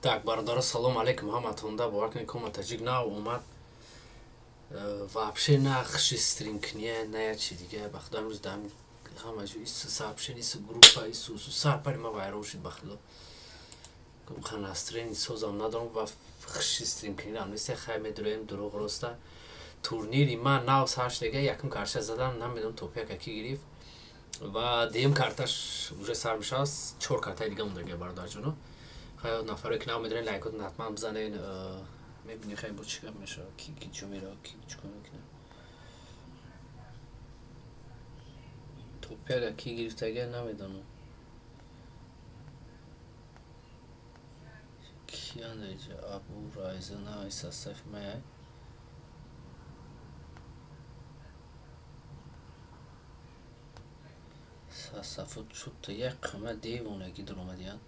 Так, бародаро, салом алейкум ҳаматонда. Бовар кунед, кома таҷик нав омад. Вообще на хуши стрим кния, на як чи дига. Ба худо, имрӯз дам ҳама ҷо ису сообщение, ису группа, ису сар пари ма вайрон шуд. Ба худо, настроение созам надорам ва хуши стрим кунинам нест. Хай, медуроем, дурӯғ роста. Турнири ман нав сар шудага, якум карташа задам, намедонам топяка ки гирифт, ва дуюм карташ уже сар мешавад. Чор картаи дига мондага, бародарҷоно. Хай, нафаре ки нав медорен, лайкотон ҳатман бизанен. Мебинем, хай, бо чӣ гап мешавад, ки ки чо меравад, ки чӣ кор мекунад. Топяга ки гирифтага, намедонам киянд. Иҷа Абу Райза на состав мая. Составу чутта як қама девонагӣ даромадиянд.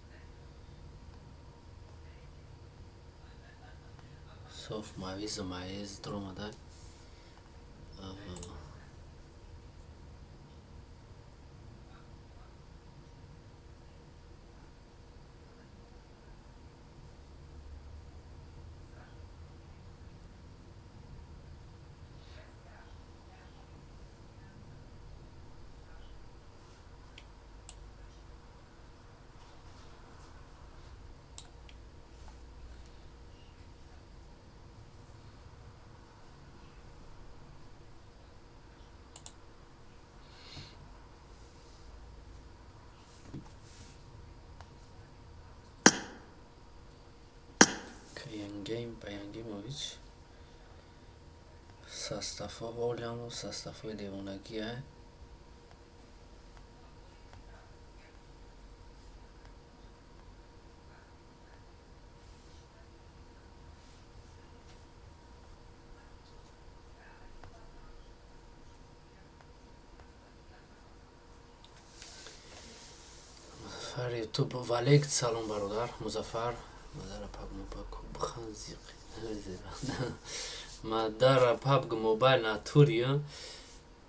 Соф мавизу маез даромада. Каянгейм Баянгимович. Составҳо ҳолиам составҳои девонагия. Музаффар Ютуб, валейк салом, бародар Музаффар. Мадара PUBG Mobile бихан зиқ, мадара PUBG Mobile натурия.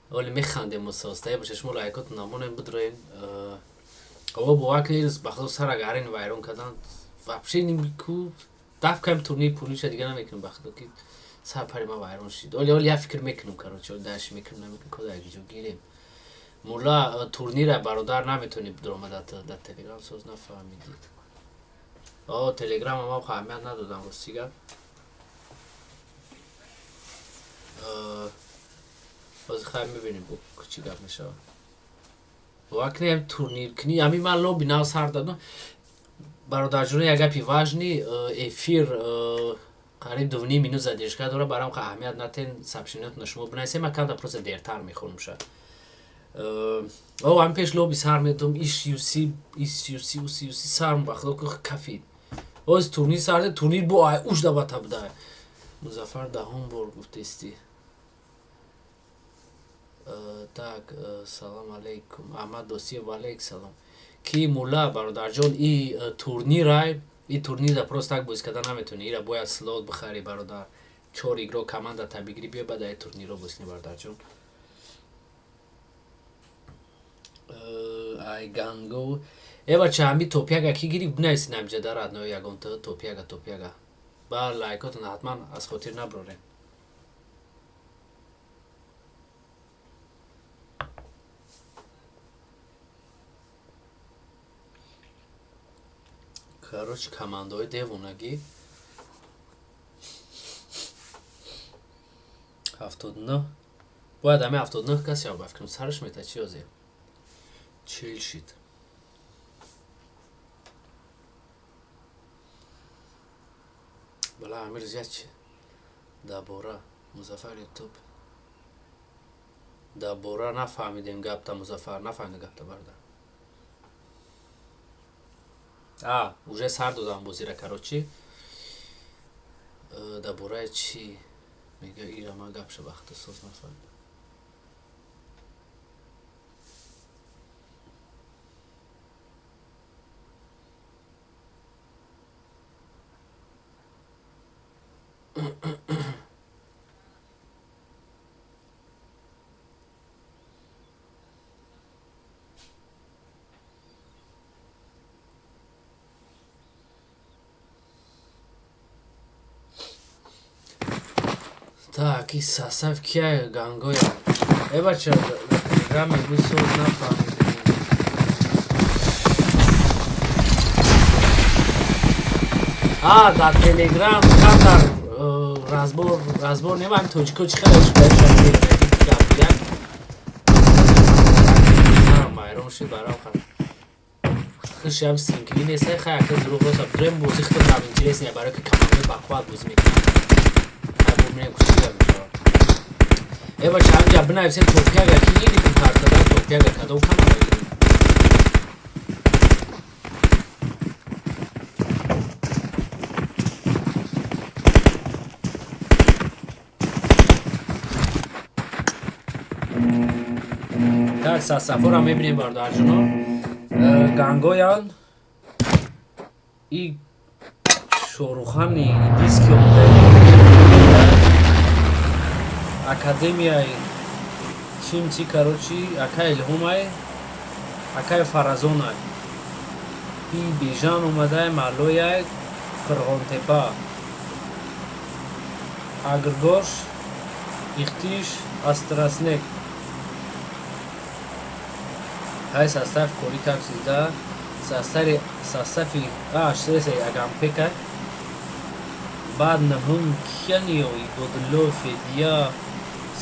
Оли механдем, мусоста боша. Шумо лайкотон намонем, бидроем. Ово, бовар кунед, ба худо, сара гарин вайрон кардан. Вообще ку даф кардем турнир пулиша, дига намекунем. Ба худо, ки сар пари ма вайрон шид. Оли я фикр мекунам, короче, даш мекунам, намекунам, кода як ҷо гирем. Мулла, турнира, бародар, наметонӣ даромада дар Телеграм. Соз нафаҳмидӣ. О, Телеграма ма аҳамият надодам, рости гап. Ҳозир, хай, мебинем, чӣ гап мешавад. Бовар кунед, турнир кунӣ, ҳамин ман лоби нав сар дадам. Бародарҷоно, як гапи важный: эфир қариб 2,5 минут задержка дорад, барам аҳамият натен. Сообщениятона шумо бинависем, ман камта просто дертар мехонам ша. О, ҳамин пеш лоби сар медодам, иш юси, ис юси, уси юси, сарм, ба худо, кафид. Ҳозир турнир сар, турнир бо ай уш дабата буда. Музаффар даҳум бор гуфтести. Так, салом алейкум, Аҳмад Досиев, валейк салом. Ки мулла, бародарҷон, и турнирай, и турнира просто так бозӣ карда наметавонӣ. Ира бояд слот бихарӣ, бародар, чор игрок команда та бигирӣ, биё, баъд ай турнирро бозӣ кунӣ, бародарҷон. Ай ганго Э, бача, ҳами топ-яка ки гирифт, бинависед ҳамиҷа дар аднои ягонта топ-яка, топ-яка. Ба лайкотон ҳатман аз хотир наброрем. Короче, командаҳои девонагӣ. 79 бояд ҳами 79 кас шава, ба фикрам, сараш мета чи озем 40 шид. Бала, Амир зиёд чи дабора Музаффар Ютуб дабора нафаҳмидем гапта, Музаффар, нафаҳмидем гапта, бародар. А уже сар додам бозира, короче. Дабораи чӣ мега, ира ман гапша вақта соз нафаҳмидам. Так, и состав кия гангоя? Э, бача, телеграм мегӯи, соз нафаҳмидем. А дар Телеграм камтар разбор, разбор немам, тоҷико чӣ хеле гап майрон шуд барам. Хишам синкини нест, хай, ака, дурӯғ роста дрем, бози худам интересно, барои ки командаи бақувват бозӣ мекунад. Хай, бубинем, ки чӣ гап мешавад. Э, бача, ҳамҷа бинависем, топ-яка ки гирифтем, картадан топ-яка кадом команда гирифт? Так, састафора мебинем, бародарҷоно. Гангоян и Шорухани индийский омода, академияи чимчи, короче, акай Илҳомай, акай Фаразонай, и Бежан омадай, Малояй, Қирғонтепа, Агргош, Ихтиш, Астраснек. Ҳай, состав кори как всегда, состави штреса агампека. Баъд наҳум кияниё, Ибодулло, Федия,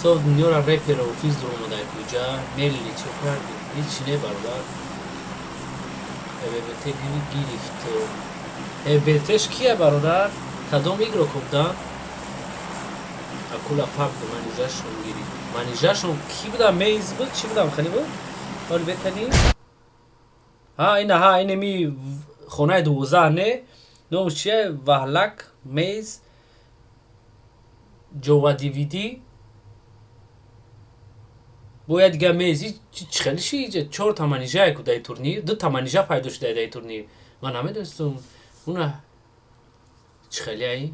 сов дунёра репера офис дуромадай, куҷа мелли чо карди, ҳичи не, бародар. Эббт гирифт, эбтш кия, бародар, кадом игрок будан? Акула паб манижашон гирифт. Манижашон ки будам? Мейз буд, чӣ будам, хали буд, ҳоли бетани. Ҳа, ина, ҳа, инеми хонаи 12 не, номаш чия? Ваҳлак, Мейз, Ҷова, Дивиди, бояд дига Мейз чӣ хеле ши. Чор та манижа ку даи турнир, ду та манижа пайдо шуда даи турнир, ман намедонистум уна чӣ хеле ай.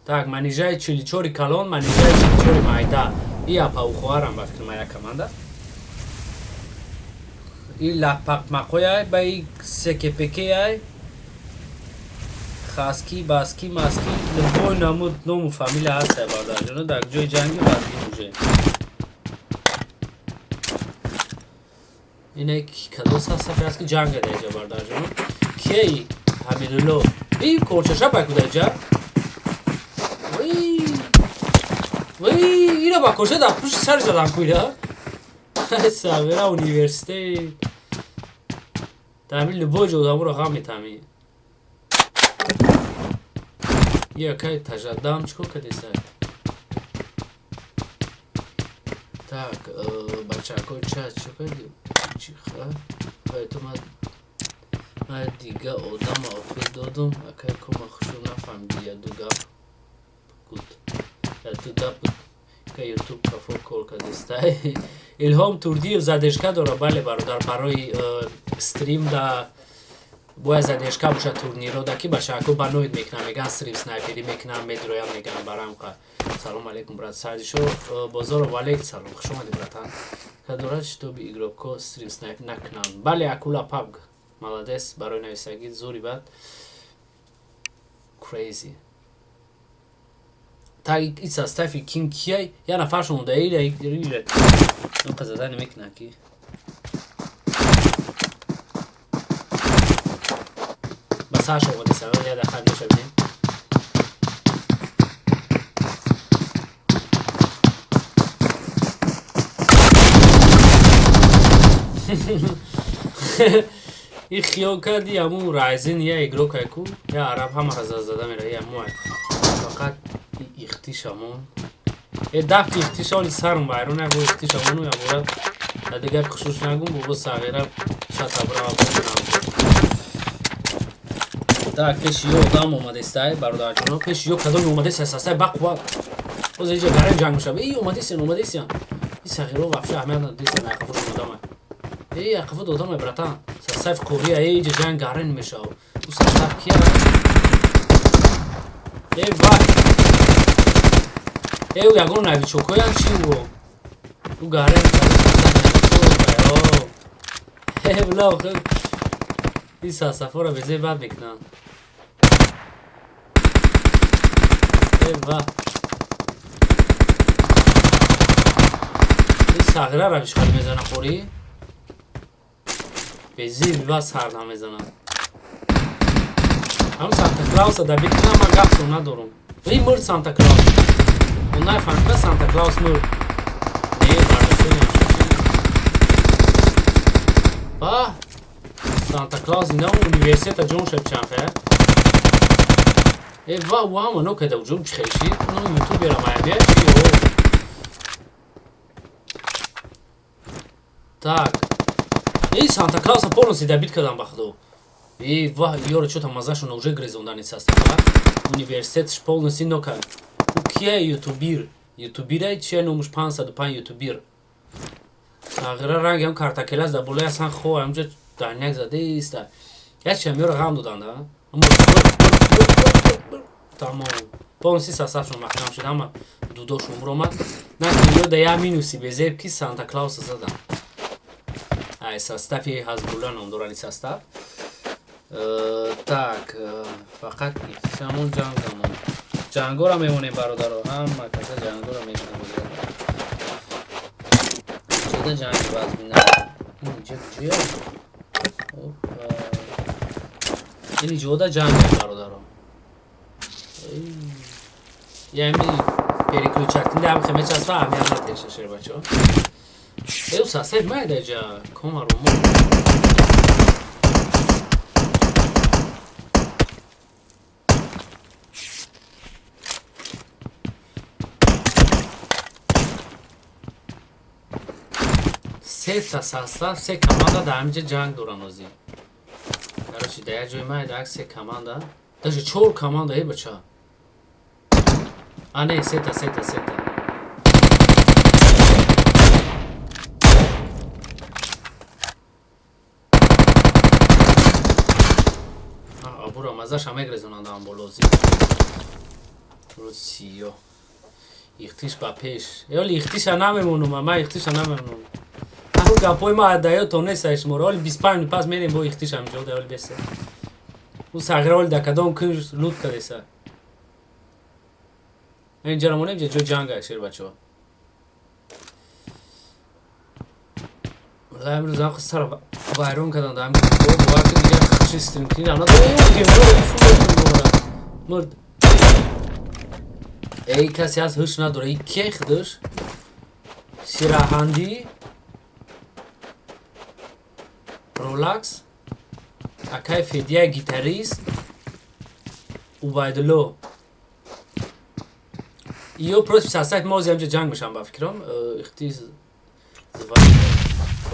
Так, манижаи 44-и калон, манижаи 44-и майда, и апаву хоҳарам, ба фикри ман, як команда. И лақпақмақояй, ба и секепекеяй, хаски, баски, маски, любой намуд ному фамилия ҳастай, бародарҷоно, дар ҷои ҷанги вазгин уже. Ине кадом сафе аст, ки ҷанга даиҷа, бародарҷоно? Кияи Ҳамидулло и корчаша бай кудаиҷа? Ира ба корча дар пушти сари задан куира савера университет. Дар любой ҷо одаморо ғам метамӣ. Якай тажаддам чӣ кор кардеса? Так, бачако, ча чӣ карди? Чиха ту ма дига одама охир додум, акай кома хушу нафаҳмиди, яду гап гуд, яду гап ка Ютуб кафо кор кардестай. Илҳом Турдиев задержка дора, бале, бародар, барои стрим да бояд задержка бошад турниро да, ки бачако баноид мекунам, меган стрим снайперӣ мекунам, медроям, меган барам. Салом алейкум, брат Сардишо Бозоров, алейк салом, хуш омадӣ, братан. Кадорад, чтобы игроко стрим снайп накунанд? Бале, акула пабг. Молодец барои нависагӣ, зури бад. Crazy. Та и состави ким кияй, я нафаршон да или или. Ну казада намекна ки. Басаш омаде савол я дахал мешавем. И хиёл карди ҳамун Райзен я игрок айку, я араб ҳамаро зада мера, я муай. Фақат ихтишамон. Э дафти ихтишоли сарм вайрон як ихтишамону я бора. Да дигар хушуш нагум бобо сағира шатабра. Так, пеши ё одам омадестай, бародарҷоно, пеши ё кадоми омадестай, састай ба қувват. Боз иҷа гарем ҷанг мешава. Эй, омадесиян, омадесиян. И сағиро вообще аҳамият надодесиян, айқафошон одамай. Эй, айқафо одамай, братан. Састаф қория, эй, иҷа ҷанг гарен мешава. Ӯ састаф кия? Эй, вай. Эй, ӯ ягон новичокоян чи ӯ? Ӯ гарен эй, бла, ин састафоро безе бад мекунанд. Эй, ва. Ин сағираро бишхал мезана қорӣ? Безе бива сарда мезанад. Ҳам Санта Клауса да бикунам, ман гапшон надорам. Эй, мурд Санта Клаус. Он нафаҳмида Санта Клаус мурд. Не, бардошта Ба Санта Клаус ина университета ҷон шаб чанфе. Э ва ва ма но када уҷум чихеши. Ну ютубера маябия чи о. Так. Эй, Санта Клауса полностью добить кадан ба худо. Эй, ва ёро чё-то мазашон уже грезондани состава. Университетш полностью нока. У кия ютубир? Ютубирай чи номуш 505 ютубир. Сағира ранг ҳам картакелаз да болои асан хо ҳамҷа дарняк заде иста. Як чам ёро ғам додан да. Тамом. Полностью составшон маҳкам шуд, ҳама дудошон буромад. На ё да я минуси безеб ки Санта Клауса задан. Ай состави Ҳазбулла ном дорани состав. Так, фақат ҳамон ҷангамон. Ҷангора мемонем, бародаро, ҳама каса ҷангора мемонем. Чода ҷанги вазмина. Ин ҷа куҷоя? Опа. Ин ҷода ҷанг, бародаро. Яъне переключатель ҳам хе мечаспа, аҳамият натеша шербачо. Эй, сасед майда ҷа комаро мо. Сета состав, се команда дар ҳаминҷа ҷанг доранд озӣ. Короче, дар як ҷои майда як се команда, даже чор команда, эй бача. А не, сета, сета, сета. Абура мазаша мегрезонанд ам болози. Русиё. Ихтиш ба пеш. Ёли ихтиша намемонум, ма ихтиша намемонум. Ҳамун гапҳои ма адаётон нест шуморо. Оли 25 минут пас мерем бо ихтиш ҳаминҷо да оли бесе. Ӯ сағира оли да кадом кунж лут кадеса. Инҷаро монем, ҷо ҷанг ай шербачаҳо. Валлаҳи имрӯз ҳам сар вайрон кардам дар ҳамин бовар кун дигар хаши стрим кунӣ мурд. Эй, касе ҳаст ҳуш надора. Эй, кия худаш? Сираҳандӣ Ролакс акай Федия гитарист Убайдулло. Ё против состав мо ози ҳамҷа ҷанг мешавам ба фикрам. Ихтис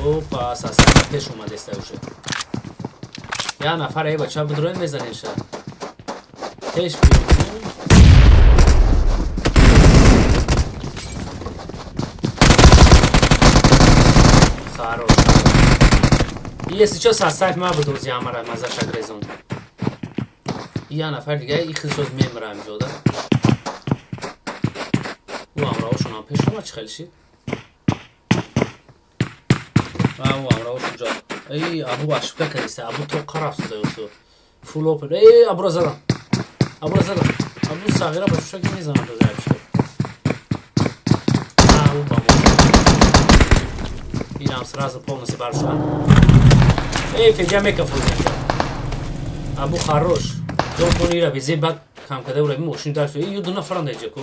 Опа, состав пеш омадеста уже. Я нафар эй бача бидроем мезанеша. Пеш биём. Хорош. Если чё, состав ма буд ози ҳамара мазаша грезон. Я нафар дига и хизшоз мемра ҳамҷода. Ӯ ҳамроҳошон ҳам пеш омад, чӣ хел шид? Ӯ ҳамроҳош уҷо. Эй, Абу ошибка кардиста. Абу то қараф суда. Full open. Эй, Абура задам. Абура задам. Абу сағира ба шушаки мезанад доза. А, ӯ ба мо. Инам сразу полностью баршан. Эй, Федя мекафоза. Абу хорош. Ҷон ира безе бад кам када ура мошин дар. Эй, ю ду нафаран даҷа ку.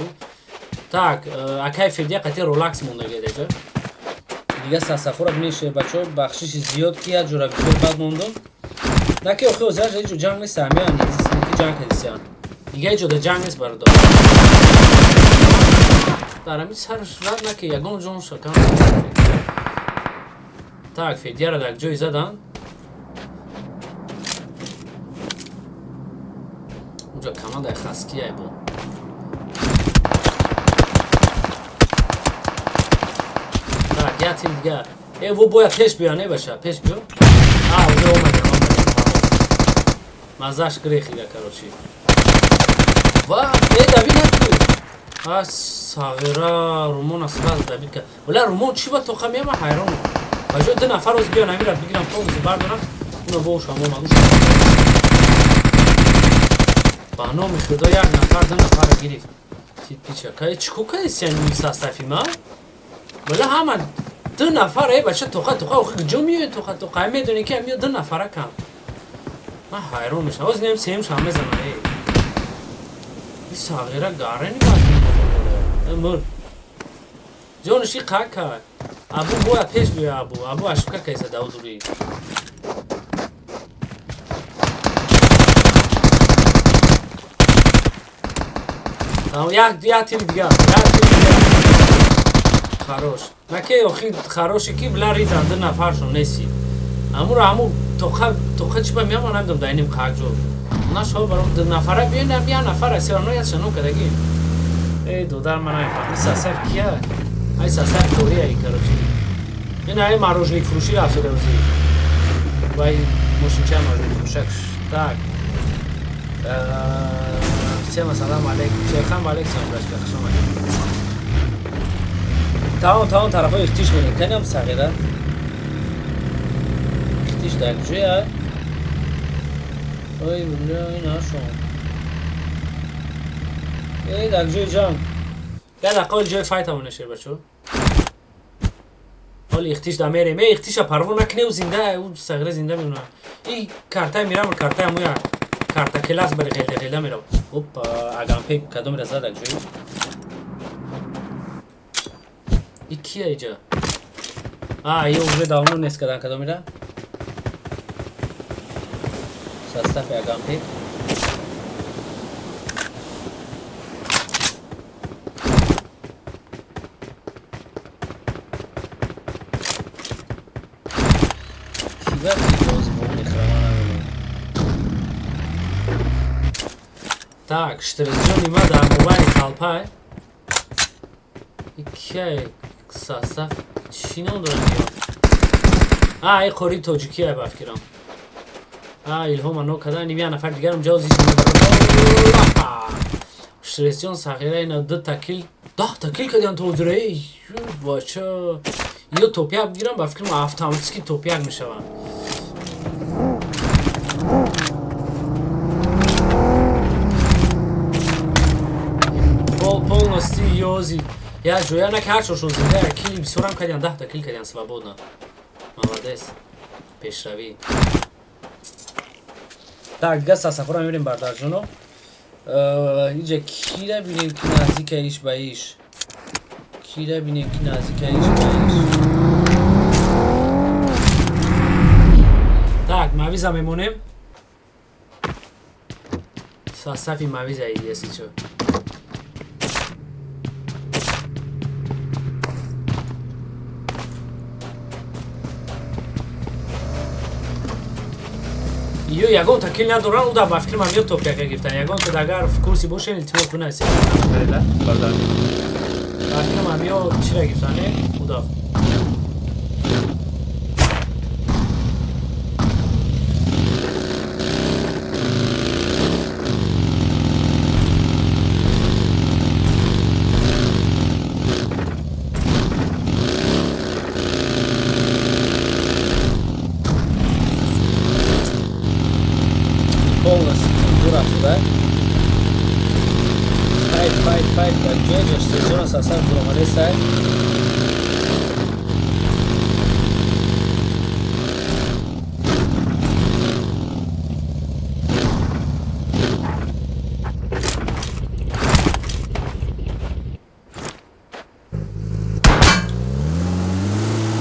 Так, акай Федя қати ролакс мондаги даҷа. Дига сасафора бинеш, бачаҳо, бахшиши зиёд, ки як ҷура бисёр бад мондум. Наки охи озиаш ҳеҷ ҷанг нест, ҳамиян ки ҷанг кардисиян. Дига ҳеҷ ҷода ҷанг нест, бародар. Дар ҳамин сараш рад наки ягон ҷон шакам. Так, Федяра дар ҷой задан. Унҷа командаи хаскияй бо. Так, як тим дига. Э, во бояд пеш биё, не баша, пеш биё. А, уже омадем, омадем. Мазаш грехига, короче. Ва, э, дави наку. А, сағира, Румона сразу давид кард. Вала Румон чӣ ба тоқа меама, ҳайрон. Ба ҷои ду нафар оз биён амира бигирам, полностью бардорам. Уно бошам омад. Ба номи Худо, як нафар ду нафарро гирифт. Типича. Кай чӣ ку кардисиян састафи ма? Вала ҳама ду нафар, э, бача, тоқа тоқа, охи куҷо меояд тоқа тоқа? Ай медонӣ ки амиё ду нафара кам. Ман ҳайрон мешавам. Ҳозир нем сеюмшам мезанам, э. И сағира гарени мур. Ҷониш и қак кард. Абу бояд пеш биёя, Абу. Абу ошибка кайса даудури. Як тим дига, як тим дига. Хорош. Наке охи хороши ки била ридан ду нафаршон неси. Амура аму тоқа тоқа чӣ ба меамон намедонам дар иним қак ҷо. На шо баром ду нафара биён, я нафара се оно я шано кадаги. Эй, додар, ман намефаҳмам. Сасар кия? Ай, сасар Корея, короче. Ин ай мороженое фурӯшӣ рафтода ози. Вай мошинча мороженое фурӯшак. Так. Всем ассалому алейкум. Шейхан, алейкум салом, брашка, хуш омадед. Тамом, тамом, тарафҳои ихтиш мерем. Канам сағира? Ихтиш дар ҷоя? Ой, бля, ин ашон. Эй, дар ҷои ҷанг. Як дақиқа, ҳоли ҷои файтамон шер, бачо. Ҳоли ихтиш да мерем. Эй, ихтиша парво накунев, зинда, ӯ сағира зинда мемонад. И картаи мирам, картаи амуя. Карта келас бари ғелда ғелда мерав. Опа, агампе кадомера зад ак ҷои? И кия иҷа? А, ё уже давно нест кадан кадомера? Состави агампе. Кига ки боз бо мехӯрам, ман намедонам. Так, штрисҷони ма дар мобайни талпай. Кияй состав чӣ ном дорад ё? А, ай қори тоҷикия ба фикрам. А, Илҳома но кадан, ним як нафар дигарам ҷози. Штрисҷон сағира ина ду такил, 10 такил кардиан то ҳозир. Эй, бача. Ё топяк бигирам, ба фикрам автоматически топяк мешаванд. Полностью ёзи. Я ҷоя на ҳарчошон зинда, кил бисёрам кардиан, 10 кил кардиан свободно. Молодец. Пешравӣ. Так, дига сасафора мебинем, бардарҷоно. Иҷа кира бинем, ки наздика иш ба иш. Кира бинем, ки наздика иш ба иш. Так, мавиза мемонем. Состави мавиза если чё. Ё ягон такил надоран, уда ба фикри ман ё топяка гирифтан. Ягон тад агар в курсе бошен, илтимос бинависед. Ба фикри ман ё чира гирифтан, э? Уда. Файт дар ҷои ҷаштеҷона состав буромадестай.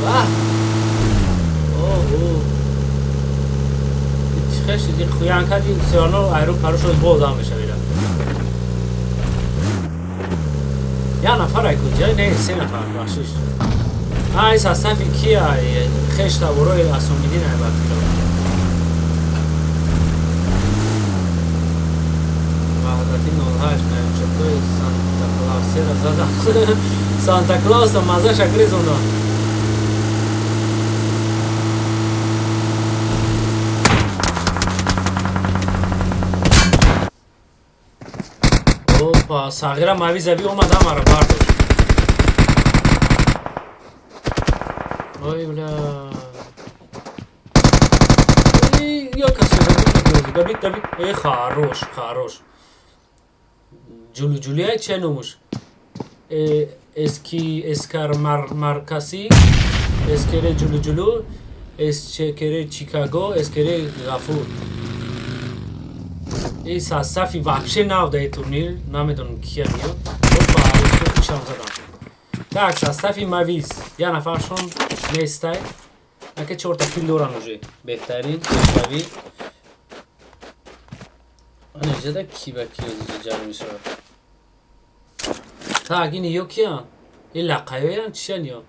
Ваҳ! О, хеш хуянкади всё айру парушо бозам мешавира. Я нафар ай куҷа? Не, се нафар, бахшиш. Ай состави кия? Хеш таборои Асомидин ай ба фикрам. Ваҳдати 08 наючакои Санта Клаусера задам. Санта Клауса мазаша грезонда. Опа, сағира мавизави омад, ҳамаро бардошт. Ой, бля. Эй, я касе добить, добить. Эй, хорош, хорош. Ҷулу ҷулия че номуш? Эски эскар мар маркаси, эскере ҷулу ҷулу, эсчекере Чикаго, эскере Ғафур. И состави вообще нав дар турнир, намедонам кия миёд. Опа, ишам задам. Так, состави Мавиз. Я нафаршон нестай. Ака чорта кил доран уже. Беҳтарин, пешравӣ. Ана иҷода ки ба ки ҷамъ мешавад. Так, ини ё киян? Ин лақаёян чиян ё?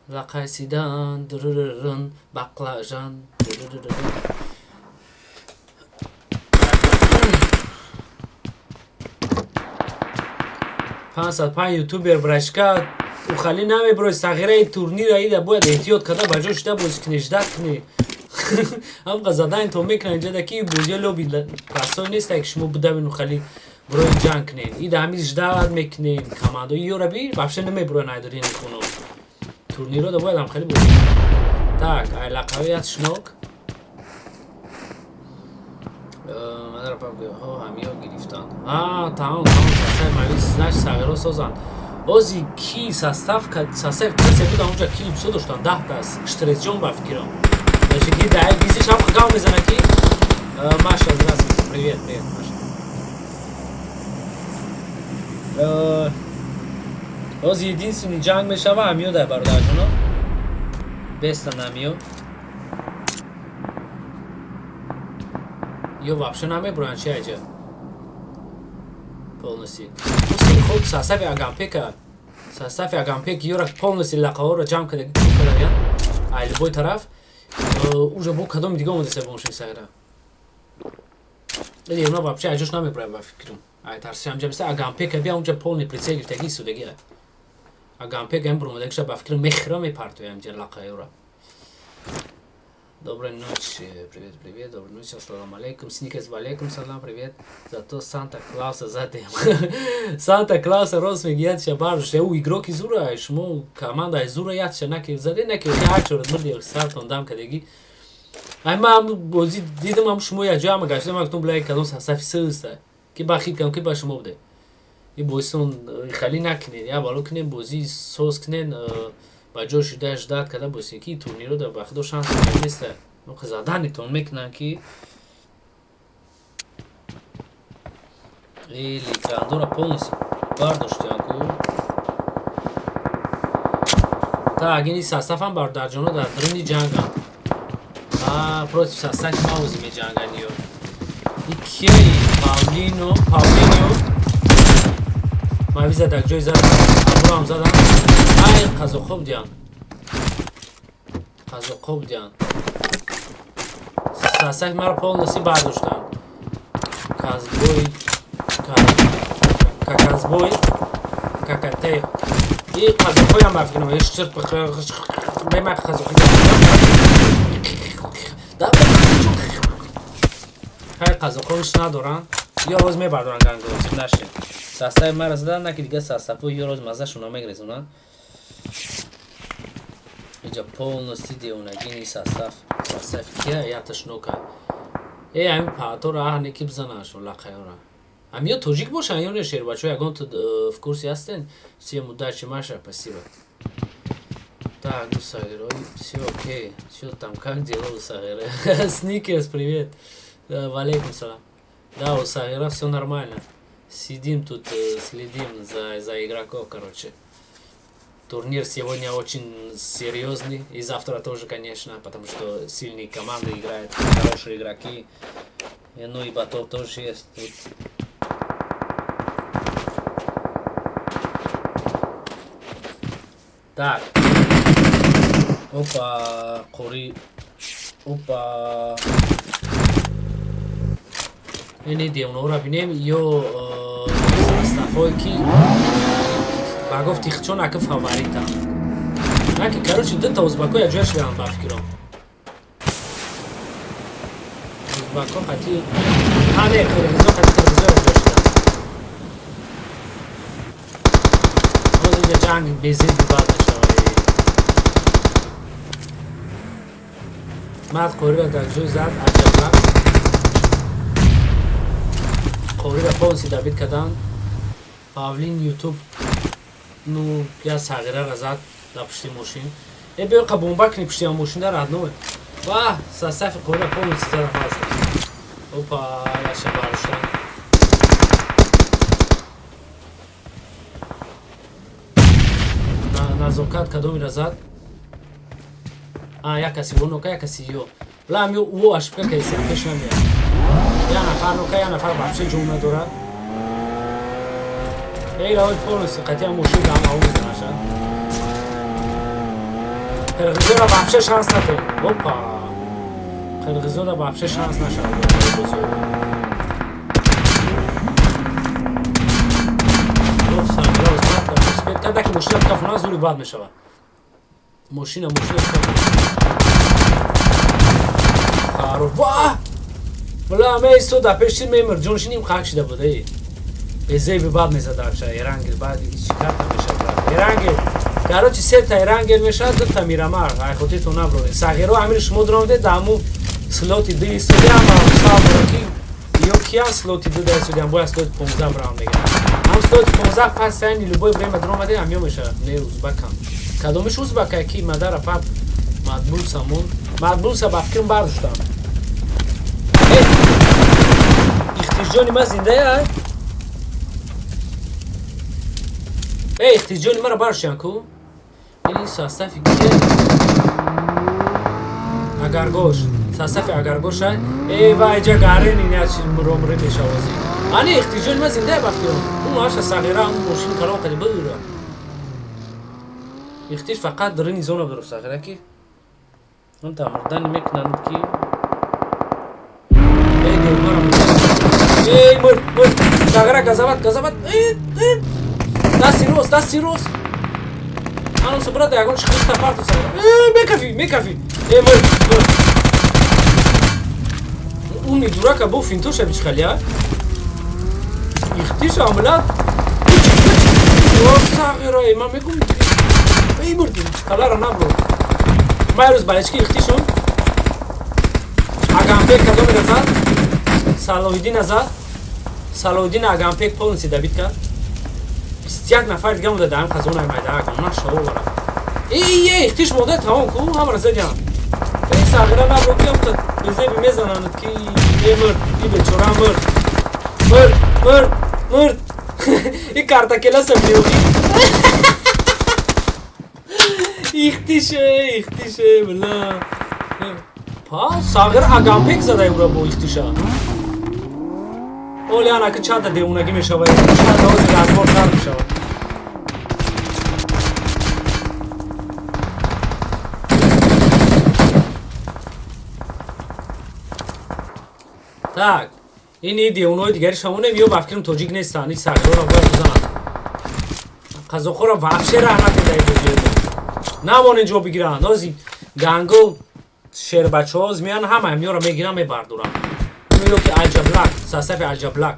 Лақайсидан, дурурурун, баклажан, дурурурун. 505 ютубер брашка ухали намеброи сағираи турнира ида бояд эҳтиёт карда ба ҷо шида бозӣ кунӣ, ждать кунӣ. Ҳамқа задан то мекунан инҷа ки бозия лоби простой нест, ки шумо будавин ухали брои ҷанг кунен. Ида ҳами ждать мекунем командо ёра би вообще намеброян айдорини хуно. Турниро да бояд ҳамхали бозӣ. Так, ай лақавият шнок. Мадара папгӯҳо ҳамиё гирифтанд. А, тамом, тамом, состав мавиз наш сағиро созанд. Ози ки состав состав касе буд онҷа ки либсо доштанд 10 кас. Штресҷон ба фикрам. Даже ки дар гизиш ҳам гав мезана ки Маша, здравствуйте, привет, привет, Маша. Ози единственный ҷанг мешава ҳамиё дар бародарҷоно. Бестан ҳамиё. Ё вообще намебуранд чи аҷа? Полностью. Хуб, состави Агампека. Состави Агампек ёра полностью лақаҳоро ҷамъ карда кардаян. Ай любой тараф. Уже бо кадоми дига омада себонши сайра. Или уна вообще аҷош намебуранд ба фикрам. Ай тарси ҳамҷа миса Агампека бия унҷа полный прицел гирифтаги истодагӣ. Агампек ҳам буромадагиша ба фикрам мехира мепартоя ҳамҷа лақаёра. Доброй ночи, привет, привет, доброй ночи, ассалам алейкум, Сникерс, алейкум салам, привет. Зато Санта Клауса задем. Санта Клауса рост мегӯяд ша бардошта, ӯ игроки зура, шумо командаи зура ядша наки заде, наки ҳар чорат мирди сартон дам кардагӣ. Ай ман бозӣ дидам, ам шумо як ҷо ҳама гаштам, ман гуфтам бля кадом состави систа, ки ба хит кардам, ки ба шумо буде. И бозисон хали накунед, я бало кунед, бозӣ соз кунед, ба ҷо шуда ждать карда бошед ки турниро дар ба худо шанс нест. Заданитон мекунанд ки литрандора полностью бардоштиям ку. Так, ини составам бародарҷоно дар даруни ҷанганд. Против состави ма бозӣ меҷанганд ё. И кияи Павлино, Павлино. Мавиза дар ҷой задам, амурам задам. Ай қазоқҳо будиянд. Қазоқҳо будиянд. Состави маро полностью бардоштанд. Казбой, каказбой, какате. И қазоқҳоям ба фикрам. Бема қазоқи. Хай қазоқҳо ҳеч надоранд. Ё роз мебардоранд ганголозим нашин. Состави маро задан, наки дига составҳо ё роз маззашона мегрезонанд. Иҷа полностью девонагини состав. Состав кия яташ нока. Э, ҳамин паъторо аҳне ки бизанашон лақаёра. Ҳамиё тоҷик бошанд ё не, шербачаҳо, ягон в курсе ҳастен? Всем удачи, Маша, спасибо. Так, ну, Сагир, все окей. Что там, как дела у Сагира? Сникерс, привет. Да, валейкум салам. Да, у Сагира все нормально. Сидим тут, следим за игроков, короче. Турнир сегодня очень серьезный. И завтра тоже, конечно, потому что сильные команды играют, хорошие игроки. И, ну и батл тоже есть тут. Так. Опа, қори. Опа. Ини девонаҳоро бинем ё состав ҳое ки ба гуфти чон ака фаворитам. Наки, короче, дута узбако якҷоя шуданд, ба фикрам. Узбако қати, ҳа, не, қирғизо қати қирғизо якҷоя шуданд. Ҳозир инҷа ҷанг безид бад мешавад. Мард қориро дар ҷой зад, аҷабла. Қориро полностью добить карданд. Павлин Ютуб, ну, я сағираро зад дар пушти мошин. Э, биё, қа бомба кунӣ пушти мошин дар родной. Ва состав и қориро полностью задам ҳашт. Опа, яша бароштан. Назокат кадомиро зад? А, як каси ӯ нока, як каси ё. Бла, ами ӯ ошибка кардисем, пеш намеяд. Я нафар нока, я нафар вообще ҷон надорад. Эй, равой, полностью қатъиян мошин дар ҳаво мезанаша. Қирғизоро вообще шанс надем. Опа. Қирғизоро вообще шанс нашавад. Успеть карда ки мошина бикафона, зури бад мешавад. Мошина бикафона. Харо. Ва! Бла, меисто дар пеши мемир, ҷоншиним қак шида буд, эй. Безеби бад мезад акша, Эрангел, баъд ҳеч карта мешавад. Эрангел. Короче, сета Эрангел мешавад, дута Мирамар. Ай хотиртон наброред. Сағиро амири шумо дуромде, дар ҳамун слот и ду истодиам, сал дора ки ё киян слот и ду да истодиам, бояд слот и 15 бирам мегӯям. Ҳам слот и 15 пас яъни любое время дуромаде, ҳамё мешавад. Не, узбакам. Кадомиш узбака ки мадара пап Мадбулса мон. Мадбулса ба фикрам бардоштам. Э! Ихтиҷони ма зиндая? Э, ихтиҷони маро бардоштан ку? Ин состав и кие? Агаргош. Состав и агаргоша. Э, ва иҷа гарен ин ячи муромре мешавози. Ани ихтиҷони ма зиндая ба фикрам. Ун аша сағира, ун мошини калон қади бура. Ихтиш фақат дрини зона буро сағира ки. Он та мурдани мекунанд ки. Эй, девонара. Эй, мур, мур. Сағира газават, газават. Эй, эй. Дасти рост, дасти рост. Анусо, брат, ягон шхита парту сағира. Эй, мекафи, мекафи. Эй, мур, мур. Уми дурака бо финтоша бичхалия. Ихтиш амлат. О, сағира, эй, ман мегум. Эй, мурди. Калара набро. Ма рӯз балечки ихтишон. Агампек кадомеро зад? Салоҳиддина зад. Салоҳиддин Агампек полностью добить кард. 21 нафар дига монда дар ҳам қазонаи майда агам нашава вара. Эй, эй, ихтиш монда тамом ку, ҳамара задиам. Эй, сағира набро ки безеби мезананд ки э мурд, и бечора мурд. Мурд, мурд, мурд. И карта келаса биёхи. Ихтише, ихтише, бла. Па, сағир Агампек задай ура бо ихтиша. Оли анаки чанда девонагӣ мешавад, чанда ҳозир разбор сар мешавад. Так, ин девонаҳои дигари шамонем ё ба фикрам тоҷик нестанд, ин сағирҳоро бояд бизананд. Қазоқҳоро вообще раҳ надеда бозиёда. Намонен ҷо бигиранд. Ҳози ганго шербачаҳо меян, ҳама ҳамёро мегиранд, мебардоранд. Ё ки Алҷаблак, состав и Алҷаблак.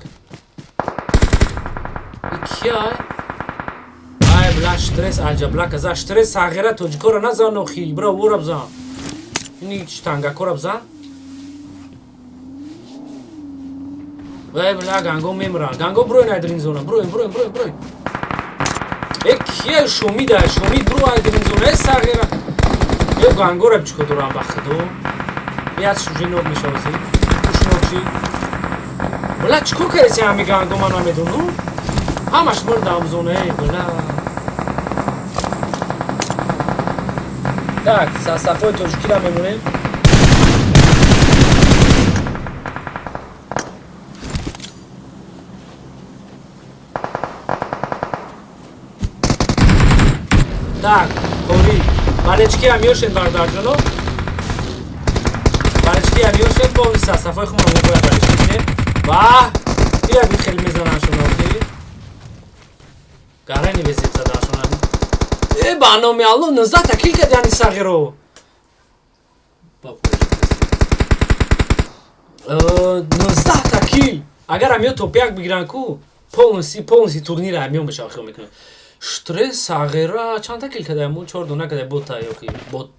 Кия? Ай, бла, штресс Алҷаблак за штресс сағира тоҷикоро назан охи, бира ӯро бизан. Ини штангакоро бизан. Вай, бля, ганго мемран. Ганго, броин айдрин зона. Броин, броин, броин, броин. Э, кия шумида, шумид, бро айдрин зона. Э, сағира. Э, гангора чико дорам, ба худо. Яд шужинок мешавази. Ушнок. Бля, чико кардеси ҳами ганго, ман намедонам. Ҳамаш мурдам зона, э, бля. Так, сафои тоҷикиро мемонем. Так, қори. Балечки ҳам ёшен, бародарҷоно. Балечки ҳам ёшен, полностью сафои худмон мо бояд балечки кунем. Ва, бия би хел мезананд шуно ки. Гарани везет заданшона. Э, ба номи Алло, 19 та кил кардани сағиро. 19 та кил. Агар ҳамё топ як бигиранд ку, полностью турнира ҳамё мешава, хел мекунад. Штресс сағира чанд та кил карда? Мо чор дона карда, бота ёки бот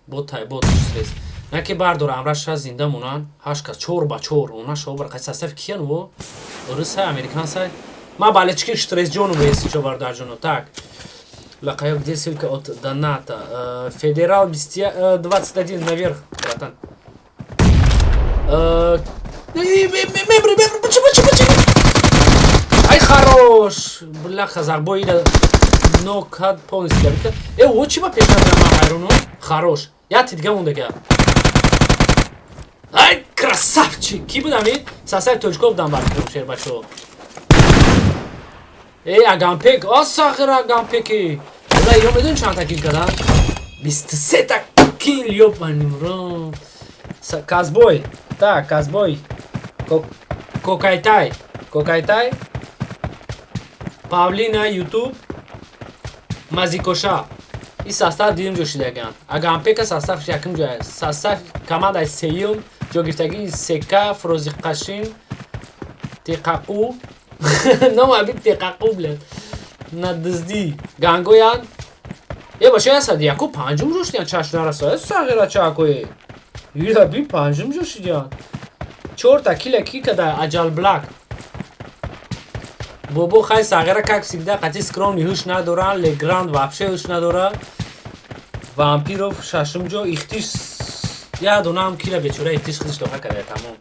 ботай бот стресс. На ки бардора амра ша зинда монанд, ҳашт кас 4 ба 4, она шобар қай состав киян во? Русай, американсай. Ма балечки штресс ҷону веси чо бардарҷоно. Так. Лақаё, где ссылка от доната? Федерал 21 наверх, братан. Мемри, мемри, почему, почему, почему? Ай, хорош! Бляха, зарбой ида нокат полностью добита. Э, о, чиба пеш надорам, ман ҳайрону? Хорош. Я ти дига мондага. Ай, красавчик! Ки будам ин? Сасай тоҷико будам бар шербачо. Эй, Агампек, о сағира Агампеки. Бля, ё медонӣ чанд та кил кардам? 23 та кил, ёбаный рот. Казбой. Так, Казбой. Кокайтай. Кокайтай. Павлина Ютуб. Мазикоша. И состав дуюм ҷо шидаган. Агампека состав якум ҷо. Состав командаи сеюм ҷо гирифтагӣ Сека, Фрозиқашин, Теқақу. Ном аби Теқақу, блядь. Надиздӣ. Гангоян. Е, баша ясад яку панҷум ҷо шидян, чашм нараса. Э, сағира чакое. Ира би панҷум ҷо шидян. Чорта кила ки када Аҷал Блак. Бобо хай сағира, как всегда, қати скромный ҳуш надоран, Легранд вообще ҳуш надора. Вампиров шашум ҷо, Ихтиш як донаам кила бечора Ихтиш худиш доха карда тамом.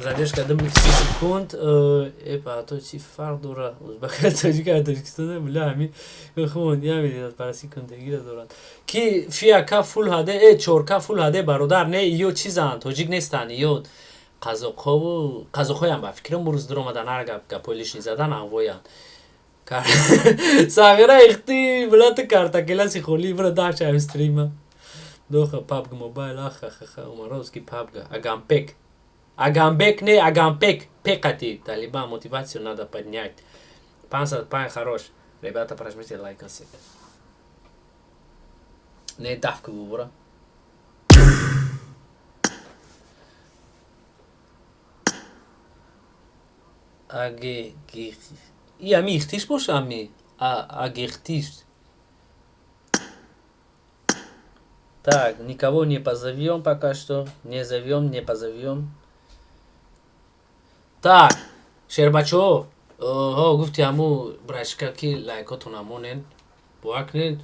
Задержка 2 секунд. Эпа, то чи фарқ дора? Узбека, тоҷика, Тоҷикистон, бля, ҳами хун, я медидад пара секундагира доранд. Ки фиака фул ҳаде, э, 4К фул ҳаде, бародар, не, ё чизанд, тоҷик нестанд, ё қазоқҳову қазоқҳоям ба фикрам мурӯз дуромадан, ҳар гап гапои лишний задан анвоянд. Сағира ихти, бля, ту картакеласи холи, бра даша стрима. Доха PUBG Mobile, ахахаха, Умаровский PUBG, Агампек. Агамбек не, Агампек, пекати, Талибан, мотивацию надо поднять. 505 хорош. Ребята, прожмите лайкосы. Не давку бубура. Аге и ами ихтиш боша ами агехтиш. Так, никого не позовем пока что. Не зовем, не позовем. Так, шербачо, ҳо гуфти ҳаму брашка ки лайкотон монен. Бовар кунед,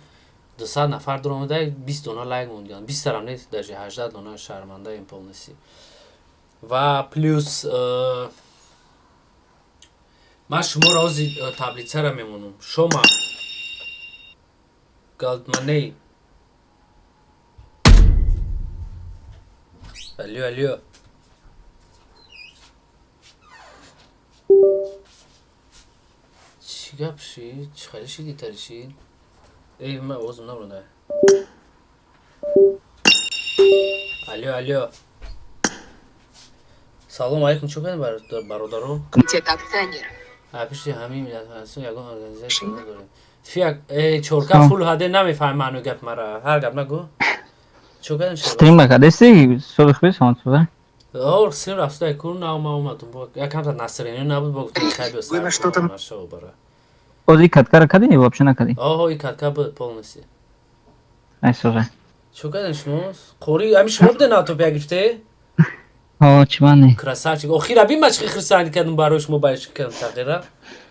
200 нафар дуромада, 20 дона лайк мондиан. 20 тарам нест, даже 18 дона, шармандаем полностью. Ва плюс ман шуморо ҳози таблицара мемонам. Шома Галдманей. Алло, алло. Чӣ гап шид? Чӣ хеле шиди таришид? Эй, ман овозам набурда. Алло, алло. Салом алейкум, чӣ кардем, бародаро? Комитет акционеров. А пиши ҳамин миллатпарастон ягон организация надорем. Фиак, э, 4К фул ҳаде, намефаҳми маънои гап мара. Ҳар гап нагӯ. Чӣ кардем шербачо? Стрим кардасти? Собиқ бис ҳонсуда. Ор, стрим рафта ку на ма омадум. Бо якамта настроение набуд, бо гуфтем хай биё сар. Вы что-то Нашо бара. Ози каткара кадини вообще накади? Оҳо, и катка буд полностью. Ай соза. Чӣ кардем шумо? Қори, ами шумо буде на топ як гирифте? Ҳо, чӣ мане? Красавчик. Охира би ма чӣ хирсанди кардам барои шумо балички кардам сағира.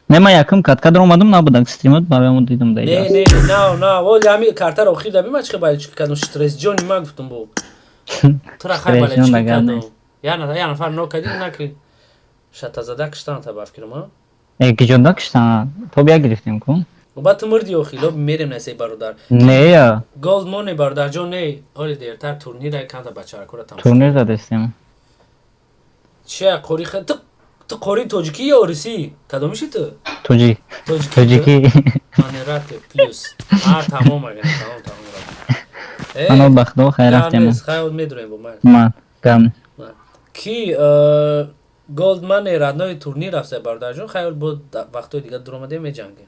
Не, ман якум катка даромадам, набудак стримот, барои дидам да. Не, не, на, на, оли ҳами картаро охир би ма чӣ балички кардам, стресс ҷони ман гуфтам бо. Тура хай балички кардам. Я нафар но кадим наки шатазада киштан та бафкирам, а? Э, киҷода киштан? То бия гирифтем ку. Ба ту мурди охи, лоб мерем насей бародар. Не я. Голд моне бародар ҷон не, ҳоли дертар турнира канта бачаракора тамошо. Турнир задестем. Че қори ту қори тоҷикӣ ё русӣ? Кадомиши ту? Тоҷик. Тоҷикӣ. Тоҷикӣ. Манерате плюс. А тамом агар тамом тамом. Э, ано ба худо хайр рафтем. Хайр медурем бо ман. Ман гам. Ки Голдман родной турнир рафта бародарҷон, хайр бо вақтҳои дигар дуромадем меҷангем.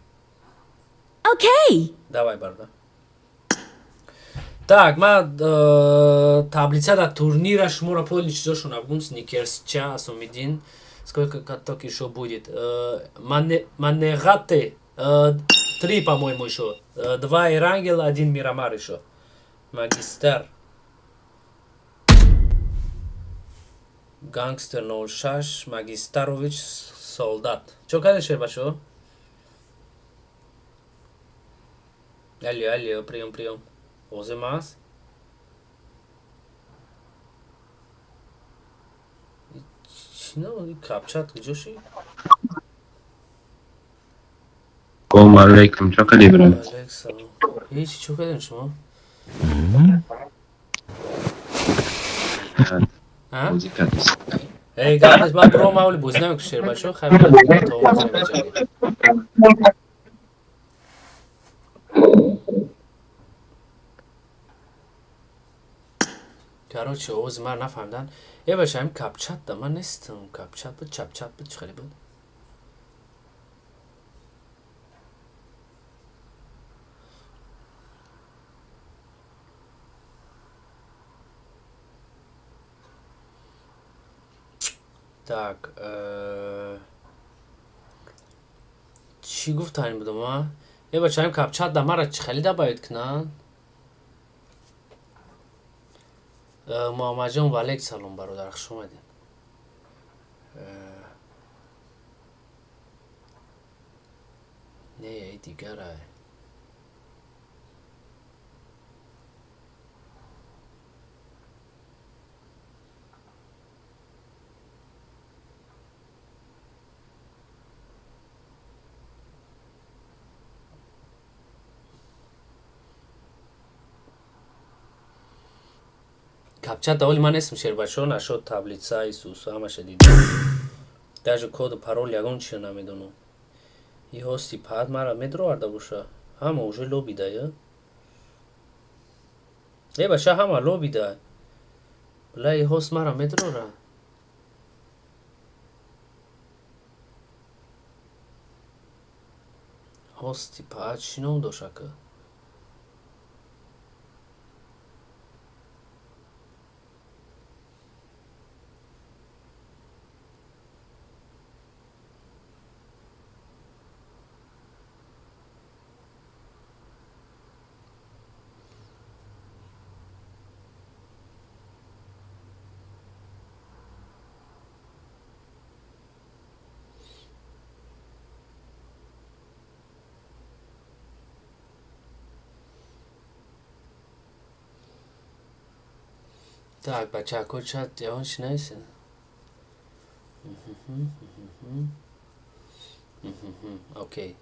Окей. Давай бародар. Так, ман таблица да турнира шуморо поли чизошо набгум, сникерс ча асомидин. Сколько каток ещё будет? Манегате 3, по-моему, ещё. 2 Эрангел, 1 Мирамар ещё. Магистр. Гангстер 06, Магистарович, солдат. Чо кардем шербачо? Алло, алло, приём, приём. Озим аст? Чӣ на капчат куҷо шид? Салом алейкум, чо кардӣ брат? Алейк салом. Ҳеҷ, чо кардем шумо? А? Бозӣ кардӣ. Эй, гап нест, ман биром аввали бозӣ намекунам шербачо, хайр то меҷангем. Короче, овози мара нафаҳмидан. Э баша, ҳамин капчат да ман нестам. Капчат буд, чапчат буд, чӣ хеле буд? Так, чӣ гуфтанӣ будам, а? Э бача, ҳамин капчат да мара чӣ хеле добавить кунанд? Муҳаммадҷон ва алейк салом бародар, хуш омадед. Не, ай дигарай. Капчат аввали ман нестам шербачо, нашод таблица Исус ҳамаша дидам. Даже коду парол ягон чиро намедонам. И ҳости паҳат мара медроварда боша. Ҳама уже лобида, я? Э бача, ҳама лобида. Бла и ҳост мара медрора. Ҳости паҳат чӣ ном дошт ака? Так, бачако, чат ягон чӣ нависед? Окей.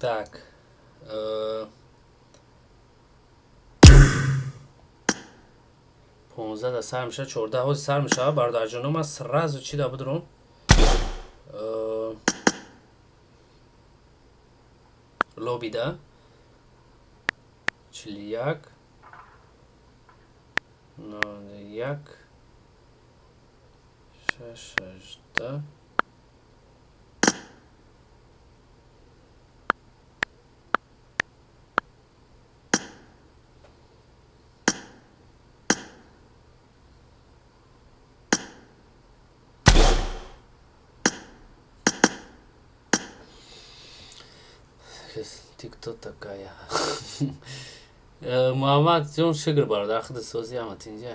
Так. 15 да сар мешавад, 14 ҳозир сар мешавад, бародарҷоно, ман сразу чӣ да будурум? Лобида 41 01 6 18. Ты кто такая? Муҳаммад ҷон, шукр, бародар, худ сози, ҳама тинҷа.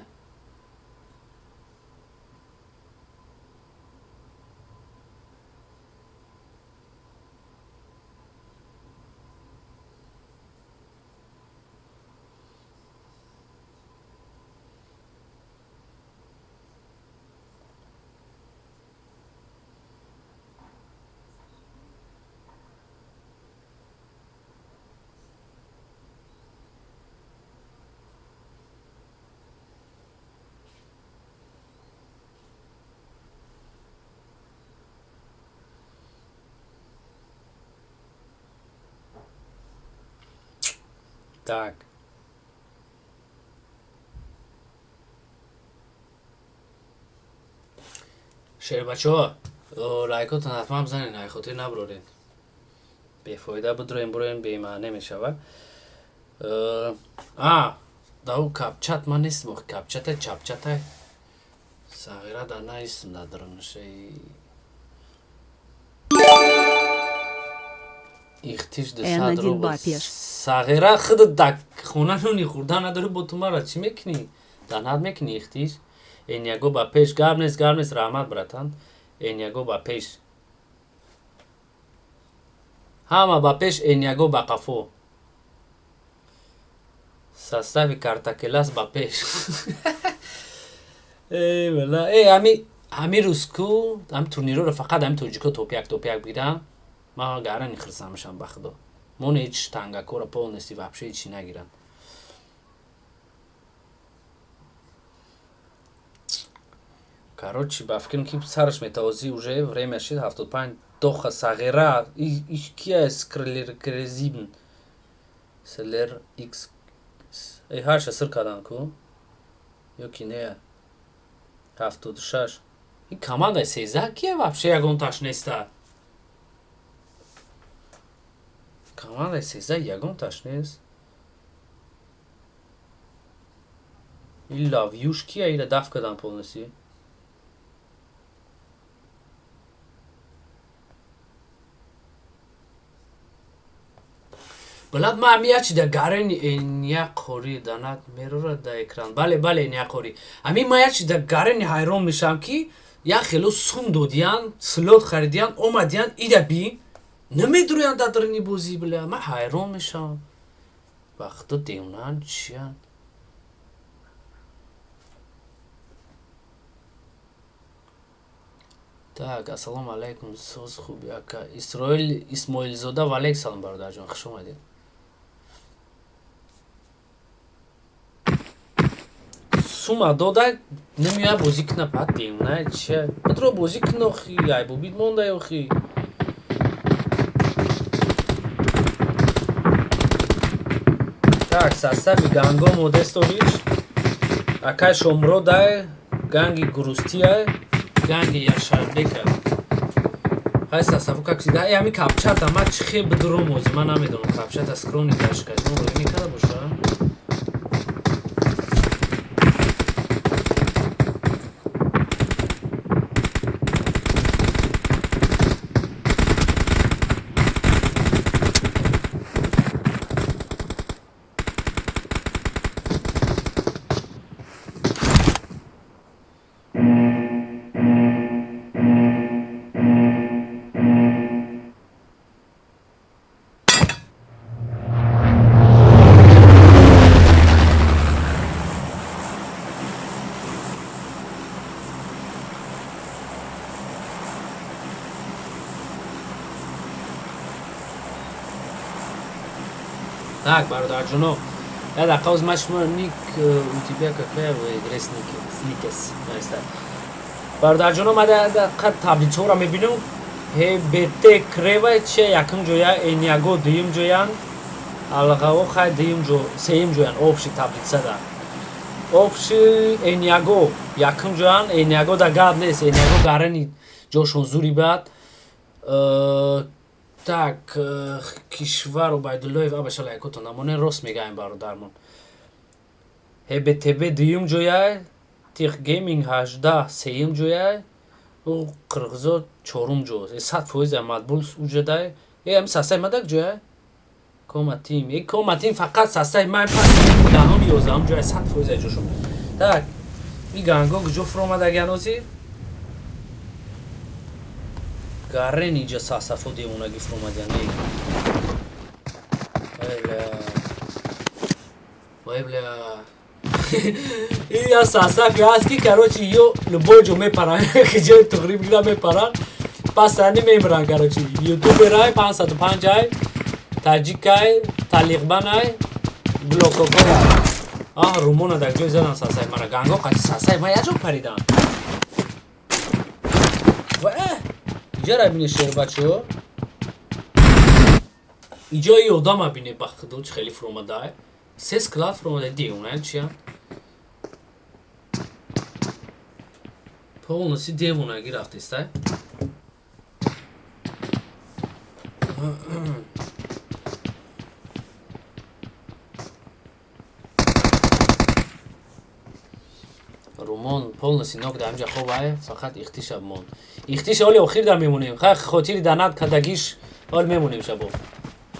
Так. Шербачаҳо, лайкотон ҳатман бизанед, ай хотир набуроред. Бефоида бидроем, буроем, бемаъне мешавад. А дау капчат ман нестим охи, капчата чапчата сағира да наистм да дарунашаи ихтиш 200 Н1 рубл. Ба пеш. Сағира, худат да хона нони хӯрда надорӣ, бо ту мара чӣ мекунӣ? Данат мекунӣ ихтиш? Эньяго ба пеш, гап нест, гап нест, раҳмат, братан. Эньяго ба пеш. Ҳама ба пеш, Эньяго ба қафо. Состави картакелас ба пеш. Э, вала, э, ами рӯз ку, ами турнирҳоро фақат ами тоҷико топ 1, топ 1 бигиранд. Ман гарани хирсам мешавам, ба худо. Мо не ҳеч тангакора полностью вообще ҳечи нагиранд. Короче, ба фикрам, ки сараш метавозӣ, уже время шид 75 доха сағира. Иш кия скрлеркрезибн? Селер X. Эй, ҳарша сир кардан ку? Ё ки не? 76. Ин командаи 13 кия вообще ягонташ неста? Командаи 13 ягонташ нест. Ин лавюш кия, ира даф кардан полностью? Балад ма ами ячи да гарени эня қори данат мерора да экран. Бале, бале, эня қори. Ами ма ячи да гарени ҳайрон мешавам, ки як хело сум додиян, слот харидиян, омадиян, ида би намедуроянд дар дарини бозӣ, бля. Ман ҳайрон мешавам. Ба худо, девонаан чиян? Так, ассалому алайкум, соз хуби, ака. Исроил Исмоилзода, ва алейк салом, бародарҷон, хуш омадед. Сума дода намеояд бозӣ куна, баъд девона чия? Бидро бозӣ кун охи, айбобид мондай охи. Так, состави Ганго Модестович, акай Шомродай, ганги Грустияй, ганги Яшарбека. Хай, составу как всегда. Э, ами капчата, ма чӣ хел бидуром ози, ман намедонам, капчата скрони дашка. Ну, рӯй мекарда боша? Так, бародарҷоно, як дақиқа оз ман шумо ник у тебя какая в игре сникес наиста. Бародарҷоно, ман дақиқа таблицаҳоро мебинам. ҳбт Крева че якум ҷоя, Эняго дуюм ҷоянд, Алғао хай дуюм ҷо, сеюм ҷоянд общий таблицада. Общий Эняго якум ҷоянд, Эняго да гап нест, Эняго гарани ҷошон зури бад. Так, Кишвар Убайдуллоев, абаша лайкото намоне, рост мегаем, бародармон. ҳбтб дуюм ҷоя, Тих Гейминг 18 сеюм ҷоя, ӯ қирғизо чорум ҷо. 100% Мадбул уҷадай. Э, ами сасай мадак ҷоя? Кома тим, э, Кома тим фақат састаи ман пас 10-ум, 11-ум ҷоя 100% ҷошум. Так, и ганго куҷо фуромадагиан ҳозир? Гарен иҷа сасафо девонаги фуромадиан. Вай бля, вай бля, я сасафи ҳаст, ки, короче, ё любой ҷо мепаран, ҷои туғри бигира мепаран, пас ани мемиран. Короче, ютуберай, 505-ай, таҷикай, талиқбанай, блококорай. А румона дар ҷой задан. Сасай мара ганго қати сасай ма як ҷо паридан. Ва иҷара бине, шербачо, иҷои одама бине, ба худо, чӣ хеле фуромадай, се склад фуромадай. Девона чия, полностью девонаги рафтестай. Румон полностью нок дар ҳамҷа хобай, фақат ихтиша монд. Ихтиша оли охир дар мемонем. Хай, хотири данат кадагиш ол мемонем шабо.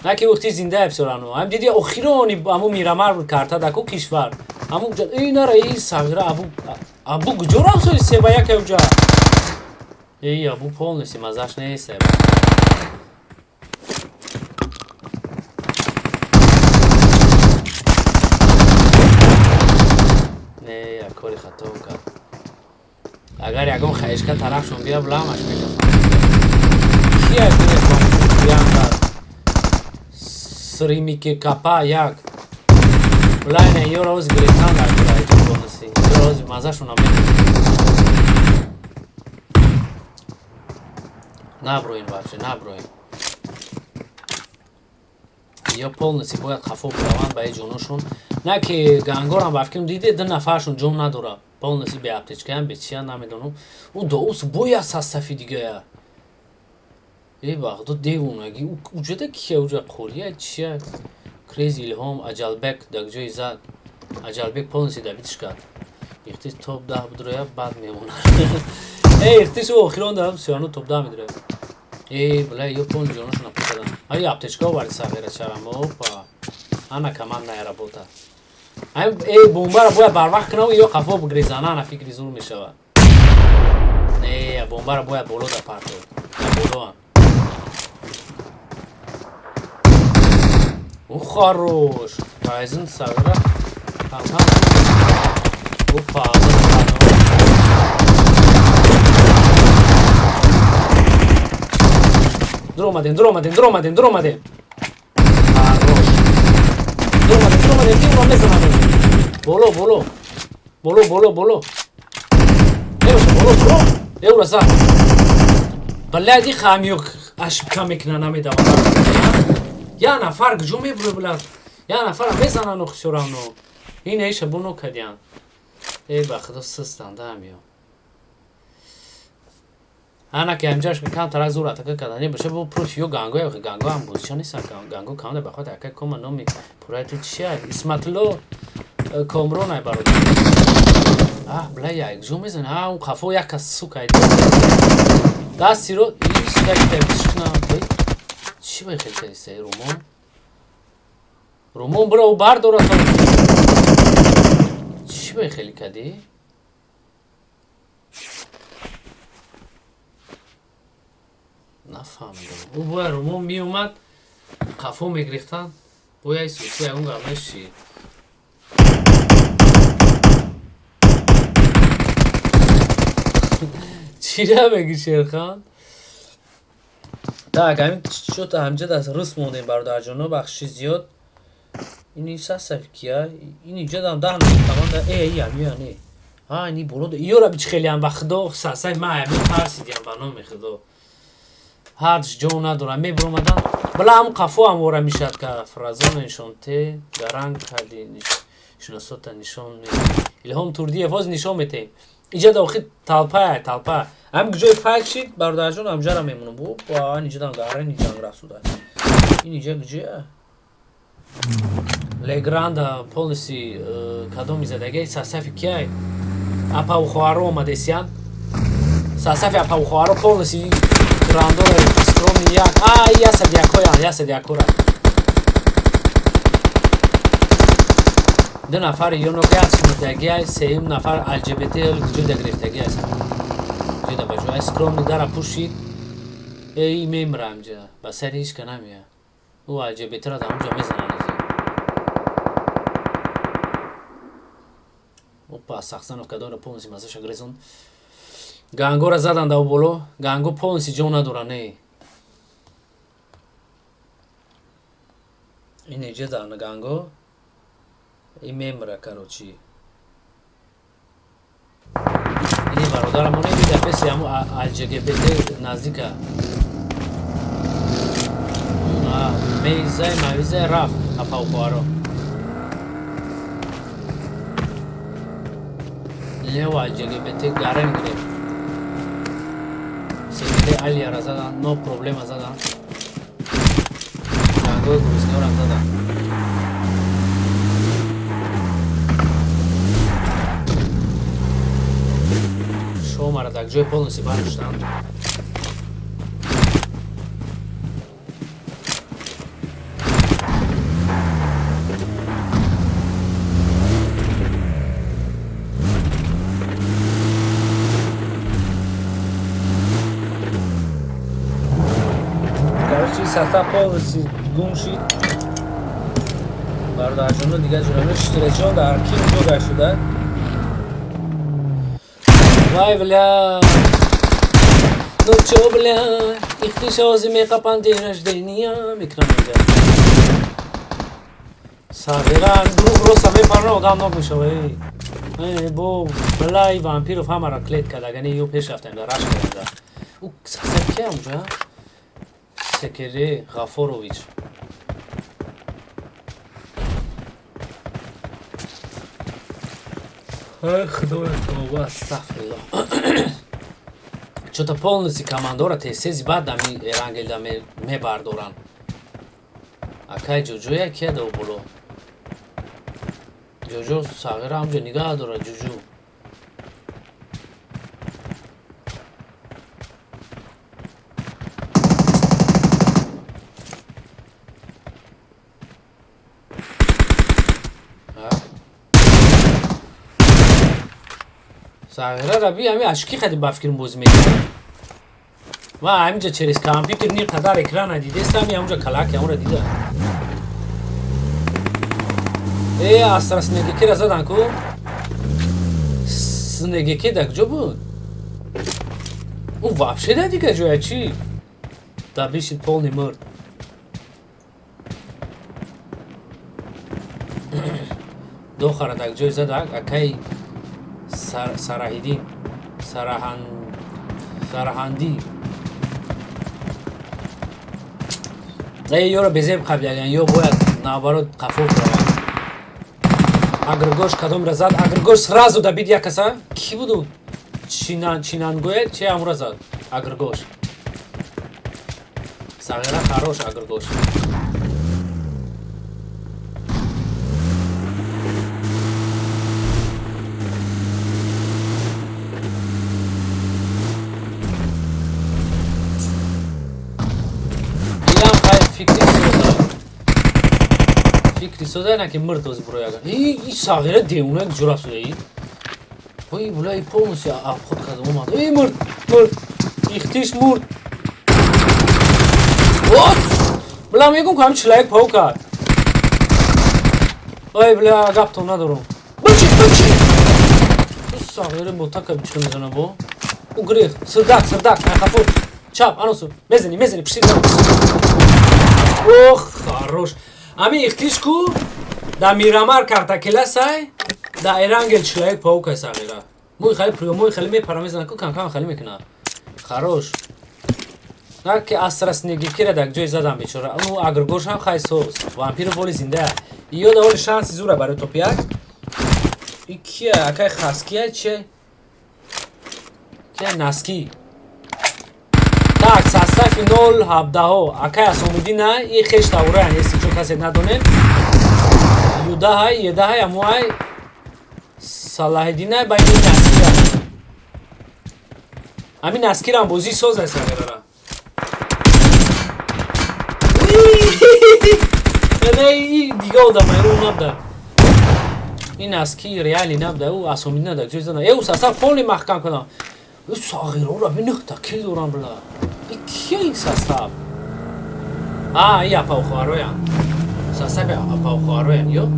На ки ихтиш зинда бисёрану ҳам диди охирони аму Мирамар карта даку кишвар аму эй нара эй сағира абу абу куҷо рафт? Соли се ба як уҷа эй абу полностью мазаш нест. Не, як кори хато кард. Агар ягон хаишка тарафшон бия, ламаш мекафам. Кия бинекам? Сримике капа як лайна ёра оз гирифтан дар бонуси ёра оз мазашона наброин, вообще наброин. Ё полностью бояд хафо бираванд ба ҷоношон. На ки гангорам ба фикрам диде, ду нафаршон ҷон надорад, полностью бе аптечкаям, бе чия намедонам. Ӯ доус бояд састафи дигая. Э, бағдо девонаги уҷада кия, уҷа қория чия? Крез Илҳом Аҷалбек дар ҷои зад. Аҷалбек полностью добитиш кард. Ихтис топ 10 бидроя, баъд мемонад. Э, ихтис охирон дар сиёну топ 10 медроя. Э, бля, ё полностью ҷоношона пусадан. Ай, аптечка оварди сағира чарам. Опа, ана командная работа. Э, бомбара бояд барвақт кунав, ё қафо бигрезана. Ана фикри зур мешавад. Не, бомбара бояд боло да партов, болоам. О, хорош! Райзен сағира кам-кам. Опа, дуромадем, дуромадем, дуромадем, дуромадем. Хорош! Дуромадем, дуромадем, тимро мезанам. Боло, боло. Боло, боло, боло. Небоша, боло, боло. Эура за. Блядь, и хамёк ошибка мекуна, намедавад. Я нафар куҷо мебуре, блядь? Я нафара мезанан всё равно. Ин эша буно кадян. Эй, ба худо, систан да ҳамиё. Ана ки ҳамҷаш камтар зур атака кардан небоша, бо против ё ганго, ё ганго ҳам бозича нестан. Ганго камда ба худ ака кома номи пурраи ту чия? Исматулло Комрон ай бародар. Аҳ, бля, як ҷо мезани. А, он қафо як кас, сука. Дастиро ишкна. Чӣ бай хел кардистай, Румон? Румон, бира, ӯ бардора то. Чӣ бай хеле кардӣ? Нафаҳмидам. Ӯ бояд Румон меомад, қафо мегирифтанд, бояд суси ягон гап мешид. Чира мегӣ, Шерхан? Так, ҳамин чота ҳамҷа даст рус мондем, бародарҷоно, бахши зиёд. Ини сасаф кия? Ин иҷадам 10 команда. Э, и ҳамия не. А, ини боло. Ёра бич хелиам, ба худо, сасаф ма ҳамин тарсидиам, ба номи худо. Ҳарч ҷо надорам, мебуромадан. Бала ҳам қафо ҳам вора мешад ка фразона нишонте, гаранг кардӣ, шиносота нишон. Илҳом Турдиев ҳоз нишон метем. Иҷа охир толпа, толпа. Ҳам ҷои файт шид, бародарҷон, ҳамҷара мемонам. Опа, ин иҷадан гарани ҷанг рафтуда. Ин иҷа куҷоя? Легранда полностью кадоми задаги сасафи кияй? Апаву хоҳаро омадесиян. Сасафи апаву хоҳаро полностью грандора скромный як. А, ясад якоян, ясад якора. Ду нафар ёноки мурдагиай, сеюм нафар ЛГБТ ҷода гирифтагиай, ҷода ба ҷоай скромный дара пӯшид. Эй, мемира, амҷа ба сари ҳеч ка намея. Ӯ ЛГБТ-ра дар онҷа мезананд. Опа, Сахсанов кадора полностью мазаша грезон. Гангора задан да боло, ганго полностью ҷо надора, не. Ин иҷа дар ганго и мемра, короче. Ини бародарамон дида песи ҳаму ЛГБТ наздика. Мейзай, мавизай рафт апавхоаро. Лево ЛГБТ гарем гирифт. Секре Алияра задан, но проблема задан. Ганго грустнёрам задан. Шомара дар ҷои полностью бароштанд. Короче, состав полностью гум шид. Бародарҷоно, дигар ҷурано штречон дар ким ҷога шуда. Вай, бля. Ну чё, бля, ихтишози меқапан день рождения мекунам инҷа. Сағира дуруғ роста мепарна, одам нок мешава. Эй. Эй, бо блай вампиров ҳамаро клет кард, агар не ё пеш рафтем да раш кардем да. Ӯ сасар кия унҷа? Секере Ғафорович. Ай, худоя, тавба, астағфируллоҳ. Чё-то полностью командора тез-тези баъд ами Эрангелда мебардоранд. Акай Ҷоҷоя кия да боло? Ҷоҷо сағира ҳамҷо нигаҳ дорад Ҷуҷу. Сағира раби ами ашки қади ба фикрм бозӣ мекунад. Ма ҳаминҷа через компютер ни қадар экрана дидестам, ҳамунҷа калаки ҳамура дида. Э, астра снегикера задан ку? Снегике дар куҷо буд? Ӯ вообще дар дигар ҷоя чӣ? Да бишид полный мурд. Дохара дар ҷой зада акай Сараҳиддин Сараҳандӣ. Э, ёро безеб қабияган, ё бояд наоборот қафо раванд. Агргош кадомра зад? Агргош сразу добид як каса? Кӣ буду? Чинангоя чи амура зад? Агргош. Сағира хорош Агргош. Илам хай фикри соза. Фикри соза на ки мурд оз бурояга. И сағира девона ҷура шуда и. Ой, бля, и полностью обход карда омад. Эй, мурд, мурд. Ихтиш мурд. Ос! Бля, мегум ки ҳам человек паук кард. Ой, бля, гаптон надорум. Бучи, бучи. Сағира мотака бичка мезана бо. Ӯ гирифт. Сирдак, сирдак, ай хафо. Чап, анусу. Мезани, мезани, пишти. Ох, хорош. Ами ихтиш ку да Мирамар карта келасай, да Эрангел человек паук ай сағира. Мой хали приёмой хали мепара мезана ку кам кам хали мекуна. Хорош. На ки астра снегикира дар ҷой задам бечора. Ӯ агргош ҳам хай соз. Вампир воли зинда. Ё да воли шанси зура барои топ як. И кия акай хаския че? Кия наски. Так, состави 0 17 акай Асомиддина и хеш тавраян, если чо касе надонем. Юдаҳай, едаҳай, амуай Салаҳиддинай ба ин наскира. Ами наскирам бозӣ соз аст сағирара. Не, и дига одамай, ӯ набда. Ин аз ки реали набуда, ӯ асомидина дар ҷой зада. Э, ӯ состав полный маҳкам кардам. Ӯ сағирора би нӯҳта кил дорам, бла. И кия ин состав? А, и апау хоҳароян. Состави апау хоҳароян, ё?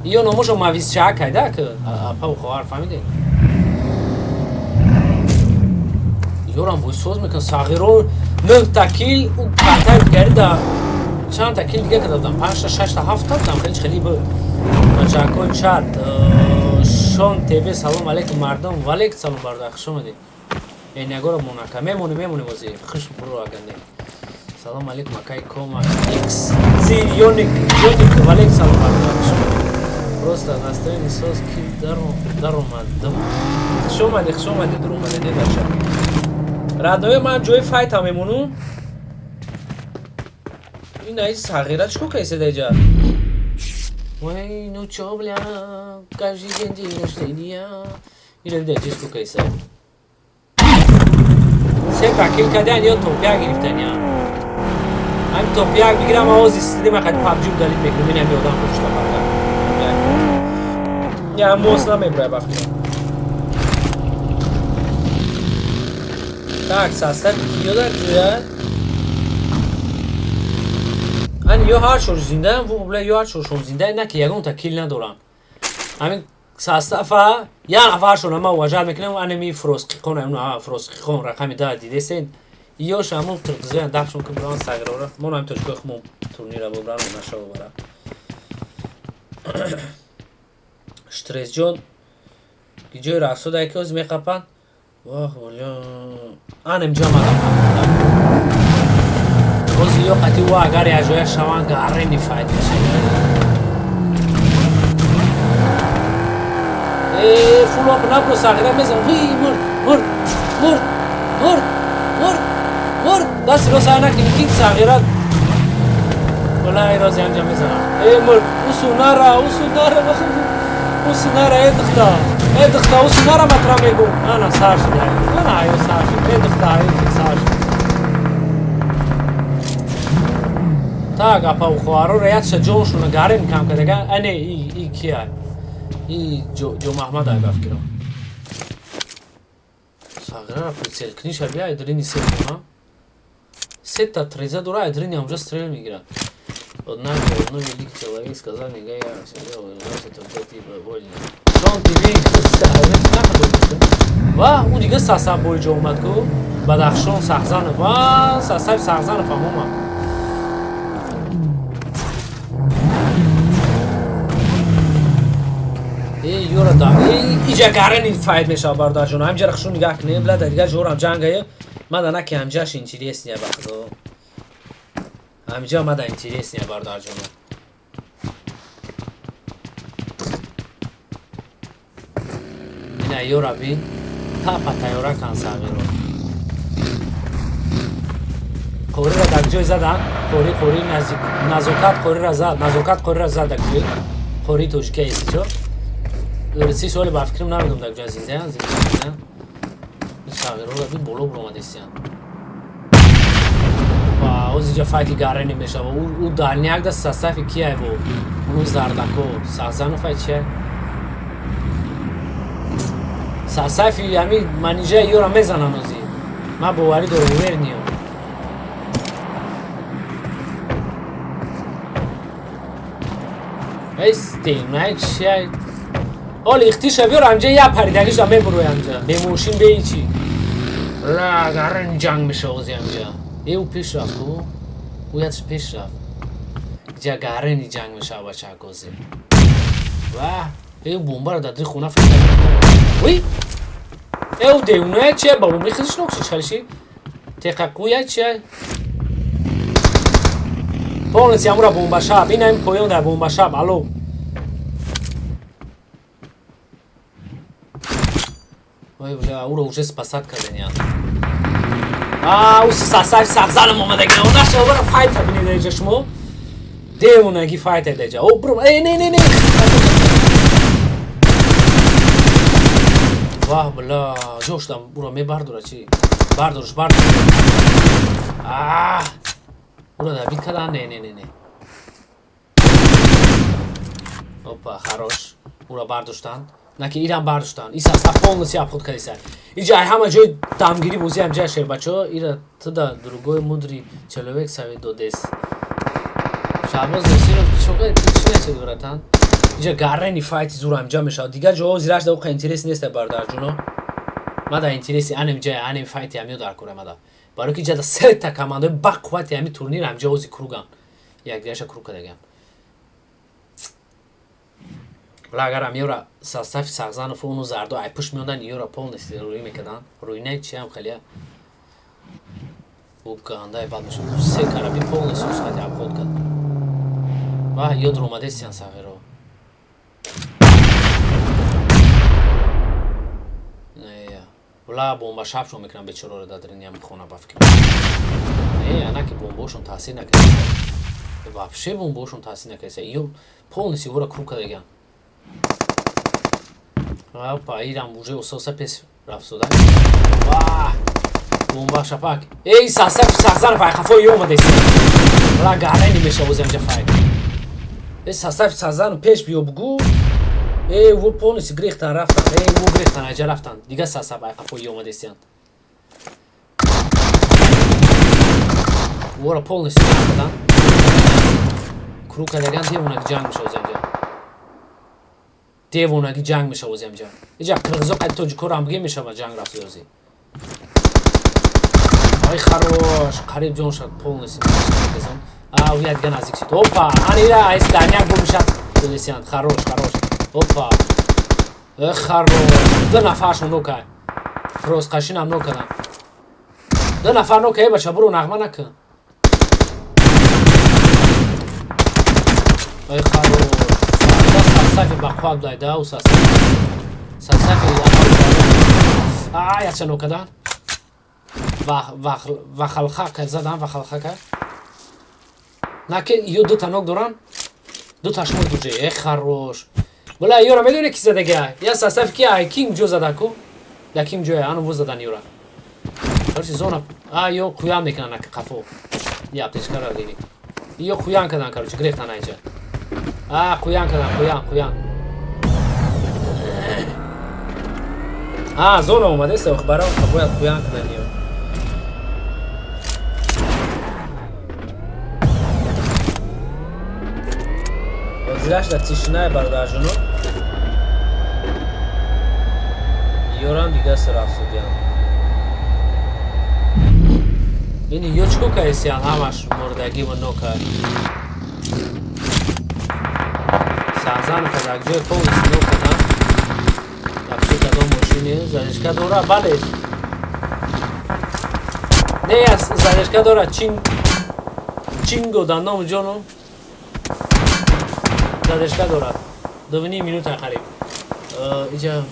Ё номошо мавизчаакай да, ки апау хоҳар, фаҳмидед? Ёрам бой соз мекунад. Сағиро нӯҳта кил, ӯ картаи дигари да чандта кил дига карда будам, панҷта, шашта, ҳафта будам, хеле хеле буд. Бачакҳои чат, Шон ТВ, салом алейкум, мардум. Валейкум салом, бародар, хуш омадед. Энягоро монака мемонем, мемонем ози, хуш буро аганде. Салом алейкум, акай Кома Икс Зионик Ёник, валейкум салом, бародар, хуш омадед. Просто настроение соз ки даромадам. Хуш омадед, хуш омадед, дур омадед, э бача. Радои ман ҷои файта мемонум. Ин аи сағира чӣ кор кардеста даиҷа? Ой, ну чё, бля, каждый день день рождения. Ира дида чӣ кор кардеста? Се та кил кардиян ё топ 1 гирифтания. Ҳамин топ 1 бигирам, овози стрима қад PUBG удалить мекунам, ин ҳами одам худшта фарқа. Я мос намебурай ба фикрам. Так, состав киё дар ҷоя? Ан ё ҳар чор зиндаам, бля, ё ҳар чоршон зинда, на ки ягонта кил надорам. Ҳамин состава як нафаршон ма уважать мекунам, анеми Фросқиқон, ана Фросқиқон рақами 10 дидесен. Ёш ҳамун қирғизоян дафшон ки буран сагрора. Мо ҳам тоҷикои хумон турнира бубран нашава бара. Штресҷон ҷои рафсода ки ҳозир меқапанд. Вах, бля. Анем ҷо омадам. Ҳозир ё қати ӯ агар якҷоя шаванд, гарени файт мешавад. Э, фулоп набро, сағира мезан. Ви, мурд, мурд, мурд, мурд, мурд, мурд. Дасти рост ай накини ки сағира. Валай рози ҳамҷа мезанам. Э, мурд. Усу нара, усу нара. Усу нара, э духта. Э духта, усу нара матра мегум. Ана сар шуд. Ана аю сар шуд. Э духта, аю сар шуд. Так, апа хоҳароро якша ҷоншона гарем кам кардага. Ане и кия? И ҷо Маҳмад ай ба фикрам. Сағирара прицел книша бия айдрини се ҳа? Сета треза дора айдрини ҳамҷа стрел мегирад. Однако одно великий человек сказал, нега я сидел, это типа больно. Шон ТВ, ва ӯ дига саса боиҷо омад ку Бадахшон Сахзанов, ва сасаи Сахзанов ҳам омад. Э, ёра да, иҷа гарени файт мешава, бародарҷон. Ҳамҷара хушу нигаҳ кунед, бла, дигар ҷорам ҷангае. Мада на ки ҳамҷаш интересния, ба худо. Ҳамҷа мада интересния, бародарҷон. Ина ёра бин, тапа тайёра кан сағиро. Қориро дар ҷой задан, қори, қори наздик, назокат қориро зад, назокат қориро зад дар ҷой. Қори тоҷикия эсичо. Рси соли ба фикрам намедонам дар ҷой зиндаян, зиндаян. Ин сағироро бин боло буромадестиян. Ва оз иҷа файти гарени мешава. Ӯ дальняк да состави кияй бо? Уну зардако, Сахзанов ай чия? Состави ҳами манижа ёра мезанан ози. Ман боварӣ дорам, уверен. Эй, най чия? Оли ихтиша биёр ҳамҷа я паридагиша мебурои ҳамҷа. Бемошин бе ҳичи. Ла гарен ҷанг мешава ози ҳамҷа. Э, ӯ пеш рафт ку? Ӯ ятш пеш рафт. Иҷа гарени ҷанг мешава, бачаак, ози. Ва, э, бомбаро дар дили хона фикр. Уй! Э, ӯ девоная чия? Ба бомбаи худиш нокши чалиши? Теқақӯя чия? Полностью амура бомбашаб. Ин ҳамин поён дар бомбашаб. Алло. Ой, бля, уро уже спасать кардания. А, ус сасаи сағзанам омадаги. Наша бара файта бинед иҷа шумо. Девонаги файта иҷа. О, бро, э, не, не, не. Вах, бля, ҷоштам, уро мебардора чи? Бардорш, бардор. А! Уро да бит кадан, не, не, не, не. Опа, хорош. Ура бардоштанд. На ки ирам бардоштанд. Иса са полностью обход кардиса. Иҷа ай ҳама ҷои дамгирӣ бозӣ ҳамҷа шер бачаҳо. Ира туда другой мудрый человек совет додес. Шаҳбоз Носиров чока чӣ насед, братан? Иҷа гаррени файти зур ҳамҷа мешавад. Дигар ҷоҳо зираш да оқа интерес нест, бародарҷуно. Мада интереси анем ҷая анем файти ҳамиё дар кора мада. Барои ки иҷа сета командаи бақуввати ҳами турнир ҳамҷа ози круган. Якдигаша круг кардагиам. Вала агар амиёра состави Сағзанов уну зардо ай пушт меондан, иёра полностью рӯӣ мекардан. Рӯинаи чиам хелия бу гандаи бад мешуд. Се караби полностью усхати обход кард. Ва ёд ромадесиян сағиро. Не, вала бомба шабшон мекунам бечораро дар ям хона ба фикр. Не, ана ки бомбошон таъсир накард. Вообще бомбошон таъсир накард. Ё полностью вора круг кардагиан. Опа, ирам уже ососа пес рафтода. Ва! Бомба шапак. Эй, сасаф сағзар вай хафо ёмадест. Вала гарени меша бози амҷа файт. Эй, сасаф сағзар пеш биё бугу. Эй, во полностью грехтан рафтан. Эй, во грехтан аҷа рафтан. Дига сасаф ай хафо ёмадестиян. Вора полностью рафтан. Круг кардаган, девонаги ҷанг меша бози амҷа. Девонаги ҷанг мешава бози амҷа. Иҷа қирғизо қади тоҷикоро ҳам бигем мешава ҷанг рафт ёзи. Ай, хорош, қариб ҷон шад полностью. А, уя дига наздик шид. Опа, ани ира айс даняк бо мешад. Донесиян, хорош, хорош. Опа. Э, хорош. Ду нафаршон нокай. Фроз қашинам нокадан. Ду нафар нокай, э, бача, буро нағма накун. Ай, хорош. Сафи бақувват будай да, у сасафи. Сасафи а, якча нокадан. Вахалхака задан, вахалхака. Наки ё ду танок доран. Ду ташмор дуже. Э, хорош. Бала ёра медоне ки задага. Я сасафи ки ай кинг ҷо зада ку. Да кинг ҷоя, ану во задан ёра. Короче, зона а ё қуян мекунан наки қафо. Я аптечкара гири. Ё қуян кадан, короче, грехтан айҷа. А, қуян кадан, қуян, қуян. А, зона омадест, ох, баро, бояд қуян кунан ё. Зираш дар тишинаи бародарҷоно. Ёрам дига сарафсудиям. Бини, ё чико кардисиян, ҳамаш мурдагӣ ва нока. Сағзан кардак, ҷои полностью нокадан. Вообще кадом мошине задержка дора, бале. Не, задержка дора, чин чинго дар ному ҷону задержка дорад. 2,5 минута қариб. Иҷа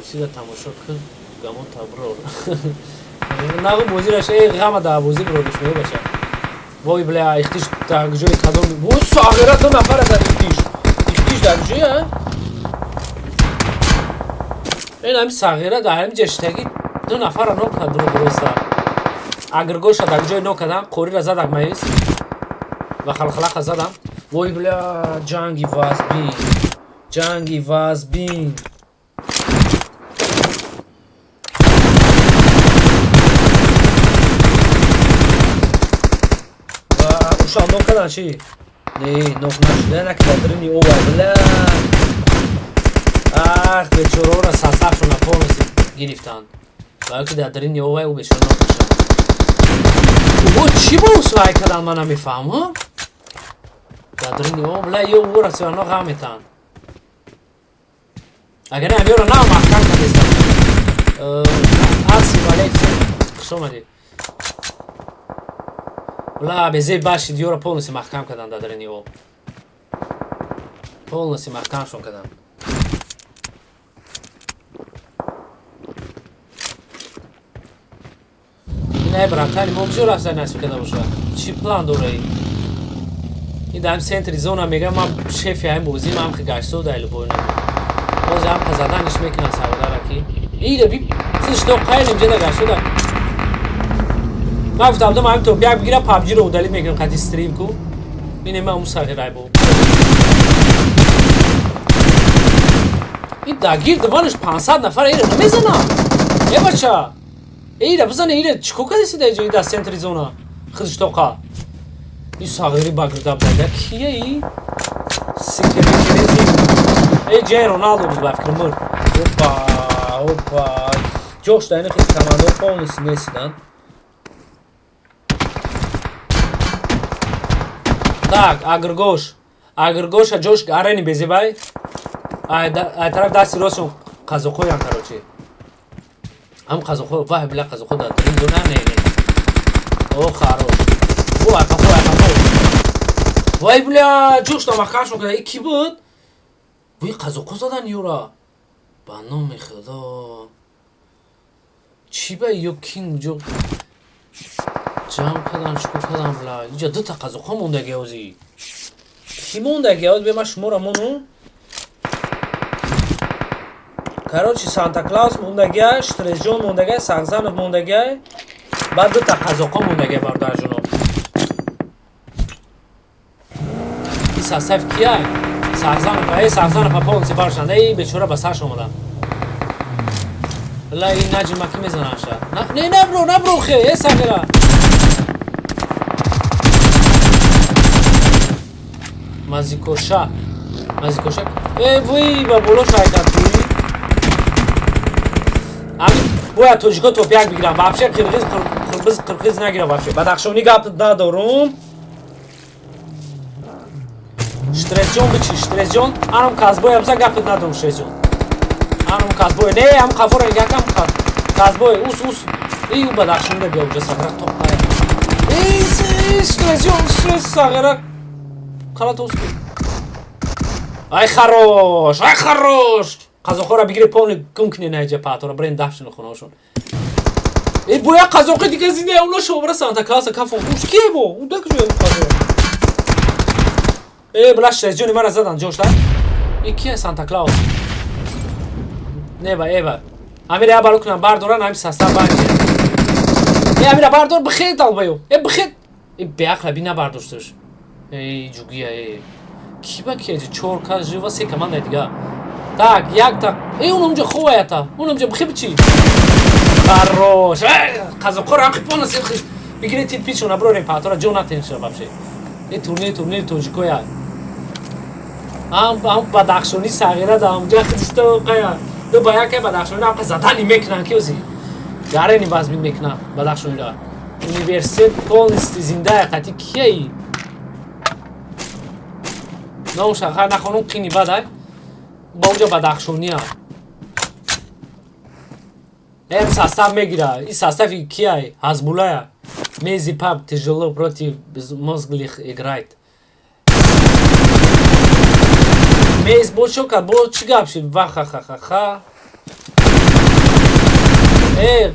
сида тамошо кун, гамон таброр. Нагу бозираш, эй, ғама да бозӣ бирориш мебаша. Вой, бля, ихтиш дар ҷои кадом? Во, сағира ду нафара дар ихтиш. Ихтиш дар ҷоя? Ин ҳами сағира дар ҳами ҷаштагӣ ду нафара нок кард дуро дуруста. Агргоша дар ҷои нок кардам, қориро задак маис. Ва халхалақа задам. Вой, бля, ҷанги вазбин. Ҷанги вазбин. Ва ушал нок кардан чӣ? Не, нок нашуда, наки дар дарини овай, бля. Ах, бечораро сасафшона полностью гирифтанд. Барои ки дар дарини овай ӯ бечора нок мешавад. О, чӣ бо усвай кардан, ман намефаҳмам. Дар дарини ов, бля, ё ӯра сиёно ғам метаҳанд. Агар не, ҳамёро на маҳкам кардестам. Асим алейкум. Хуш омадед. Бля, безеб башид, ёро полностью маҳкам кардан дар дарини об. Полностью маҳкамшон кардан. Ин ай братани мо куҷо рафта насиб карда бошад? Чӣ план дораи? Ин дар центри зона мега, ман шефи ҳамин бозӣ, ман ҳам гаштсо дар любой нам. Боз ҳам заданиш мекунан саводара ки. Ира би худш то қайлем ҷеда гаштсо. Ман гуфтам дам ҳамин то бия бигира PUBG ро удалить мекунам қати стрим ку. Ине ман мусағирай бо. Ин дар гирди ванаш 500 нафар, ира намезанам. Э, бача, ира бизане, ира чӣ кор кардеси дар ҷои, дар центри зона худш тоқа? И сағири ба гирда буда кия? И сикерикерети, э, ҷай Роналдо буд, ба фикр мур. Опа, опа, ҷош дар ин хел командо полностью несидан. Так, агргош, агргоша ҷош арени безебай. Ай тараф дасти ростшон қазоқоян, короче, ҳам қазоқо. Вай, била, қазоқо дар дурин зона. Не, не, о, хорош! О, айқафо, айқафо! Вай, бля, ҷош намахкашон када. И ки буд? Вай, қазоқо задан юра, ба номи Худо! Чӣ ба ё кин ҷо ҷамъ кардан, чикор кардан, бля? Иҷа дута қазоқо мондаги. Ози кӣ мондаги? Оз бе, ман шуморо мону. Короче, Санта Клаус мондагия, Штресҷон мондагия, Сағзанов мондагия, баъд дута қазоқо мондагия, бародарҷоно. И состав кия? Сағзанов, э, Сағзанов полностью баршанда. Эй, бечора, ба сарш омада. Ла, ин наҷима ки мезанаша? Не, набро, набро, хе, э, сағира. Мазикоша, мазикоша, э, вуй, ба боло шайкат. Ами бояд тоҷико топ як бигирам. Вообще қирғиз, қирғиз, қирғиз нагирам вообще. Бадахшонӣ гап надорум. Штресҷон бичи, Штресҷон, анам казбой амса, гапит надорум, Штресҷон. Анам казбой, не, ам қафора якам казбой, ус, ус. И у бадахшонда биё, уҷа сағира тоқая. Эй, Штресҷон, Штрес, сағира. Қалат ус. Ай, хорош, ай, хорош! Қазоқҳоро бигире, полный гум кунед наиҷа, паатора бирен дафшуну хонаошон. Э, бо як қазоқи дига зинда, уна шобра Санта Клауса кафон. Уш кие бо? Уда куҷо қазоқ? Э, бла, Штресҷони мара задан ҷошта. И кие, Санта Клаус? Нева, эва. Амира я баро кунам, бардоран ҳами состав банҷе. Э, Амира бардор, бихед албаю. Э, бихед. Э, беақла би набардошташ. Эй, ҷугия, э. Ки ба ки чор кас жива, се команда дига. Так, якта. Э, он унҷа ховаята. Он унҷа бихе бичи. Хорош. Э, қазоқҳоро ҳам хипона се бигиред, тит пичона бирорем паатора, ҷо натенша вообще. Э, турнир, турнири тоҷикоя. Ҳам бадахшонӣ сағира да ҳамҷа худишто қая. Ду ба яке бадахшонӣ ҳам задани мекунан, ки ози. Гарени вазмин мекунан бадахшониро. Университет полностью зиндая қати кияи? Номша хай нахонум, қини бадай. Ба унҷа бадахшония. Эм состав мегира. И состави кияй? Ҳазбулая. Мези пап тяжело против безмозглых играет. Мез бо чо кард? Бо чӣ гап шид? Вахахахаха. Э,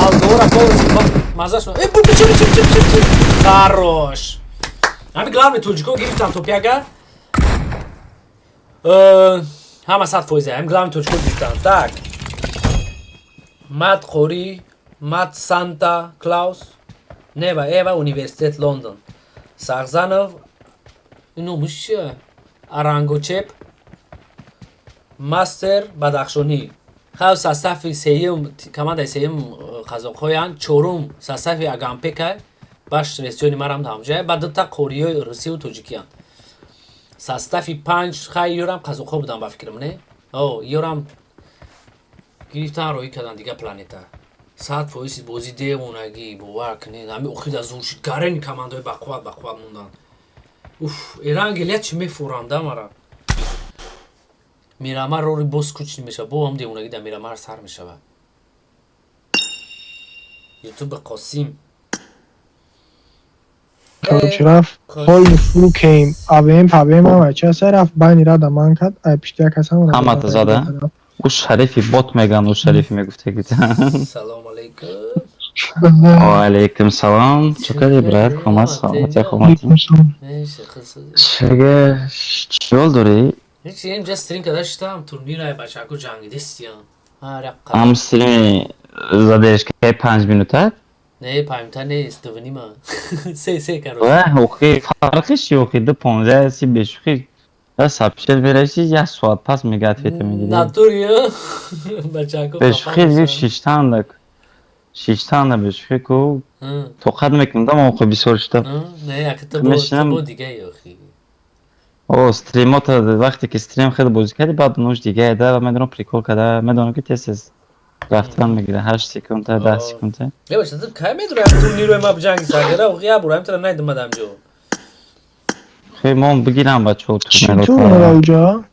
Алдора полностью мазаш. Э, бу чи чи чи чи чи. Хорош. Ҳами главный тоҷико гирифтан топ яга. Ҳама 100%. Ҳами главный тоҷико гирифтан. Так. Мат Қори, Мат Санта Клаус, Нева Эва, Университет Лондон. Сағзанов, номиш чия? Арангочеп, Мастер Бадахшонӣ. Хав, состави сеюм, командаи сеюм қазоқҳоянд, чорум состави Агампека, баш Штресҷони марам ҳамҷая, баъд дута қориёи русиву тоҷикиянд. Состави панҷ, хай, ёрам қазоқҳо буданд, ба фикрам, не? О, ёрам гирифтан, роҳӣ кардан дига планета. 100% бозӣ девонагӣ, бовар кунед, ҳами охир зур шид, гарени командаҳои бақувват, бақувват монданд. Уф, эрангел чи мефурам да мара. Мирамар рори боз кучни мешава, бо ҳам девонагӣ дар Мирамар сар мешава. Ютуби Қосим. Короче, рафт полный фул кейм АВМ ПВМ ҳама ча сар рафт, байни рада ман кард, ай пишти як кас ҳама. Ҳамата зада? Ӯ шарифи бот меган, ӯ шарифи мегуфтагид. Салом алейкум. Ва алейкум салом. Чӣ кардӣ, брат? Хомат, саломатия, хомат. Шага, чӣ ҳол дорӣ? Ҳеч, инҷа стрим карда шитам, турнирай бачако ҷангидистиян. Ҳам стрими задержкаи 5 минута? Не, 5 минута нест, дувнима. Се, се, короче. Ва, охи, фарқиш чи, охи, ду понздаҳ си бешухи. Я сообщение мерасӣ, як соат пас мега ответа медиҳӣ. Натури, бачако. Бешухӣ шиштанда. Шиштанда бешухӣ ку тоқат мекунам, да ман бисёр шита. Не, як ту бо дига ёхи. О, стримота вақте ки стрим хеле бозӣ кардӣ, баъд нуш дига да медонам прикол када, медонам ки тез рафтан мегира 8 секунда, 10 секунда. Не бача, ту кай медури турнирои ма биҷанги сагара, охи я бура, ҳамтара найдумадам ҷо. Хе мон бигирам бачо Чӣ турнир уҷа?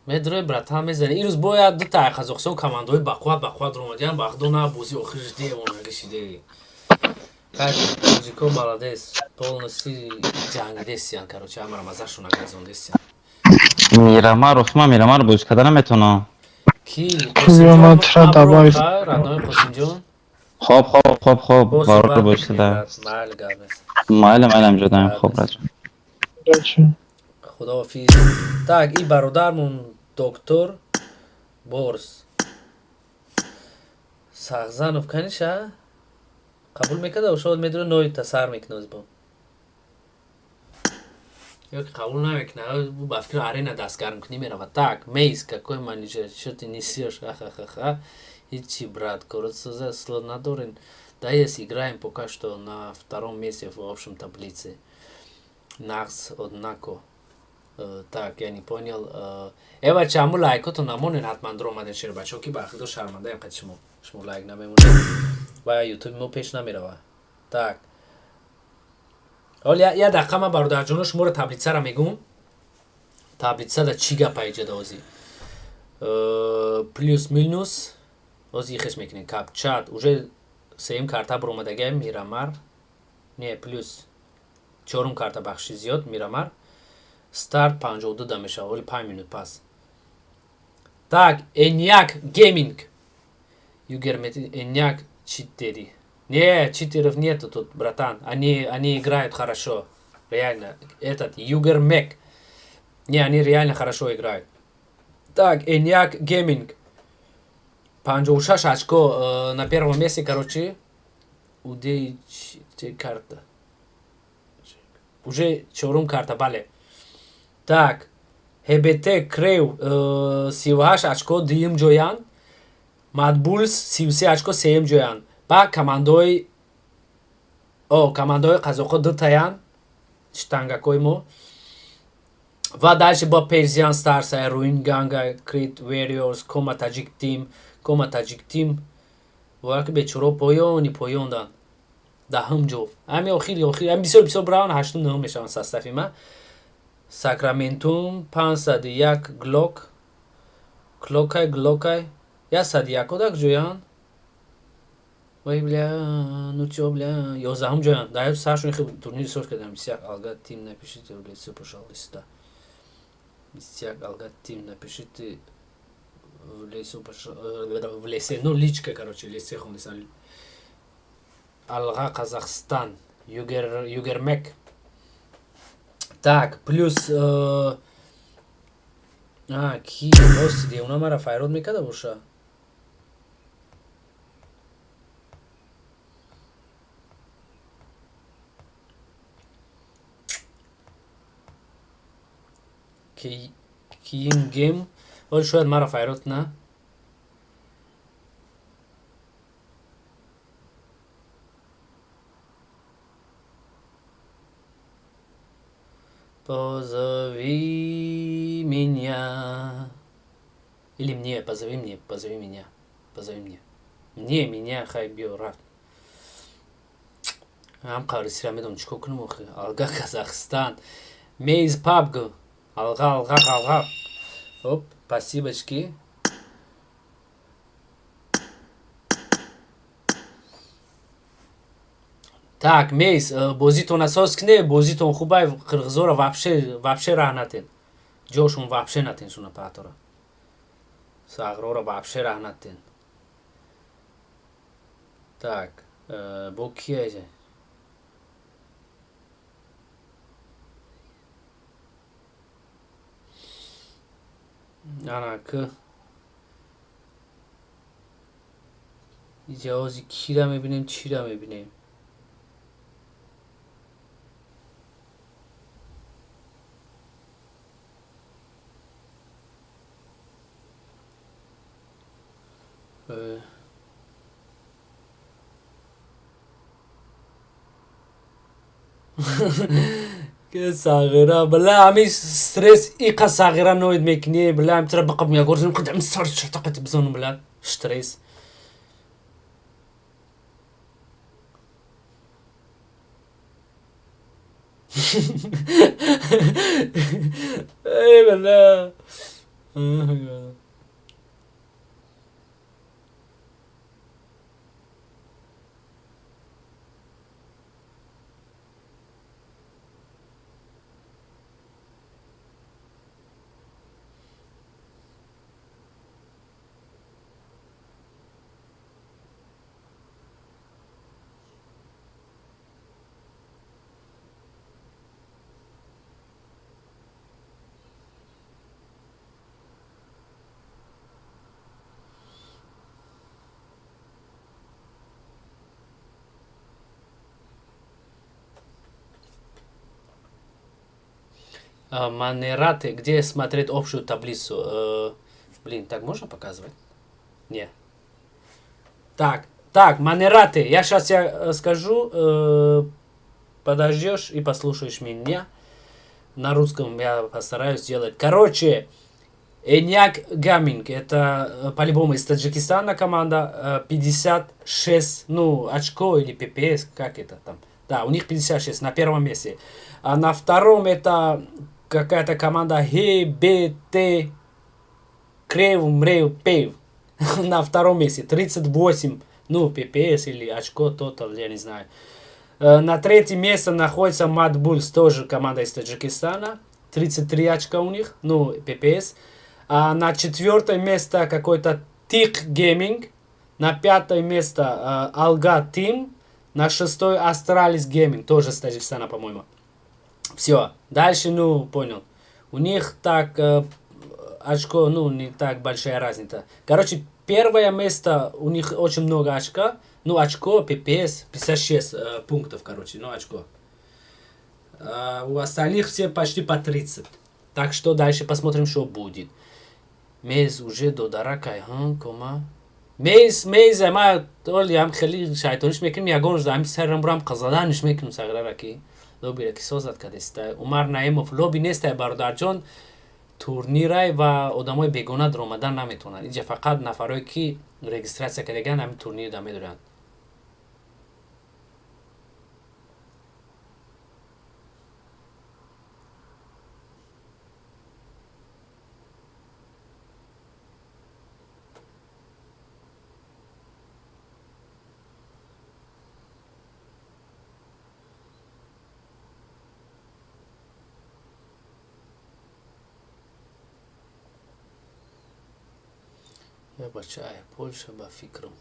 Медрои братан мезани. Ирӯз бояд дута Қазоқистон командаҳои бақувват бақувват ромадиан, бахдо на бози охирш девонагишиде. Как мужико молодец, полностью ҷангидесиян, короче, ҳамара мазашона газондесиян. Мирамар, охи ман Мирамар бозӣ карда наметавонам. Ки? Километра добавить. Родной Қосимҷон? Хоб, хоб, хоб, хоб, барор бошед. Майли, гап нест. Майли, майли, ҳамҷодаем, хоб, раҷон. Худоҳофиз. Так, и бародармон доктор Борс Сағзанов каниша қабул мекарда, шояд медура ной тасар мекунад бо. Ё ки қабул намекунад, ба фикр арена дастгарм кунӣ меравад. Так, Мейс, какой менеджер, что ты несешь? Ха-ха-ха-ха. Ичи, брат, коротсоза сло надорен. Да, если играем пока что на втором месте в общем таблице. Нақс, однако. Так, я не понял. Эва чаму лайкото намонен ҳатман дуромаден шербачо ки ба худо шармандаем қад шумо. Шумо лайк намемонед ва ютуби мо пеш намерава. Так. Ҳол я дақиқа ман бародарҷоно шуморо таблицаро мегӯм. Таблицада чӣ гапа иҷода ҳозӣ? Плюс минус ҳозӣ хеш мекунем. Капчат уже сеюм карта баромадагиам Мирамар. Не, плюс чорум карта бахши зиёд Мирамар. Старт 52 да мешавад, ҳоли 5 минут пас. Так, Эняк Гейминг. Югермет Эняк 4. Не, читеров нету тут, братан. Они играют хорошо. Реально. Этот Югермек. Не, они реально хорошо играют. Так, Эняк Гейминг. 56 очко на первом месте, короче. Удей карта. Уже чорум карта, бале. Так, ХБТ Крев 38 очко дуюм ҷоянд. Мадбулс 33 очко сеюм ҷоянд. Ба командаҳои командаҳои қазоқҳо дутаянд, штангакҳои мо. Ва дальше бо Persian Stars, Ruin Ganga, Крит Warriors, Кома Таджик Team, Кома Таджик Team. Ва ки бечоро поёни поёнданд. Даҳум ҷо. Ҳами охири охири, ҳами бисёр бисёр браван ҳаштум нӯҳум мешаванд состави ма. Сакраментум 501 Глок Клокай Глокай 101 одак ҷоянд. Вай бля, ну чё бля, 11 ҷоянд. Да, саршон хел турнир соз кардам. Бисяк Алга Тим напишите в лицо, пожалуйста. Бисяк Алга Тим напишите в лицо, в лесе, ну личка, короче, лесе хондесан. Алга Казахстан, Югер Югермек. Так, плюс ки рости девона мара файрод мекарда боша. Киин гейм. Вале шояд мара файрод на. Позови меня. Или мне, позови мне, позови меня. Позови мне. Мне, меня, хай биё, рафт. Ҳам қаврисира медонам чӣ кор кунам охи. Алга Казахстан. Мейз пабг. Алға, алға, алға. Оп, спасибочки. Так, Мейс, бозитон асос кне, бозитон хубай, қирғизора вообще, вообще раҳ натен. Ҷошон вообще натен суна паатора. Сағрора вообще раҳ натен. Так, бо кия? Ана к иҷози кира мебинем, чира мебинем. Ки сағира, била, ҳами стресс иқа сағира ноид мекунӣ, била, ҳамтара биқаб мегорзим, қидам сар чартақати бизонум, била, стресс. Эй, била. Манераты, где смотреть общую таблицу? Блин, так можно показывать? Не. Так, так, Манераты, я сейчас я скажу, подождешь и послушаешь меня. На русском я постараюсь сделать. Короче, Эняк Гаминг, это по-любому из Таджикистана команда, 56, ну, очко или ППС, как это там. Да, у них 56 на первом месте. А на втором это какая-то команда ГБТ Крев Мрев Пев. На втором месте 38, ну, ППС или очко тотал, я не знаю. На третьем месте находится Mad Bulls, тоже команда из Таджикистана. 33 очка у них, ну, ППС. А на четвертое место какой-то Тик Gaming. На пятое место Алга Team. На шестой Astralis Gaming, тоже с Таджикистана, по-моему. Все, дальше, ну, понял. У них так очко, ну, не так большая разница. Короче, первое место, у них очень много очка. Ну, очко, ППС, 56 пунктов, короче, ну, очко. А у остальных все почти по 30. Так что дальше посмотрим, что будет. Мез уже до даракай, кома. Мез, мез, ма, оли, ам хели шайтониш мекунем, ягон рӯз ами сарам бурам қазаданиш мекунем сағирара ки лобира ки созад кадеста. Умар Наимов, лоби нестай, бародарҷон, турнирай ва одамои бегона даромадан наметавонанд. Инҷа фақат нафарое ки регистрация кардаган ҳамин турнир да медоранд. Я бача, Польша ба фикрам.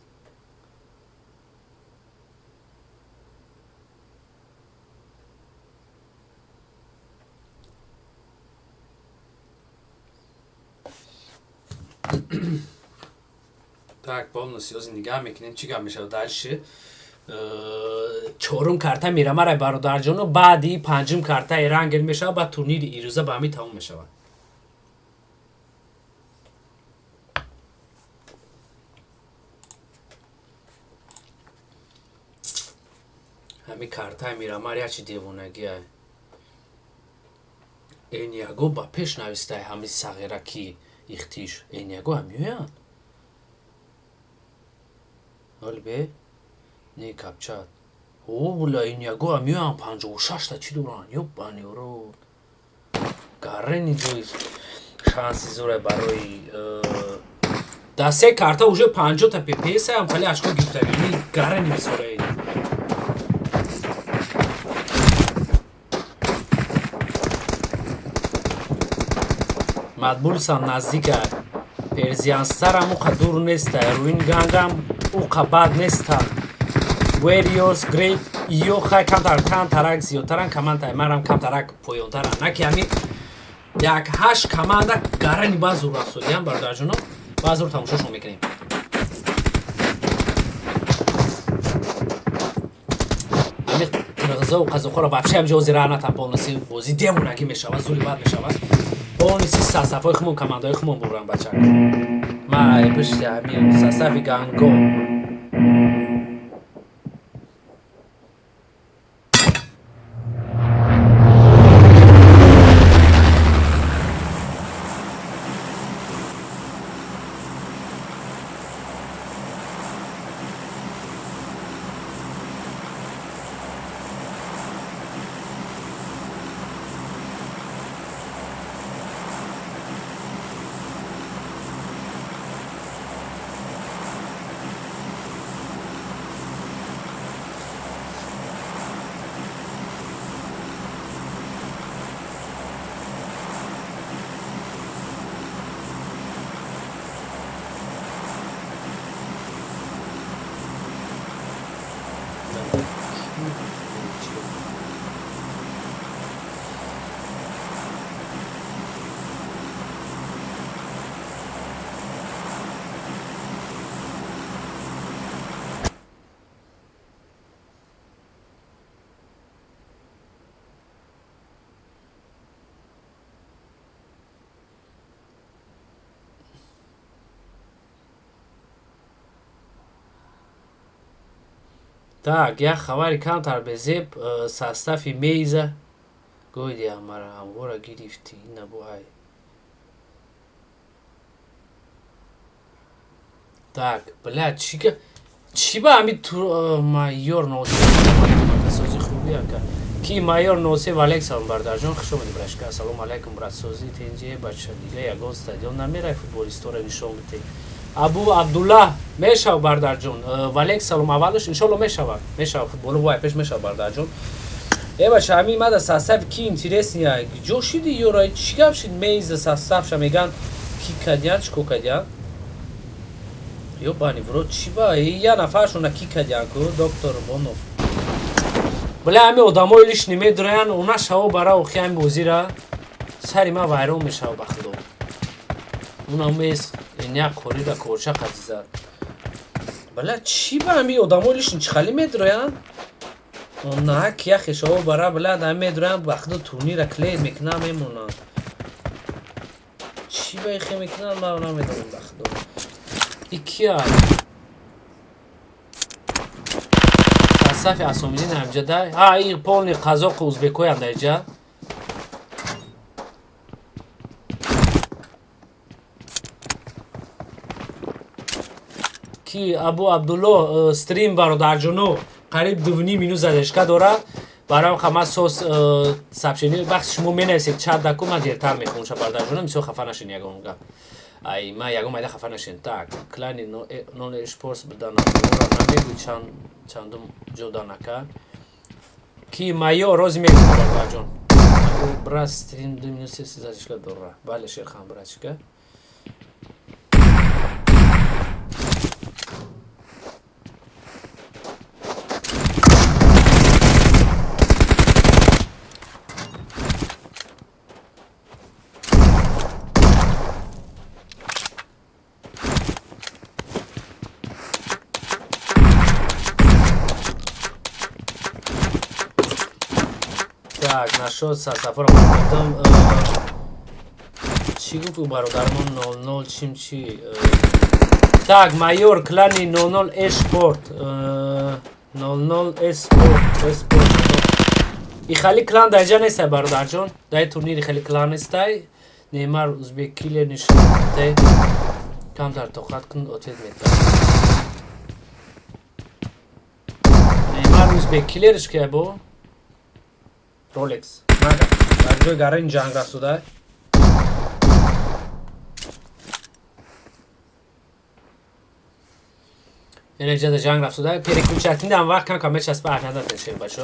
Так, полностью ози нигаҳ мекунем, чӣ гап мешавад дальше. Чорум карта Мирамарай, бародарҷону, баъди панҷум карта Эрангел мешавад, баъд турнири ирӯза ба ҳамин тамом мешавад. Ҳами картаи Мирамар ячи девонагиай. Эняго ба пеш навистай ҳами сағира ки ихтиш. Эняго ҳамиёянд? Оли бе? Не капчат. О, була, эняго ҳамиёянд 56-та чӣ доранд? Ёбани урод. Гарени ҷои шанси зӯре барои да се карта уже 50-та ППС ам хали очко гирифтагӣ. Гарени бисёре. Mad Bullsам наздика. Перзиянстарам уқа дур неста. Руин Гангам уқа бад нестан. Warriors, Great, ё хай камтар, камтарак зиёдтаран, командаи марам камтарак поёнтаран. На ки ҳами як ҳашт команда гарани базур рафтодиям, бародарҷоно. Базур тамошошон мекунем. Ҳами қирғизову қазоқҳоро вообще ҳамҷо ҳозир раҳ натан, полностью бозӣ девонагӣ мешавад, зури бад мешавад. Полностью составҳои хумон, командаҳои хумон буран, бачак. Ма пушти ҳамин состави Ганго. Так, як хабари камтар безеб, состави мейза гойди амара амвора гирифтӣ набу ай. Так, бля, чӣ чӣ ба ами майор носози хуби ака ки майор носе. Валейк салом, бародарҷон, хуш омадӣ, брашка. Ассалому алайкум, братсози тенҷе бача. Дига ягон стадион намерай футболистора нишон бите? Абу Абдуллаҳ, мешава, бародарҷон. Валейк салом. Аввалш иншолло мешава, мешава футболу вай пеш мешава, бародарҷон. Э, бача, ҳамин мада состав ки интересния ҷо шиди ёра, чӣ гап шид? Мейза составша меган, ки кадян, чӣ ко кадян? Ё бани вро, чӣ ба я нафаршона ки кадян ку доктор Бонов. Бля, ҳами одамои лишний медроян, она шаво бара охи ҳами бозира сари ма вайрон мешава, ба худо. Унам эс як қорира корча қазизад. Бля, чӣ ба ҳами одамои лишний чӣ хали медроян? На ки яхе шаво бара, бля, ҳами медроян, ба худо, турнира клеид мекунан, мемонанд. Чӣ ба ихе мекунанд, ман намедонам, ба худо. И кия сафи асомидин ҳамҷа да? Ҳа, и полный қазоқу узбекоян дар иҷа. Ки Абу Абдулло, стрим, бародарҷоно, қариб 2,5 минут задержка дорад. Барои ҳама сос сообщение вақти шумо менависед чат даку, ман дертар мехонша, бародарҷоно, мисол хафа нашин, ягон гап ай ма ягон майда хафа нашин. Так, клани нол эшпорс бидана намегӯй, чанд чандум ҷо данака ки майор рози мегӯ, бародарҷон. Брат, стрим 2 минут задержка дора. Бале, Шерхан, братчика. Так, нашод сафаро мекардам. Чӣ гуфт бародармон? 00 чим чи? Так, майор клани 00 эшпорт, 00 эспорт, эспорт. И хали клан дар ҷа нестай, бародарҷон, дар турнири хели клан нестай. Неймар узбек киллер нишонте, камтар тоқат кун, ответ метавад. Неймар узбек киллерш ки бо Ролекс мага дар ҷои гарани ҷанг расуда. Яъне ҷада ҷанг рафтуда, переключатель ам вақт кам кам мечаспа, аҳамият надошем, бачо.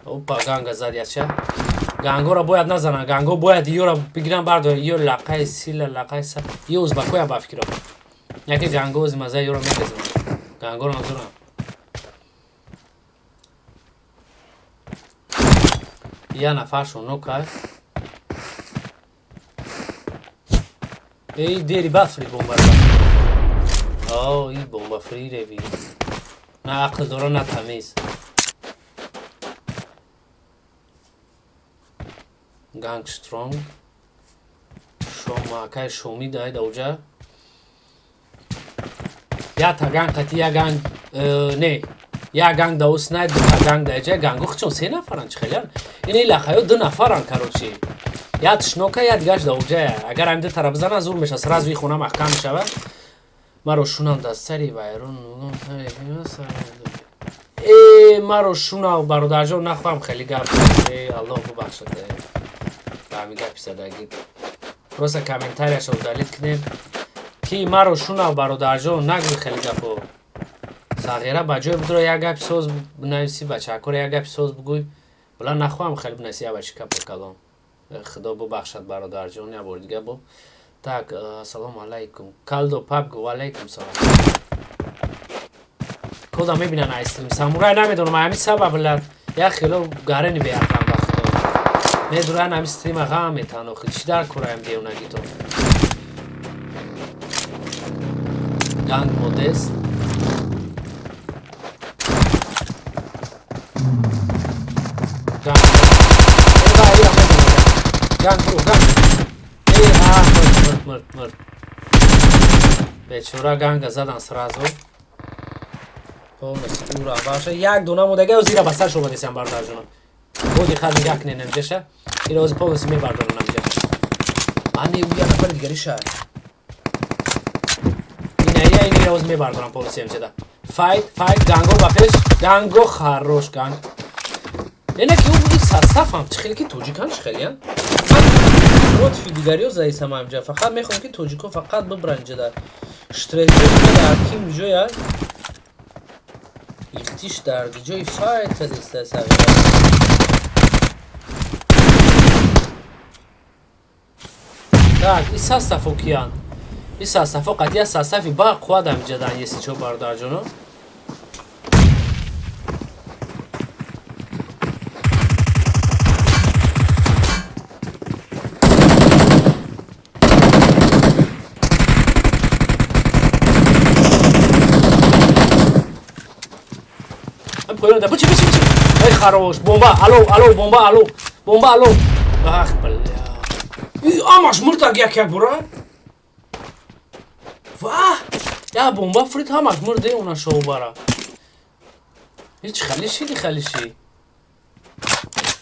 Опа, ганга зад яча. Гангора бояд назананд, ганго бояд ёра бигиран, бардор ё лақаи сила, лақаи са ё узбакоя, ба фикрам. Яке ганго ози маза ёра мегазанд. Гангоро манзурам. Я нафаршон нокар. Эй, дери бафри бомба. О, и бомба фри реви. На ақл дора, на тамиз. Ганг стронг. Шома, акай шоми дай дауҷа. Я та ганг қати я ганг, не. Я ганг да уснай, ду та ганг даҷа, гангу хчон се нафаран, чӣ хелиян. Ин лахаё ду нафаран, короче. Я тишнока, я дигаш дауҷа. Агар ҳамин ду тара бизанан, зур меша, сразу и хона маҳкам мешава. Маро шунам дар сари вайрон. Э, маро шунав, бародарҷон, нахоҳам хеле гап. Э, Аллоҳ бубахшад. Ба ҳамин гапи задагӣ. Просто комментарияшо удалить кунем. Ки маро шунав, бародарҷон, нагӯй хеле гапо. Сағира ба ҷои будро як гапи соз бинависӣ, бачакора як гапи соз бугӯй. Била нахоҳам хеле бинависӣ, я бачи капо калон. Худо бубахшад, бародарҷон, як бори дига бо. Так, ассалому алайкум. Калдо папго, ва алайкум салом. Тоҷикода мебинан айстрим. Самурай намедонам, ҳамин сабаб блядь, як хело гарени беақлам ба худо. Медуран ҳамин стрима ғам метан охи. Чӣ дар кораем девонагито? Ганг модест. Ганг. Эй, ира медонам. Ганг бро, ганг. Эй, а, мурд, мурд, мурд, мурд. Бечора ганга задан сразу. Полностью ура баша. Як дона модага зира ба сар шуба десам бародарҷонам. Боди хат нигоҳ кунед намҷаша. Ира ози полностью мебардорам намҷа. Ане ӯ як нафар дигари ша. Ина я ин ира ози мебардорам полностью амҷада. Файт, файт, ганго ба пеш, ганго хорош ганг. Эна ки ӯ састафам, чӣ хеле ки тоҷикан чӣ хеле, против дигариё заисам амҷа. Фақат мехоҳам ки тоҷико фақат бибран ҷада. Штрехҷо дар ким ҷоя ихтиш дар ҷои файт задиста сағира. Так, и састафо киян? И састафо қадия састафи ба қувват амҷадан еси чо бародарҷоно. Поён да бучи бучи бучи. Эй хорош, бомба, алло, алло, бомба, алло. Бомба, алло. Ах, бля. И амаш мурдаг як як бура. Ва! Я бомба фрит ҳамаш мурде она шоу бара. Ҳеч хали шиди хали ши.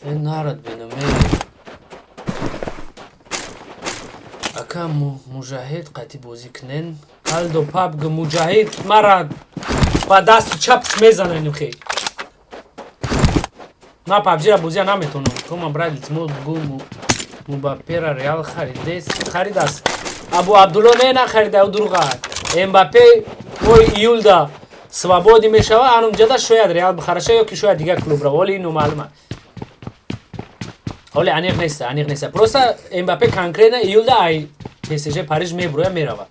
Э нарад бинам, э. Ака муҷаҳид қати бозӣ кунен. Қалдо пабг муҷаҳид мара ба дасти чапш мезананим хе. Ма пабжира бозия наметонам. Кома брат илтимос бугу Мбаппера Реал харидес харидааст. Абу Абдулло не нахарида, ӯ дурӯға. Мбаппе моҳи июлда свободный мешава, анунҷада шояд Реал бихараша ё ки шояд дигар клуб ра. Ҳоли ин номаълума. Ҳоли аниқ нест, аниқ нест. Просто Мбаппе конкретно июлда ай ПСЖ Париж мебуроя мерава.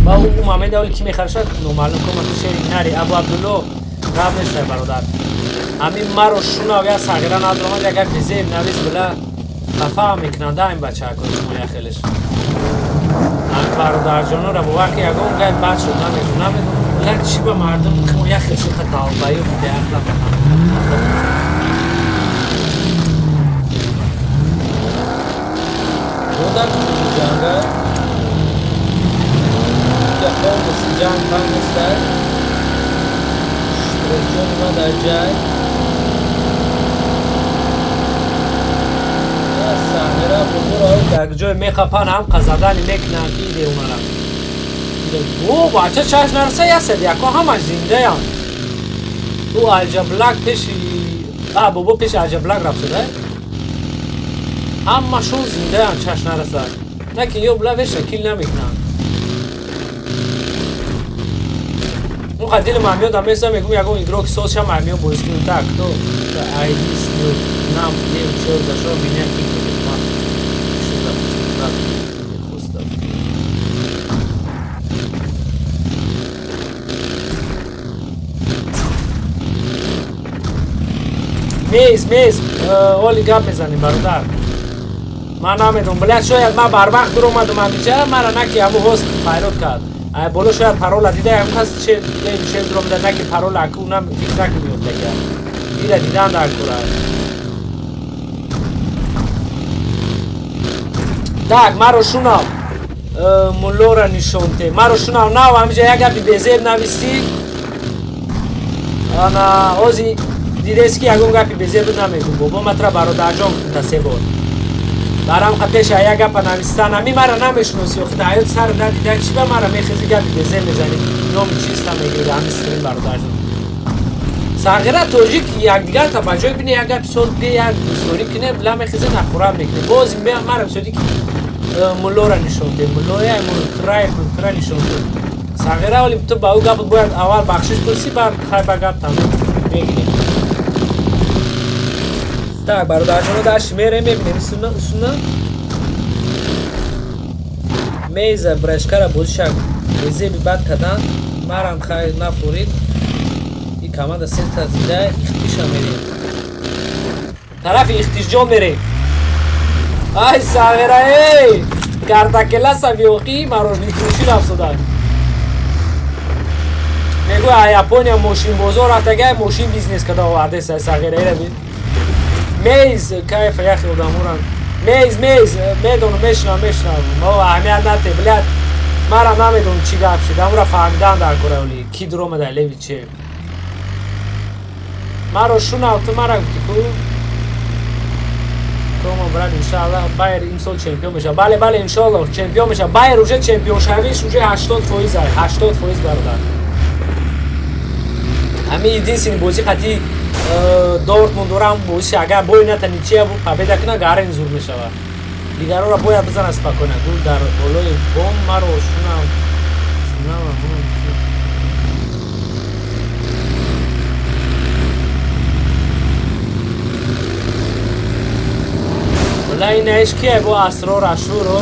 Ва ӯ момент ҳоли ки мехараша номаълум. Кома ту шери нари Абу Абдулло гап нест бародар. Ҳамин маро шунав я сағира надоромад як гапи зеб навис била хафа мекунанда ин бачаҳако шумо хелеш. Ҳамин бародарҷонора бовар ки ягон гап бад шуд намедонам, намедонам. Била чӣ ба мардум мо як хел шуд далбаю беақла ба Бодар ҷанга я полностью ҷанг панеста. Штрехҷони ма дар ҷай. Сағира бузург дар ҷой мехапан ҳам қазадани мекунанд ки девонара. О, бача чаш нараса ясад, яко ҳамаш зиндаям. Ӯ Алҷаблак пеши а бобо пеши Алҷаблак рафт шуда. Ҳамашон зиндаям чаш нараса. На ки ё бла веша кил намекунанд. Он қад дили ман меёд амеса мегум ягон игрок соз ша ман меёд бозӣ кунам так то айдис нам не чё за шо меня кикнули ма что за так мехостам. Мез, мез, оли гап мезанем бародар. Ман намедонам, блядь, шояд ман барвақт дуромадам ҳамиҷа, мара наки ҳамун хост файрод кард. Ай боло шояд парола дида, ҳам кас че че дуромада наки парола аку унам фикр накун меёфтага. Ира дидан дар кора. Так, маро шунав. Муллора нишонте. Маро шунав, нав ҳамиҷа як гапи безеб нависӣ. Ана ози дидест ки ягон гапи безеб намегум. Бобо матра бародарҷон та се бор. Барам қа пеша як гапа навистан, ами мара намешиноси, охи дар ҳаёт сар надида, чӣ ба мара мехези гапи безеб мезанӣ, номи чиста мегири ҳами стрим бародарҷон. Сағира тоҷик якдигар та ба ҷой бине як гапи соз бе як дӯстдорӣ кине, била мехезе нақурат мекуне. Боз мара бисёди ки муллора нишон де, муллоя мулкрай мулкра нишон де. Сағира оли ту ба ӯ гапот бояд аввал бахшиш пурсӣ, баъд хай ба гап тамом мегирем. Так, бародарҷоно дашт мерем мебинем суна суна меза брашкара бозиша безеби бад кадан. Марам хайр нафурид. И команда сета зинда, ихтиша мерем. Тарафи ихтишҷон мерем. Ай сағира, эй! Картакеласа биёқӣ мороженое рафтода. Мегӯя, а Япония мошинбозор рафтага, мошин бизнес када овардеса сағира ира бин. Мейз кайфа яхе одамуран. Мейз, мейз, медонам, мешинам, мешинам. Мо аҳамият нате, блядь. Марам намедонам чӣ гап шид. Амура фаҳмидан дар кора оли. Ки дуромада леви че. Маро шунав, ту мара гуфтӣ ку? Кома брат, иншаллах Байер имсол чемпион мешавад. Бале, бале, иншаллах чемпион мешавад. Байер уже чемпион шавиш уже 80% ай, 80% бародар. Ҳамин единственный бозӣ қати Дортмунд дорам, бозиш агар бой ната ничья победа кунад, гарен зур мешавад. Дигарора бояд бизанад спокойно. Гул дар болои бом маро шунав. Шунав. Валла инаиш кие бо асрор ашуро?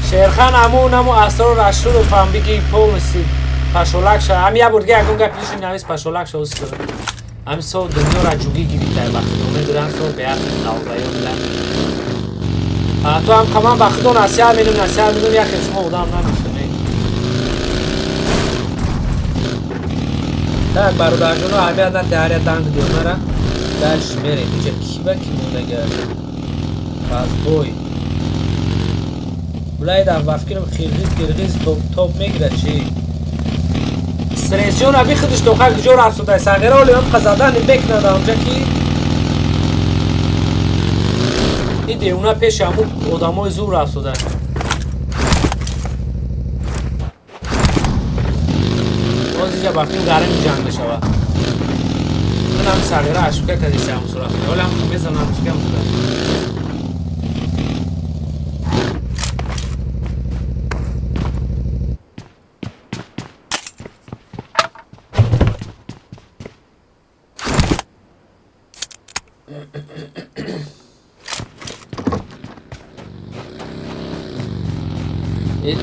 Шерхан аму наму асрор ашуро фаҳмиди ки полностью пашолак ша. Ами як бор дига ягон гап лишний навис, пашолак ша устод. Ами сол дунёра ҷугӣ гирифта ба худо медурам сол беақл долбоёб бля. А ту ҳам каман ба худо насиҳат медум, насиҳат медум, яхе шумо одам намешавед. Так, бародарҷоно, аҳамият наде ҳар як данг диёнара. Дальше мерем. Иҷа ки ба ки мондага? Разбой. Булайда ба фикрам қирғиз қирғиз топ топ мегирад чӣ? Стрессҷон аби худаш тоқа куҷо рафт шуда? Сағира оли ҳам қазадан мекунад онҷа ки и девона пеши ҳамун одамои зур рафт шуда. Боз иҷа ба фикрам гарами ҷанг мешавад. Манам сағира ошибка кардеси ҳамун сурафт. Оли ҳам мезанам шикам шуда.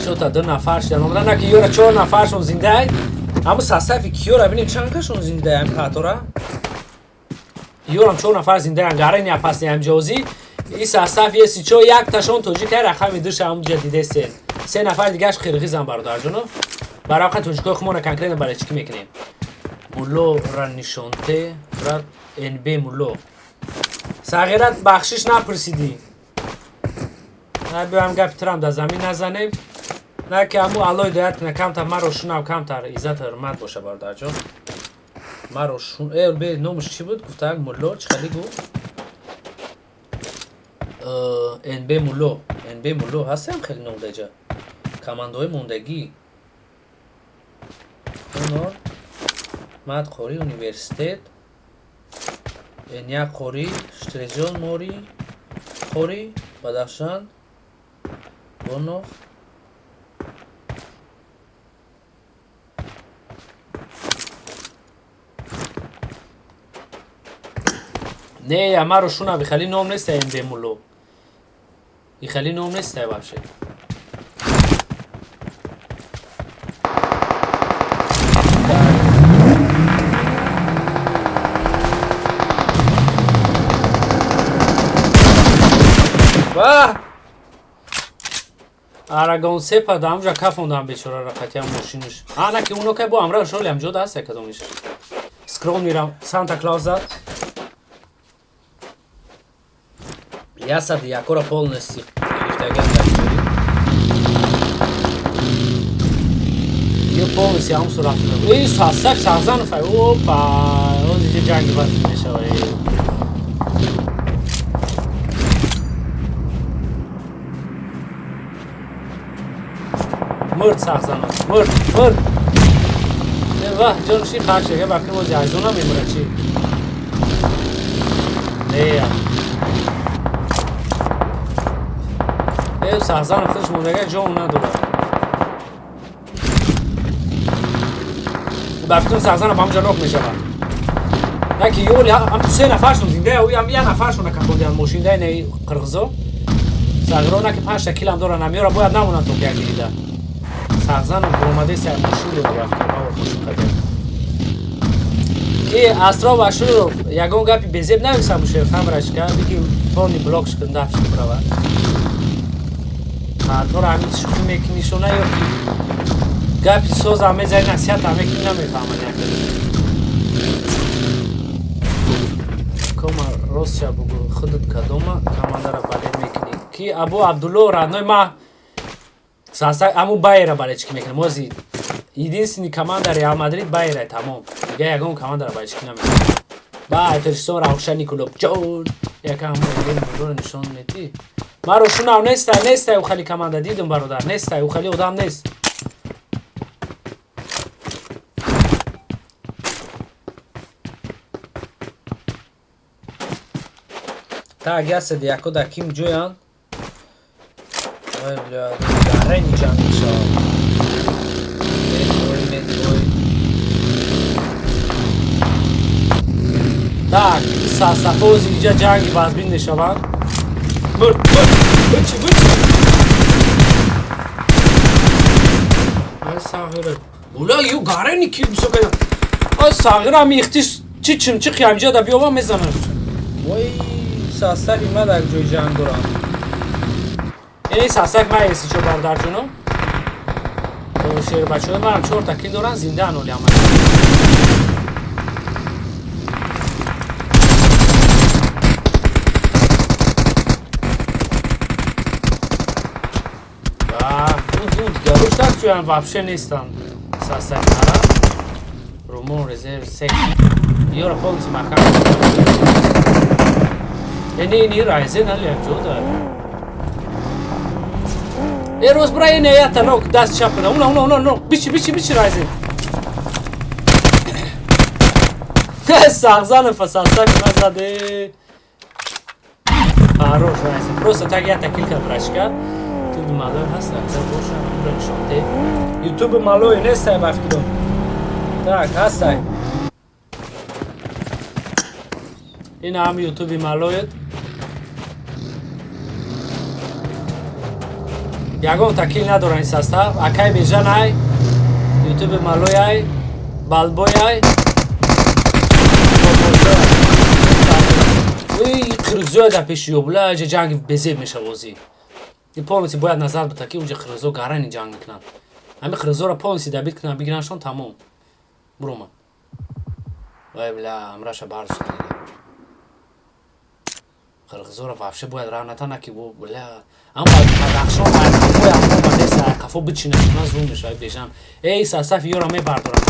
Чота ду нафар шудан омадан, наки ёра чор нафаршон зиндаай. Ҳаму састафи киёра бинем, чанд кашон зиндаай ҳами патора. Ёрам чор нафар зиндааян, гарани апасни ҳамҷозӣ. И састаф еси чо якташон тоҷикай рақами душа ҳамуҷа дидесен. Се нафар дигаш қирғизан бародарҷоно. Барои тоҷикои хумона конкретно барои чӣ мекунем? Мулло ра нишонте, брат НБ мулло. Сағират бахшиш напурсидӣ. На биём гапи трам дар замин назанем. На ки ҳаму Аллоҳ ҳидоят кунад, камтар маро шунав, камтар иззат ҳурмат боша бародарҷон. Маро шун э бе номаш чӣ буд? Гуфтак мулло чӣ хеле гуфт? НБ мулло. НБ мулло ҳастам хеле ном даҷа. Командаҳои мондагӣ. Онор Мад Қори университет. Н1 Қори, Штрезон Мори, Қори, Бадахшан, Бонов. Не, маро шунав, ихали ном нест НБ мулло. Ихали ном нест вообще. Ва! Арагон сепа да амжа кафондам бечора рақатия мошиниш. Ана ки уно кай бо амра шоли амҷо да аст кадомиш. Скром мирам Санта Клаус зад. Ясад якора полностью гирифтаган дар ҷои. Ё полностью ҳам сурат. Эй, сасак сазан фай. Опа, ози ҷанги бас мешава. Мурд сахзанов. Мурд, мурд. Ваҳ, ҷонуши қаршега ба ким ози айзона мемура чӣ? Не. Э, сахзанов худаш мондага ҷон надорад. Ба фикрам сағзанов ҳамҷа нок мешавад. Яки ёли ҳам се нафаршон зинда, ям я нафаршон накафондиан мошинда инаи қирғизо. Сағиро наки панҷта килам доран, амиёра бояд намонанд то як гирида. Сағзанов буромаде сай мошин дора ба фикрам, ава мошин қадер. Ки Асров Ашуров ягон гапи безеб нависам шерхан брачка, биги тони блок шкун дафш брава. Тора ҳамин шӯхӣ мекунӣ шона ё ки гапи созам мезани, насиҳатам мекунӣ, намефаҳмад якада. Кома ростша бугӯ, худат кадома командара балет мекунӣ? Ки Абу Абдулло родной ма саса аму Байера балетчики мекунам. Ози единственный команда Реал Мадрид Байера, тамом. Дига ягон командара балетчики намекунам. Ба Тоҷикистон Равшани клуб ҷон яка ҳамон муро нишон метӣ. Маро шунав нестай, нестай ӯ хали команда дидум бародар, нестай ӯ хали одам нест. Так, ясади яко да ким ҷоянд? Ой, бля, гарени ҷанг мешавад. Медбой, медбой. Так, сасафози инҷа ҷанги вазмин мешаванд. Мурд, мурд, бучи, бучи. Ай сағира. Ула, ю гарени ки бисока. Ай сағира ми ихтиш чи чимчиқи ҳамҷа да биёва мезанад. Вой, сасафи ма дар ҷои ҷанг дорам. Ин сасаф ма еси чо бародарҷоно. Шербачаҳои манам чорта кил доран, зиндаан оли ҳама. Дигарош так ҷоян вообще нестан. Сасаф мара. Румон резерв сек. Ёра полностью маҳкам. Не, не, Райзен али ҷо дор. Э роз бра ине ята нок даст чапна. Уна, уна, уна, уна. Бичи, бичи, бичи Райзен. Сағзанов сасак назаде. Хорош Райзен. Просто так ята килка брачка. Ютуб малой ҳаст, агар боша, амро нишон де. Ютуб малой нестай ба фикрам. Так, ҳастай. Ин ҳам ютуби малоед. Ягон такил надоран ин состав. Акай Бежан ай, ютуби малой ай, Балбой ай. Ой, қирғизоя дар пеши ёбла, ҷа ҷанги безеб мешавозӣ. Ин полностью бояд назар бита ки унҷа қирғизо гарани ҷанг мекунанд. Ҳамин қирғизоро полностью дабит кунанд, бигираншон, тамом. Буромад. Вай бля, амраша баршуда дига. Қирғизоро вообще бояд раҳ натана ки бля, ам Бадахшон ай қафои амро бадеса, ай қафо бичинад, на зум мешавад Бежан. Эй, сасаф ёро мебардорам.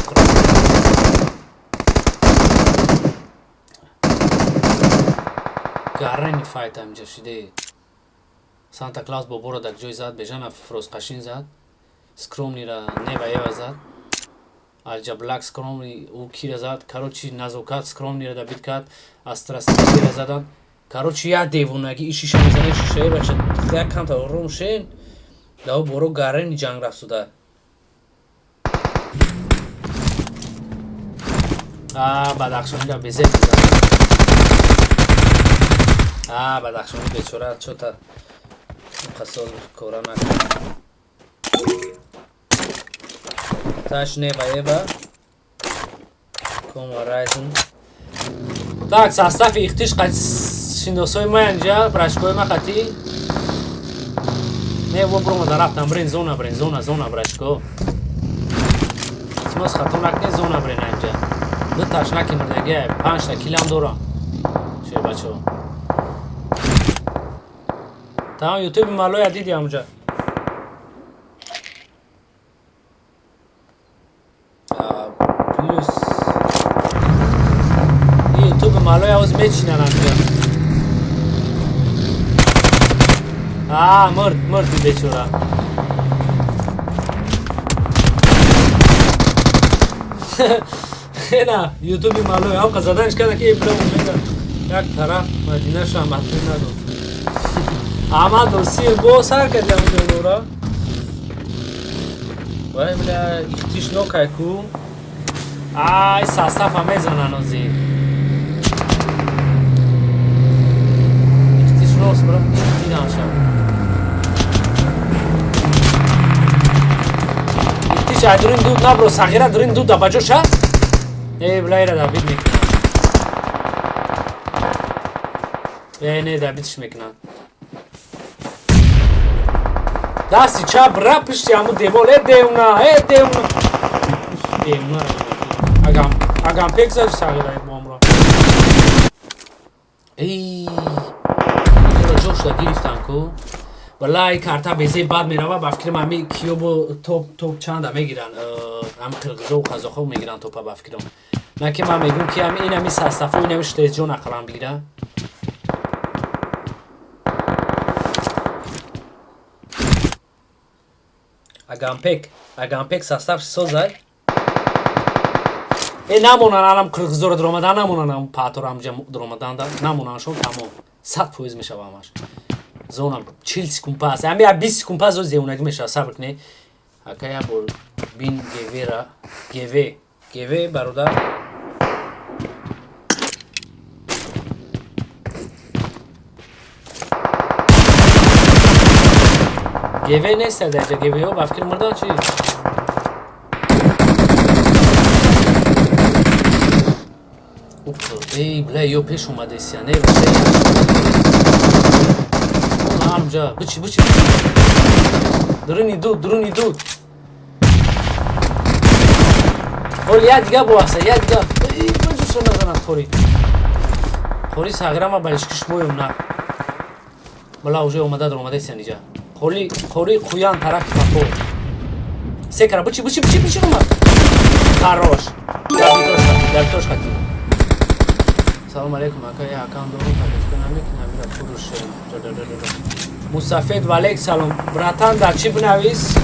Гарани файт ҳамҷа шиде. Санта Клаус боборо дар ҷой зад, Бежана Фрозқашин зад. Скромнира Нева Ева зад. Алҷаблак Скромни ӯ кира зад. Короче, назокат Скромнира дабит кард. Астрастира задан. Короче, як девонагӣ ишиша мезане, шишаи бача як камта ором шен. Дао боро гарени ҷанг рафтуда. А, Бадахшонӣ да безеб зад. А, Бадахшонӣ бечора чота қасол кора накард. Таш Нева Ева. Кома Райзен. Так, состави ихтиш шиносои ма инҷа, брачкои ма қатӣ. Не, во бромада рафтам, брен зона, брен зона, зона брачко. Илтимос хато накунед, зона брен инҷа. Ду таш наки мурдагия, панҷта килам дорам. Шербачо. Тамом ютуби малоя диди ҳамҷа. Плюс ютуби малоя оз мечинан ҳамҷа. А, мурд, мурд бечора. На, ютуби малоя ҳам заданш карда ки эбло мега. Як тараф Мадинаша матлуб надод. Аҳмад Осир бо сар кардам ҷонора. Вай бля, ихтиш нокай ку. Ай, састафа мезанан ози. Ихтиш рост бра, диданша. Ихтиш айдурин дуд набро, сағира дурин дуд да баҷоша? Эй, блайра да бид мекунам. Э, не, да бидш мекунам. Дасти чап ра пишти ҳамун девол, э девна, э девна. Девна. Агам, агам пек зад сағира бомро. Эй, инро ҷо шуда гирифтан ку. Валлай карта безе бад мерава, ба фикрам ами киё бо топ чанда мегиран, ам қирғизо қазоқҳо мегиран топа ба фикрам. На ки ман мегӯм ки ами ин ами састафо ин ами штезҷон ақалан бигира. Агампек, агампек состав созай. Э намонан алам қирғизоро дуромадан, намонан ам паатора амҷа дуромадан да, намонан шон тамом. 100% мешава ҳамаш. Зона 40 секунд пас, ами 20 секунд пас зо зеунагӣ мешава, сабр кунед. Ака я бор бин гевера, геве, геве бародар. Геве нест даҷа, гевеҳо ба фикр мурдан чи? Эй, бля, ё пеш омадесия, не, анҷа, бичи, бичи. Дуруни дуд, дуруни дуд. Ҳол я дига боаса, я дига. Эй, баҷуша назанад хори. Хори сағира ма балишкиш моюм на. Бала уже омада дуромадесия ниҷа. Хори, хори қуян тарафи папо. Секара, бичи, бичи, бичи, бичи омад. Хорош. Дабитош хати. Салом алейкум, ака, я акам дорум, подписка намекунам, мира фурӯшем. Мусафед валейк салом. Братан, дар чӣ бинавис?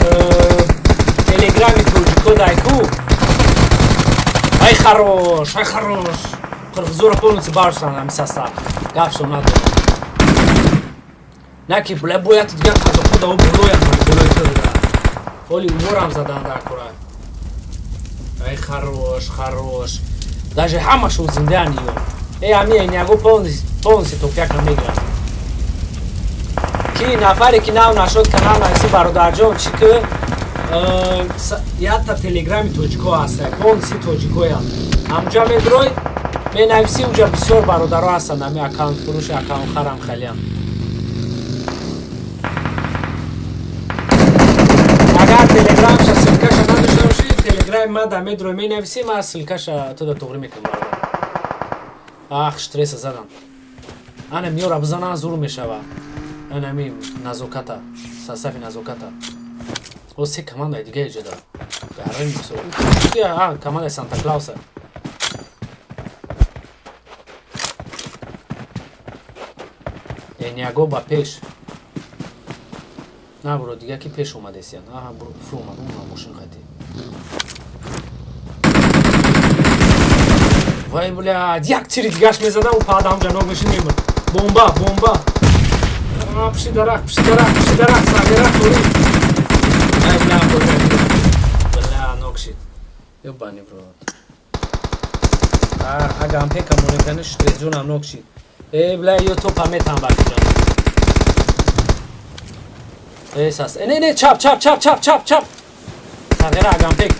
Телеграми тоҷико дайку. Ай хорош, ай хорош. Қирғизоро полностью баршан ами состав. Гапшон надорам. На ки бля бояд дигар қазоқҳо да болоям, болои ту да. Ҳоли уморам задан дар кора. Ай хорош, хорош. Даже ҳамашон зиндаан ё. Эй, ами эняго полностью топяка мегирам. Ки нафаре ки нав нашуд канал нависи бародарҷон, чӣ ки якта телеграми тоҷико ҳаст, полностью тоҷикоянд. Ҳамҷа медрой, менависи, унҷа бисёр бародаро ҳастанд, ами аккаунт фурӯш, аккаунт харам халиям. Агар телеграмша ссылкаша надошта бошӣ, телеграми ма да медрой менависи, ма ссылкаша туда туғрӣ мекунам бародар. Ах, стресса задан. Ана миёра бизанан зур мешава. Ана ми назоката, состави назоката. О, се команда дига иҷода. Гарани мисол. А, команда Санта Клауса. Эняго ба пеш. На бро, дига ки пеш омадесиян. Аҳа, бро, фу омад, уна мошин хати. Вай, блядь, як тири дигаш мезадам, у падам ҷаноб мешин мемурд. Бомба, бомба. А, пиши дарахт, пиши дарахт, пиши дарахт, сагира хӯри. Ай, бля, бля, бля, нокшид. Ёбани в рот. А, агампека монекани штрезҷонам нокшид. Э, бля, ё топа метам бакиҷон. Э, сас. Э, не, не, чап, чап, чап, чап, чап, чап. Сагира агампек.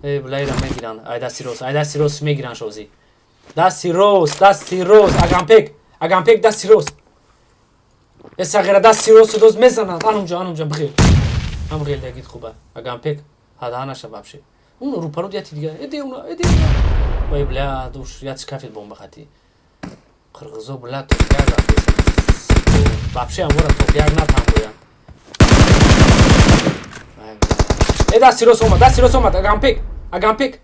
Э, бля, ира мегиран. Ай, дасти рост, ай, дасти рост мегиран шози. Дасти рост, дасти рост, агампек, агампек, дасти рост. Э, сагира дасти рост доз мезанад. Анумҷа, анумҷа, бихел. Ам хел дагид хуба. Агампек, ҳаданаша вообще. Он рупаро яти дига. Э, деуна, э, деуна. Вай, бля, душ, ят шкафет бомба хати. Қирғизо, бля, топяк рафтесан. Вообще амора топяк натам боян. Э, дасти рост омад, дасти рост омад, агампек, агампек.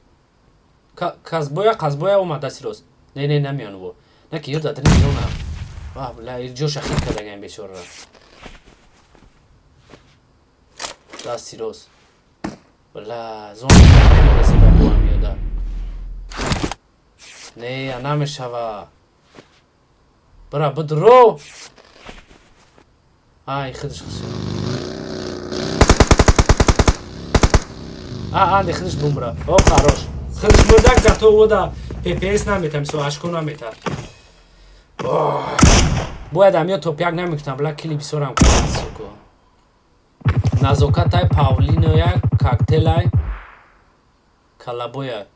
Казбоя, казбоя омад дасти рост. Не, не, намеян во. На ки ёр дадрин зона. Ва, бля, ҷоша хит кардаган бечора. Дасти рост. Бля, зона намерасида бо миёда. Не, намешава. Бра, бидро. Ай, хидш хисо. Анди худаш бумра. О, хорош. Худаш мурдак зато ода ППС намета, мисол ашко намета. Бояд амиё топ як намекунам, бла кили бисёрам кардам, суко. Назокатай, Павлиноя, Коктейлай, Калабоя.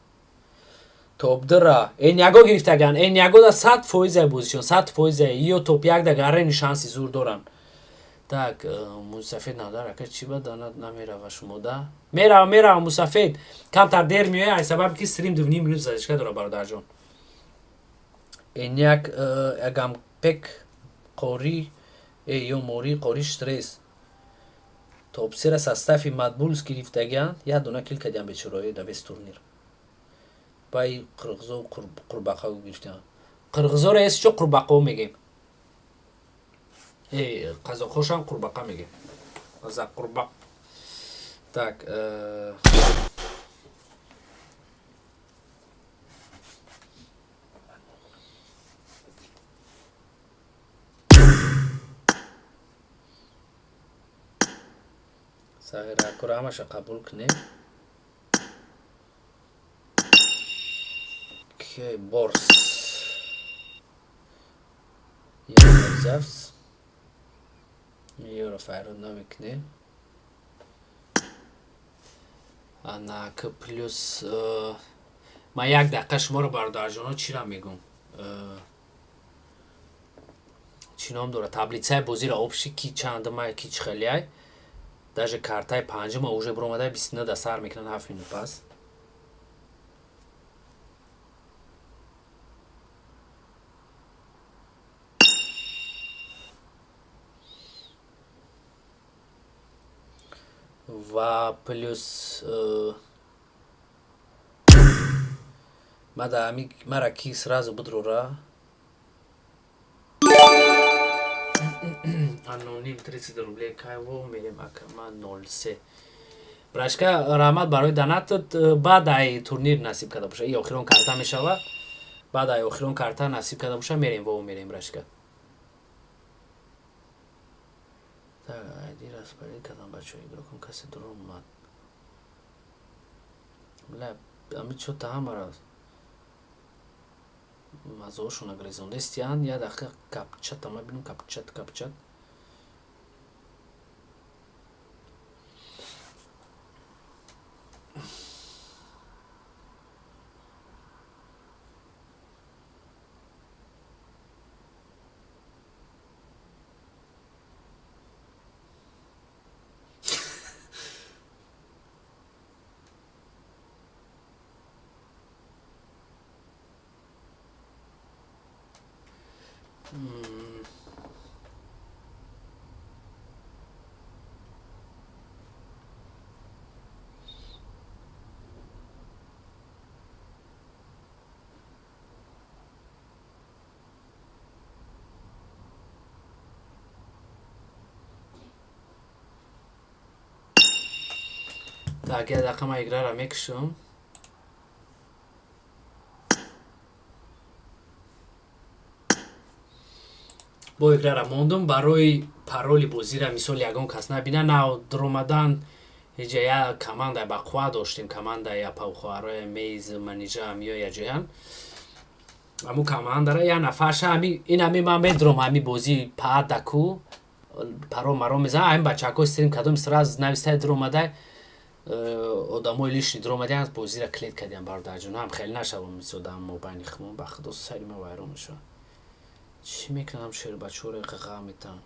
Топ дра. Эняго гирифтаган. Эняго да 100% бозишон, 100%. Ё топ як да гарени шанси зур доран. Так, мусафед надара, ака чӣ ба данат намерава шумо да? Мерава, мерава мусафед. Камтар дер меояд, ай сабаби ки стрим 2,5 минут задержка дора бародарҷон. Эняк агампек қори ё мори қори стресс. Топ сера состави Мадбулс гирифтаган, як дона кил кардиан бечораи да вес турнир. Бай қирғизо қурбақа гирифтиан. Қирғизоро эс чо қурбақо мегем. Қазоқҳошам қурбақа мегем. Қазақ қурбақ. Так, сағиракура ҳамаша қабул кунем. Ки борс. Язавс. Ёро файрод намекунем. Ана к плюс ман як дақиқа шуморо бародарҷоно чира мегум. Чӣ ном дора? Таблицаи бозиро обши ки чандама ки чӣ хелияй. Даже картаи панҷума уже буромада 29 да сар мекунанд 7 минут пас. Ва плюс мада ами мара ки сразу будрора аноним 30 рублей кайво мерем акама 03. Брашка раҳмат барои донатат. Баъд ай турнир насиб карда боша. И охирон карта мешава. Баъд ай охирон карта насиб карда боша мерем во мерем брашка. Так, айди распарид кардам бачаҳо игрокон касе дур омад. Бля, ами чо-та ҳамара мазоошона грезондестиян. Як дақиқа капчата ма бинам капчат капчат. Так, як дақиқа ман играра мекушам. Бо играра мондум барои пароли бозира мисол ягон кас набина на дуромадан ҳеҷа як команда ба қувва доштем, команда я павхоароя мейз манижа амиё яҷоян. Аму командара я нафарша ами ин ами ман медуром ами бози паадаку паро маро мезанам ами бачаҳако стрим кардум сразу навистай дуромадай одамои лишний дуромадиан бозира клет кардиан бародарҷон ҳам хеле нашавам мисол дар мобайни хумон ба худо сари ма вайрон мешавад. Чӣ мекунам шербачоре ғға метам.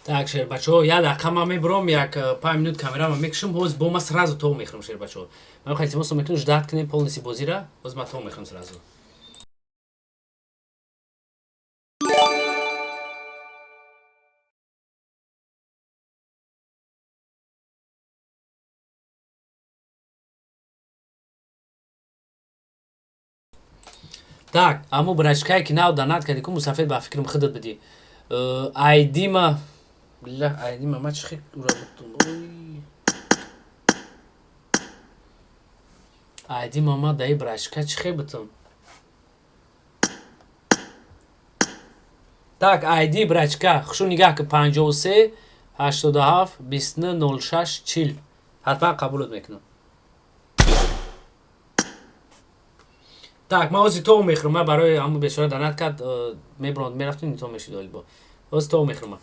Так, шербачаҳо, як дақиқа ман мебурам, як 5 минут камерама мекушам, ҳоз бо ма сразу то мехӯрам, шербачаҳо. Ман хеле илтимосо мекунам, ждать кунем полностью бозира, ҳоз ман то мехӯрам сразу. Так, аммо брачкае ки нав донат кардӣ ку, мусафед, ба фикрам худат бидӣ. Айдима, билла, айдима ма чӣ хел ура бутум? Ой. Айдима ма даи брачка чӣ хел бутум? Так, айди брачка, хушу нигаҳ ки: 53 87 29 06 40. Ҳатман қабулот мекунам. Так, ман ҳозир то мехӯрам, ман барои ҳамун бечора донат кард, мебронд, мерафтем, то мешид олибо. Ҳозир то мехӯрам ман.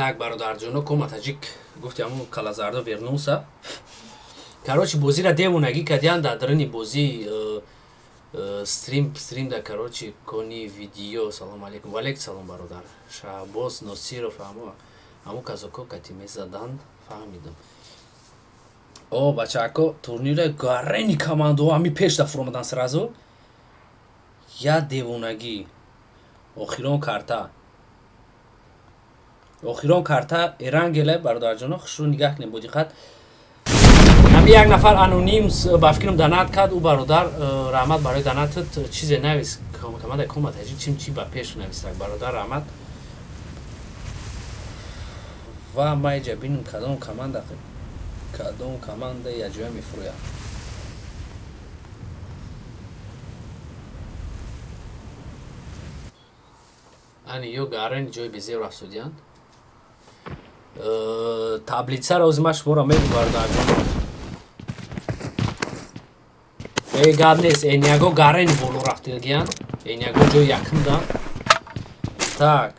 Так, бародарҷоно, Кома Таҷик гуфти ҳамун калазардо вернулся. Короче, бозира девонагӣ кардиян дар даруни бозӣ стрим да, короче, кони видео. Салом алейкум. Валейкум салом, бародар. Шаҳбоз Носиров, ҳамо казоко кати мезаданд, фаҳмидам. О, бачако, турнира гарени командо ҳами пеш да фуромадан сразу. Я девонагӣ. Охирон карта. Охирон карта Эрангеле, бародарҷоно, хушрӯ нигаҳ кунем бо диққат. Ҳами як нафар аноним ба фикрам донат кард, ӯ бародар, раҳмат барои донатат, чизе навис. Команда Кома Таҷик чим чи ба пеш нависак, бародар, раҳмат. Ва ма иҷа бинем кадом команда яҷоя мефурӯяд. Ани ё гарени ҷои безеб рафтодиянд. Таблицаро ози ман шуморо мегӯм, бародарҷоно. Э, гап нест, Эняго гарени боло рафтагиянд. Эняго ҷои якум дан. Так.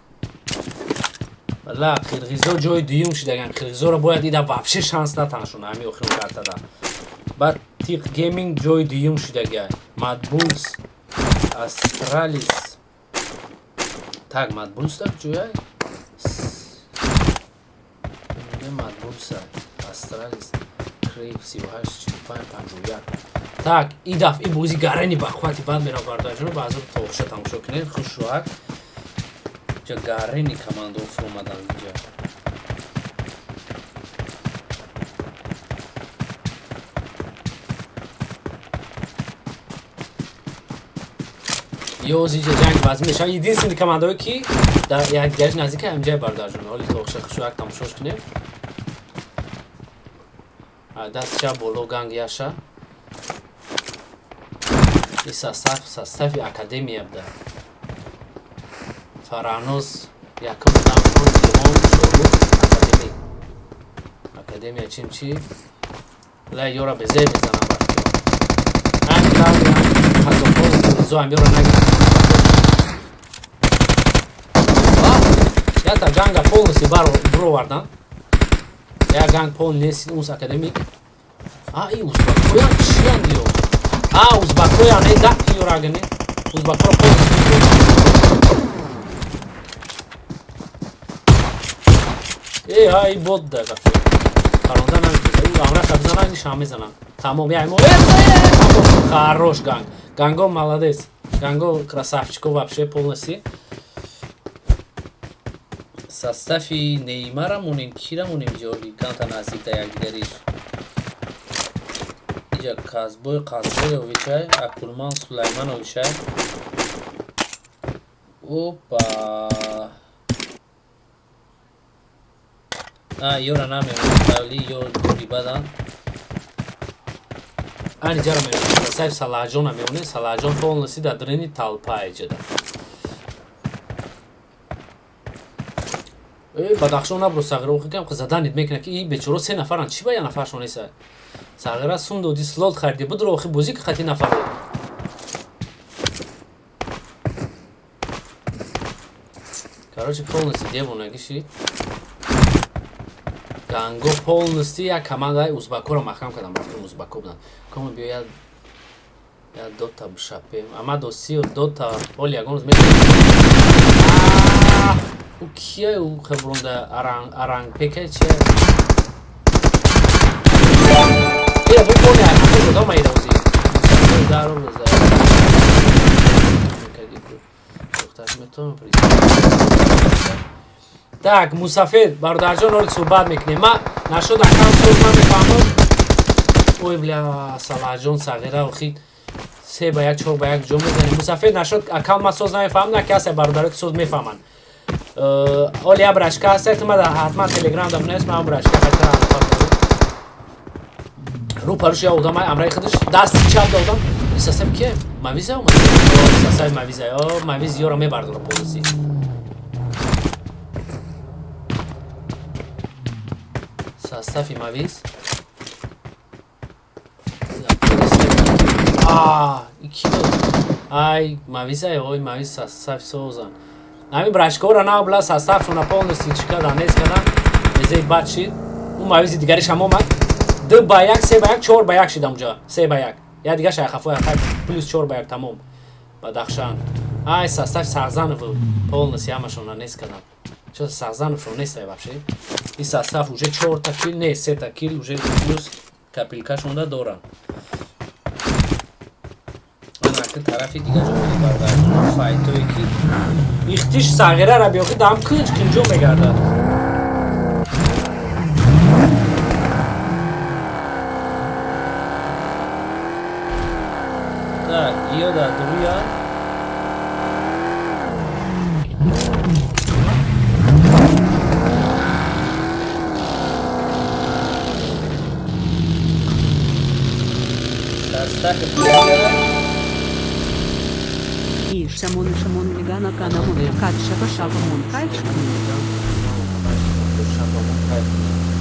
Ла, қирғизо ҷои дуюм шидаган. Қирғизоро бояд ида вообще шанс натаншон ҳами охирон картада. Баъд Тиқ Гейминг ҷои дуюм шидагия. Мадбулс, Астралис. Так, Мадбулс так ҷоя? Мадбулса, Астралис, Крейв 38, 45, 51. Так, и дафъи бозӣ гарани ба қуввати бад мерав, бародарҷоно, ба азоб тоғша тамошо кунед, хушроҳак. Ҷа гарени командо фуромадан инҷа. Ёз инҷа ҷанг вазм мешавад. Единственный командое ки дар якдигариш наздика ҳамҷай, бародарҷон. Ҳоли тоғша хушроҳак тамошош кунем. Даст чап боло ганг яша. И состави академия буда. Фараноз якум будам, Илҳом, Шорух, академия. Академия чим чи? Ла ёра безе мезанам бафтиё. Ҳам қазоқҳо қирғизо ҳам ёра нагиранд. Ята ганга полностью бировардан. Я ганг пол нест ус академик. А, и узбакоян чиянд ё? А, узбакоян, э, дак ёрагане. Узбакоро полностью. Э, ай бот да вообще. Паронда намитонад. Ӯ амраша бизанад, ишам мезанад. Тамом, я мо. Тамом. Хорош ганг. Ганго молодец. Ганго красавчико вообще полностью. Состави Неймара монем, кира монем ҷоли канта наздик да якдигариш. Иҷа Казбой Қазбоевичай, Акулман Сулаймановичай. Опа. А, ёра намемонем, тавли ё дури бадан. Ани ҷара мемонем, состави Салаҳҷона мемонем, Салаҳҷон полностью дар даруни толпа иҷада. Э, Бадахшон набро сағира, охи кам заданид мекунад ки и бечоро се нафаранд, чӣ ба я нафаршон неста? Сағира сум доди, слот хариди, будро охи бозӣ ки хати нафар. Короче, полностью девонагӣ шид. Ганго полностью як командаи узбакоро маҳкам кардам, бафтум узбако буданд. Кома биё я дота бишапем. Ама досиё дота оли ягон рӯз метавонем. Ӯ кия ӯ хебронда арангпека чия? Э, бу боне ҳақиқат додам айда ози. Даро роза. Духтар метавонам. Так, мусафир, бародарҷон, оли суҳбат мекунем. Ма нашуд аккаунт соз намефаҳмам. Ой, бля, Салаҳҷон сағира охи 3 ба 1, 4 ба 1 ҷо мезанем. Мусафир, нашуд аккаунт ма соз намефаҳмам, на ки ҳаста бародаро ки соз мефаҳманд. Оли я брачка ҳаста, ту мада ҳатман телеграм да бинавис, ман брачка хайтара рӯ паруш я одам амраи худаш дасти чап додам. Состав ки Мавиза омад. Состав Мавиза. О, Мавиз ёра мебардора полностью. Состави Мавиз. А, ки дод? Ай, Мавиза, ой, Мавиз состав созан. Ҳамин брашкора на бла составшона полностью чӣ кардан, нест кардан. Мезаи бад шид. Ӯ мавизи дигаришам омад. 2-1, 3-1, 4-1 шид амҷа. 3-1. Я дигар шайхафо хай плюс 4-1 тамом. Бадахшан. Ай состав Сағзанов полностью ҳамашона нест кардан. Чо Сағзановшон нест ай вообще. Ин состав уже 4 та кил, не, 3 та кил уже плюс копилкашонда доранд. Анаки тарафи дига ҷо мебарад. Файтое ки ихтиш сағирара биёхи дам кунҷ кунҷо мегардад. Так, ё да дуруя. Состав И шамон шамон лигана канамон кат шаба шабамон кайф.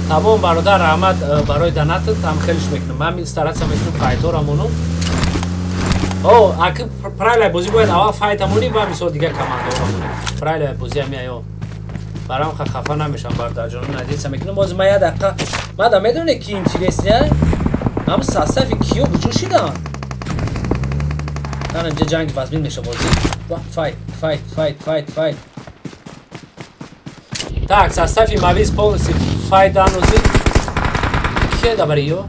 Тамом, бародар, раҳмат барои донатат, там хелиш мекунам. Ман стараться мекунам файтора монам. О, аки правила бозӣ бояд аввал файта монӣ ва мисол дигар командаҳоро монӣ. Правила бозӣ ҳами аё. Барам хафа намешам, бародарҷон, надеяться мекунам. Боз ма як дақиқа мада медонед ки интересный ҳам состави киё куҷо шидан? Ана инҷа ҷанги вазмин меша бозӣ. Файт, файт, файт, файт, файт. Так, состави Мавиз полностью файт анузи. Кие да бари ё?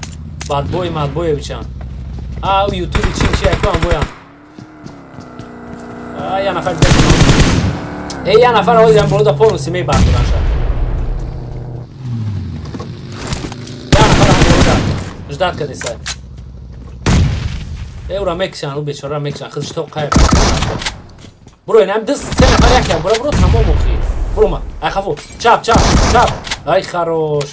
Бадбой Мадбоевичан. А, у ютуби чин чи яку амбоян. А, я нафар дигар. Эй, я нафар ози ам болода полностью мебардоран ша. Я нафар ам болода. Ждать кадеса. Эй, ура мекшан, у бечора мекшан. Худш то қайб. Бро, инам дис се нафар якя. Бро, бро, тамом охи. Брома, ай хафу. Чап, чап, чап. Ай хорош.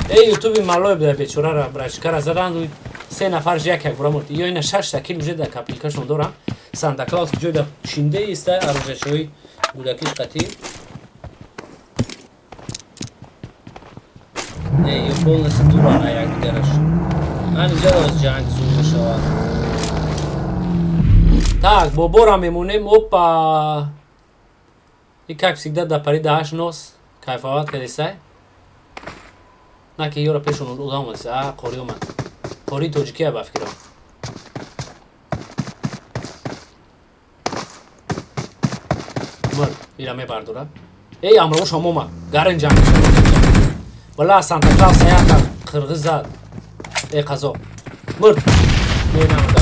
Эй, ютуби малой буда бечорара, брачкара задан. Се нафар як як бра мурд. Ё ина шаш та кил уже да копилкашон дорам. Санта Клаус ҷой да шинде иста оружиячои гудакиш қатӣ. Не, ё полностью дуран ай якдигараш. Ан инҷа боз ҷанг зур мешавад. Так, бобора мемонем. Опа. И как всегда да пари да аш нос. Кайфоват кадисай. На ки ёра пешон одам омад. А, қори омад. Қори тоҷикия ба фикрам. Мр, ира мебардора. Эй, амрош ҳам омад. Гарен ҷанг мешавад. Бала Санта Клаус саята қирғиз зад. Эй қазоқ. Мр. Менамада.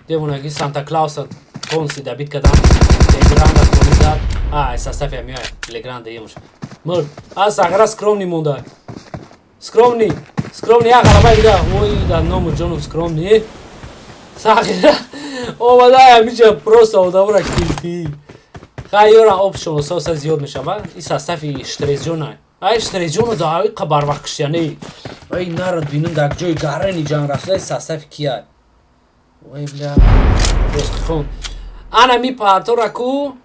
Девонаги Санта Клауса полностью добит кардам. Легранда қори зад. А, состав я меояд. Легранда емуш. Мр. А сағира скромный монда. Скромный. Скромный як ғалабаи дига. Ой, да ному ҷону скромный. Сағира омада ҳамиҷа просто одамора килти. Хай ёра опшон соса зиёд мешава. И состави Штрезҷона. Ай Штрезҷоно да ай қа барвақт киштияне. Ай нарад бинам дар ҷои гарани ҷанг рафта состави кия. Ой бля. Просто хон. Ана ми патора ку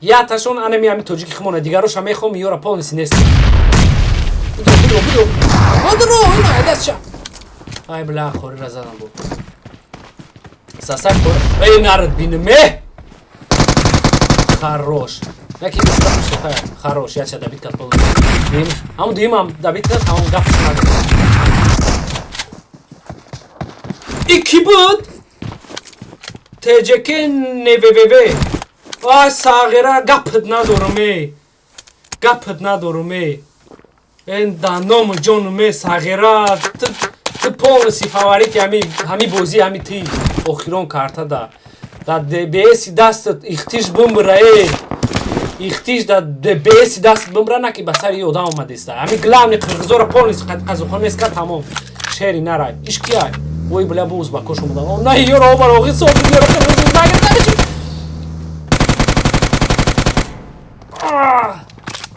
яташон ана ми ами тоҷики химона дигароша мехом ёра полностью нест. Будро, будро, будро. Будро, ина дастша. Ай бля, хорира задам бу. Сосак хор. Эй нарад бинам э. Хорош. Яки что хорош, я тебя добит как полностью. Димш. Аму димам добит как, аму гап надо. И буд? ТЖК НВВВ. Ай сағира гапт надорум эй. Гапт надорум эй. Эн да ному ҷону ме сағира ту полностью фаворити ҳами бозӣ ҳами ти охирон карта да. Да ДБС дастат ихтиш бумбра эй. Ихтиш да ДБС даст бумбра на ки ба сари одам омадеста. Ҳами главный қирғизора полностью қазоқхон нест ка тамом. Шери нарай. Иш кияй? Ой бля бу узбакош омадан. О на ёро обар оғи софи ёро қирғиз узбак.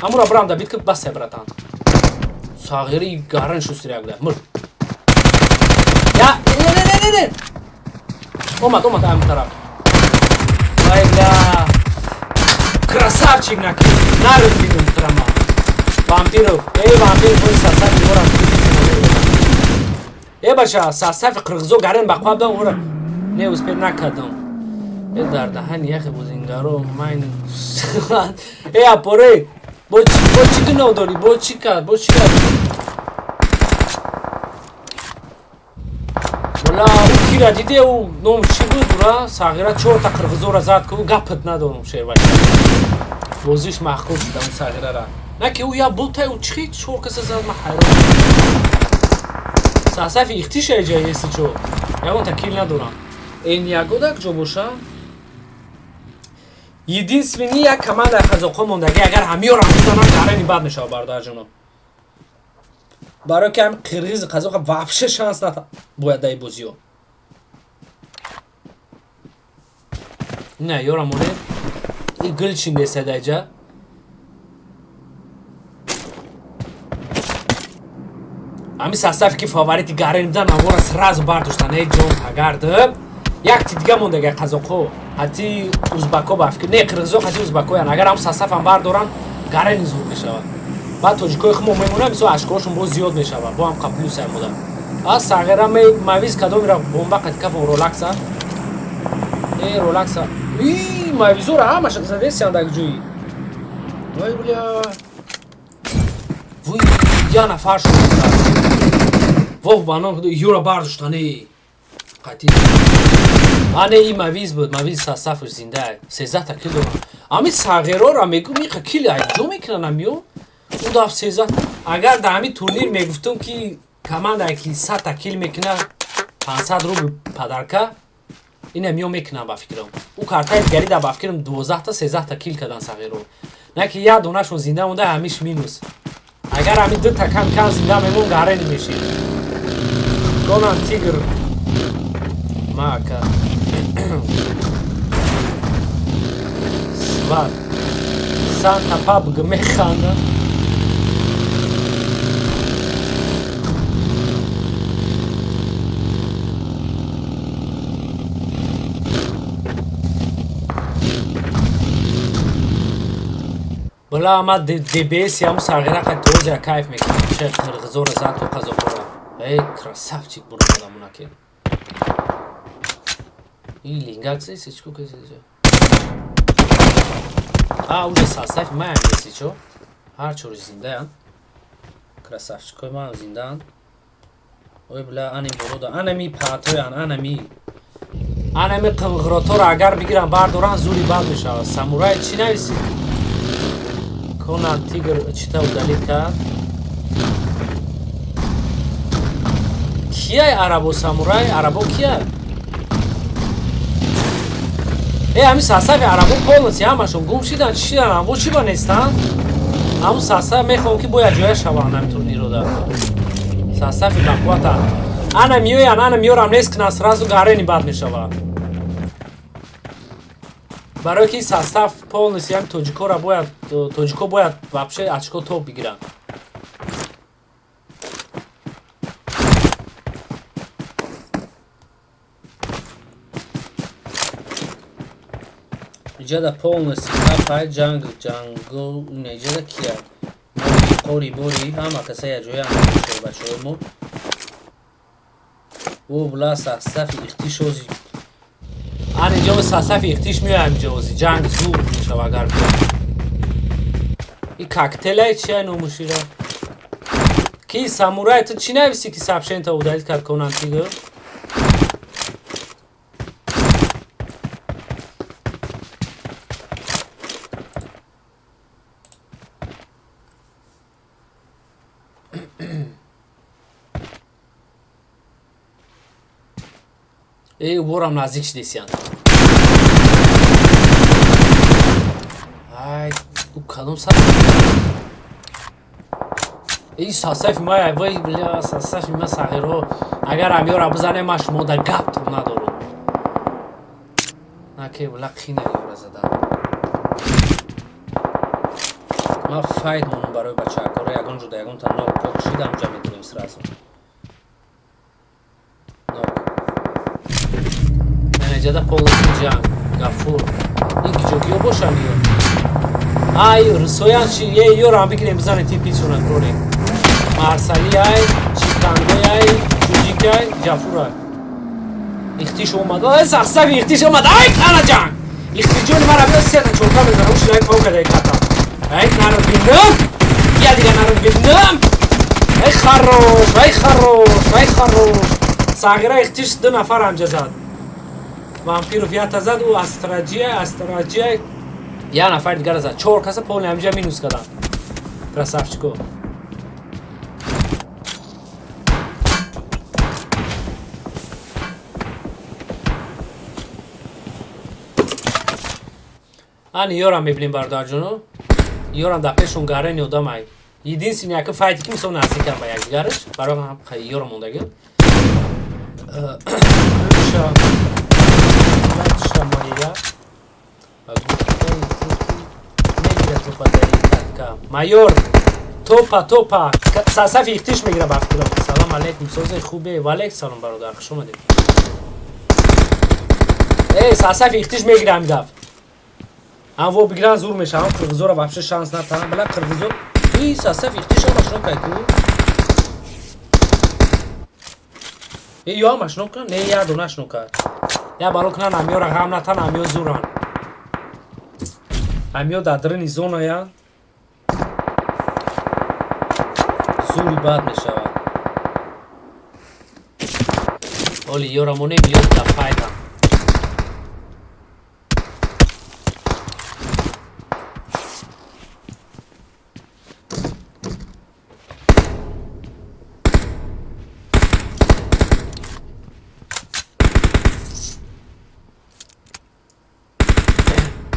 Амура брам да битка басе братан. Сағири гаран шустряк бля. Мр. Я не не не не не. Омад, омад ам тараф. Ай бля. Красавчик наки. Народ бинум трама. Вампиров. Эй вампиров ой сосав ёра. Э баша, состави қирғизо гарен бақвабдан ора. Не успел накардам. Э, дар даҳани яхе бозингаро майн. Э, апоре, бо чӣ гуноҳ дорӣ? Бо чӣ кард? Бо чӣ кард? Вала, ӯ кира диде, ӯ ном чӣ буд, ура сағира чорта қирғизора зад, ку гапат надорум, шербача. Бозиш маҳкум шуда ӯ сағирара. На ки ӯ я бутай, ӯ чӣ чор каса зад, ман ҳайрон. Сасафи ихтиша эҷа еси чо. Ягон та кил надорам. Эн ягода куҷо боша? Единственный як командаи қазоқҳо мондаги, агар ҳамиёро бизананд, гарани бад мешавад, бародарҷоно. Барои ки ҳами қирғизи қазоқа вообще шанс ната бояд даи бозиё. Не, ёра монед. И гил чиндеса даҷа. Ҳами составе ки фаворити гарен будан, навора сразу бардоштан. Эй, ҷон пагард. Як ти дига мондаги қазоқҳо. Ҳати узбако ба фикр. Не, қирғизо ҳати узбакоян. Агар ҳам составам бардоранд, гарени зуд мешавад. Баъд тоҷикои хумо мемонанд, мисол ашкоршон боз зиёд мешавад. Бо ҳам қа плюс ай мода. А сағира мавиз кадомира бомба қати кафон ролакса. Э, ролакса. И мавизора ҳамаша задесиян дар ҷои. Вай, бля. Вуй, я нафар шуд. Воҳ, ба ном юра бардоштан, эй. Қати. Ане и мавиз буд, мавиз сасафш зинда. 13 та кил дорам. Ами сағирора мегум, иқа кил ай ҷо мекунан амиё? Ӯ даф 13. Агар дар ҳамин турнир мегуфтум, ки командае ки 100 та кил мекунад, 500 рубл подарка, ина миё мекунам ба фикрам. Ӯ картаи дигари дар ба фикрам 12 та 13 та кил кардан сағиро. На ки як донашон зинда монда, ҳамиш минус. Агар ҳамин ду та кам кам зинда мемон, гарени мешид. Конан Тигр. Мака. Сват. Санта Пабг механда. Бала, ма ДБС ям сағира қад тозя кайф мекунам. Че қирғизора зад то қазоқора. Эй, красавчик буромадамуна ки. И лингак си чико каси? А, уже состав маям неси чо? Ҳар чори зиндаянд. Красавчикои ман зиндаанд. Ой, бля, ани борода, анами паатоян, анами. Анами қинғироторо агар бигирам бардоран, зури бад мешавад. Самурай чӣ нависӣ? Конан Тигр чита удалить кард? Кияй арабо самурай? Арабо кияй? Э, ҳами состави арабо полностью ҳамашон гум шидан, чӣ шидан, амбо чӣ ба нестанд? Ҳамун состав мехоҳам, ки бояд ҷоя шаванд ҳами турнирода. Состави бақуввата. Ана миёян, ана миёрам нест кунанд, сразу гарени бад мешавад. Барои ки состав полностью ҳами тоҷикора бояд, тоҷико бояд вообще очко топ бигиранд. Иҷада полностью капай ҷанг ҷанго ина иҷада кия? Қори бори ҳама каса як ҷоя бачаҳои мо. О, бла, состави ихтиш ози. Ан инҷо состави ихтиш меоям инҷо ози ҷанг зур мешава агар биёд. И коктейлай чия номушира? Ки самурай, ту чӣ нависӣ, ки сообщение удалить кард Конан Тигр? Э, ворам наздик шидесиян. Ай, ӯ кадом са? Эй, состави ма, вай, бля, состави ма сағиро. Агар амиёра бизанем, ман шумо дар гап тон надорам. На ки бля қина ёра задам. Ма файт монум барои бачаакоро ягон ҷуда ягонта нок пок шид, ҳамҷа медурем сразу. Нок. Менеҷада полностью ҷанг. Гафур. Ин киҷо киё бошанд ё? Ай, русоян чи? Е, ёрам бигирем, бизанем типичона брорем. Марсали ай, Чикангой ай, Чуҷикай, Ҷафурай. Ихтиш омад. Ой, сахсави ихтиш омад. Ай, анаҷан! Ихтиҷони мара биё, сета чорта мезана. Уш лайк пау кадай ката. Ай, наро бинам. Я дига наро бинам. Ай, хорош, ай, хорош, ай, хорош. Сағира ихтиш ду нафар ҳамҷа зад. Вампиров ята зад, ӯ астраҷия, астраҷия я нафар дигара зад. Чор каса полный ҳамҷа минус кадан. Красавчико. Ани ёрам мебинем, бародарҷоно. Ёрам дар пешон гарени одамай. Единственный яка файти ки мисол наздикам ба якдигараш. Барои ҳам ёрам мондагӣ. Лучша, лучша моя. Ба гуфтаи ту ки мегира топа дар ин катка. Майор топа топа сасафи ихтиш мегира ба фикрам. Салом алейкум, созе хубе. Ва алейкум салом, бародар, хуш омадед. Эй, сасафи ихтиш мегира ҳамин даф. Ам во бигиран зур мешавам, қирғизоро вообще шанс натанам. Бала қирғизо и сасафи ихтиш ҳамаш нокай ку. Э, ё ҳамаш нока? Не, я донаш нока. Я бало кунан амёра ғам натан, амё зуран. Амё дар дарини зонаян. Зури бад мешавад. Оли ёра монем, ё дар файда.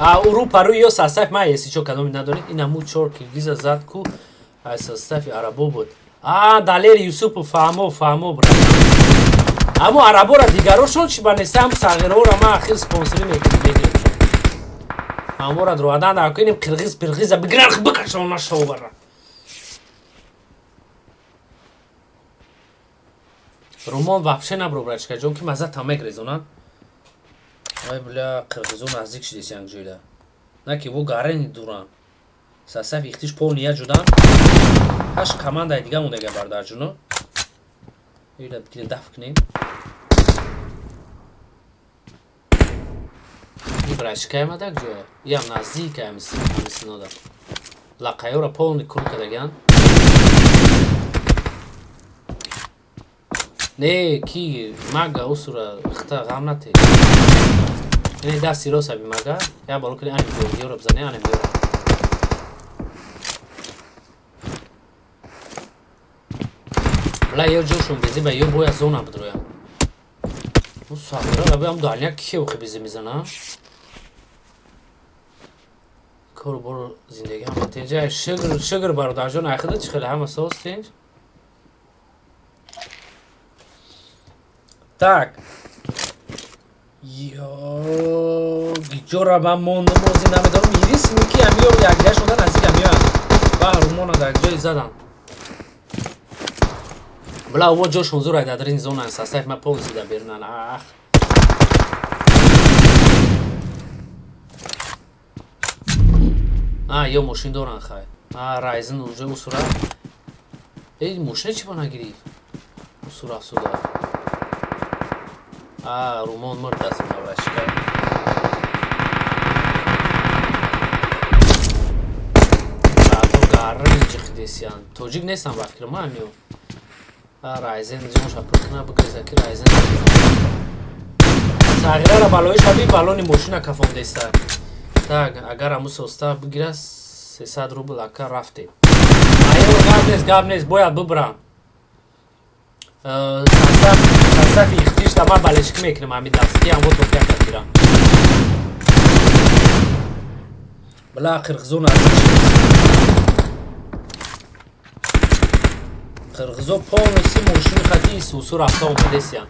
А урупа рӯи ё састафи ман еси чо кадоми надонед, ин ҳамун чор киргиза зад ку аз састафи арабо буд. А Далери Юсупов, фаҳмо, фаҳмо, брат. Аммо арабора дигарошон чи ба неста, ҳам сағираора ман ахир спонсорӣ мекунем, мегирем. Ҳамвора дроадан дар кунем қирғиз пирғиза бигиран бикашон нашовара. Румон вообще набро, брачка ҷон, ки маза там мегрезонад. Ай бля, қирғизо наздик шидес як ҷойда. На ки во гарени дуран. Сасаф ихтиш полный я ҷудан. Ҳашт командаи дига мондага, бардарҷуно. Ира бигирем даф кунем. И брачка омадак ҷоя. Иам наздик ҳамисинода. Лақайёра полный кур кардаган. Не, ки мага усура хта ғам нате. Ини дасти рост аби мага. Я бало кунӣ ани ҷоргиёро бизане, ани биёра. Бла ё ҷошон безӣ ба ё бояд зона бидроям. У сағира ам дальняк ки охи безӣ мезана? Кору бору зиндагӣ ҳама тинҷ. Шукр, шукр, бародарҷон, айхида чӣ хеле ҳама соз тинҷ. Так. Ё гиҷора ман мондам, ози намедонам. Единственный ки амиё якҷоя шуда наздик амиёам. Ва румона дар ҷои задан. Бла ово ҷошон зур ай дар ин зона состав ма полностью дар берунан. Ах. А, ё мошин доран хай. А, Райзен уже усура. Эй, мошина чӣ ба нагирифт? Усура суда. А, румон мурд аз наврашка. Ато гарри ҷихдесян. Тоҷик нестам ба фикр ма амиё. А, Райзен ҷонша пур кна бигреза ки Райзен. Сағирара балои шаби балони мошина кафондеста. Так, агар аму состав бигира 300 рубл ака рафтем. Аё гап нест, гап нест, бояд бибрам. Состав ихтиш да ман балешки мекунам ҳамин даст. Ки ҳам вот яка гирам. Бла қирғизо наздик шид. Қирғизо полностью мошини хати сусу рафта омадесиян.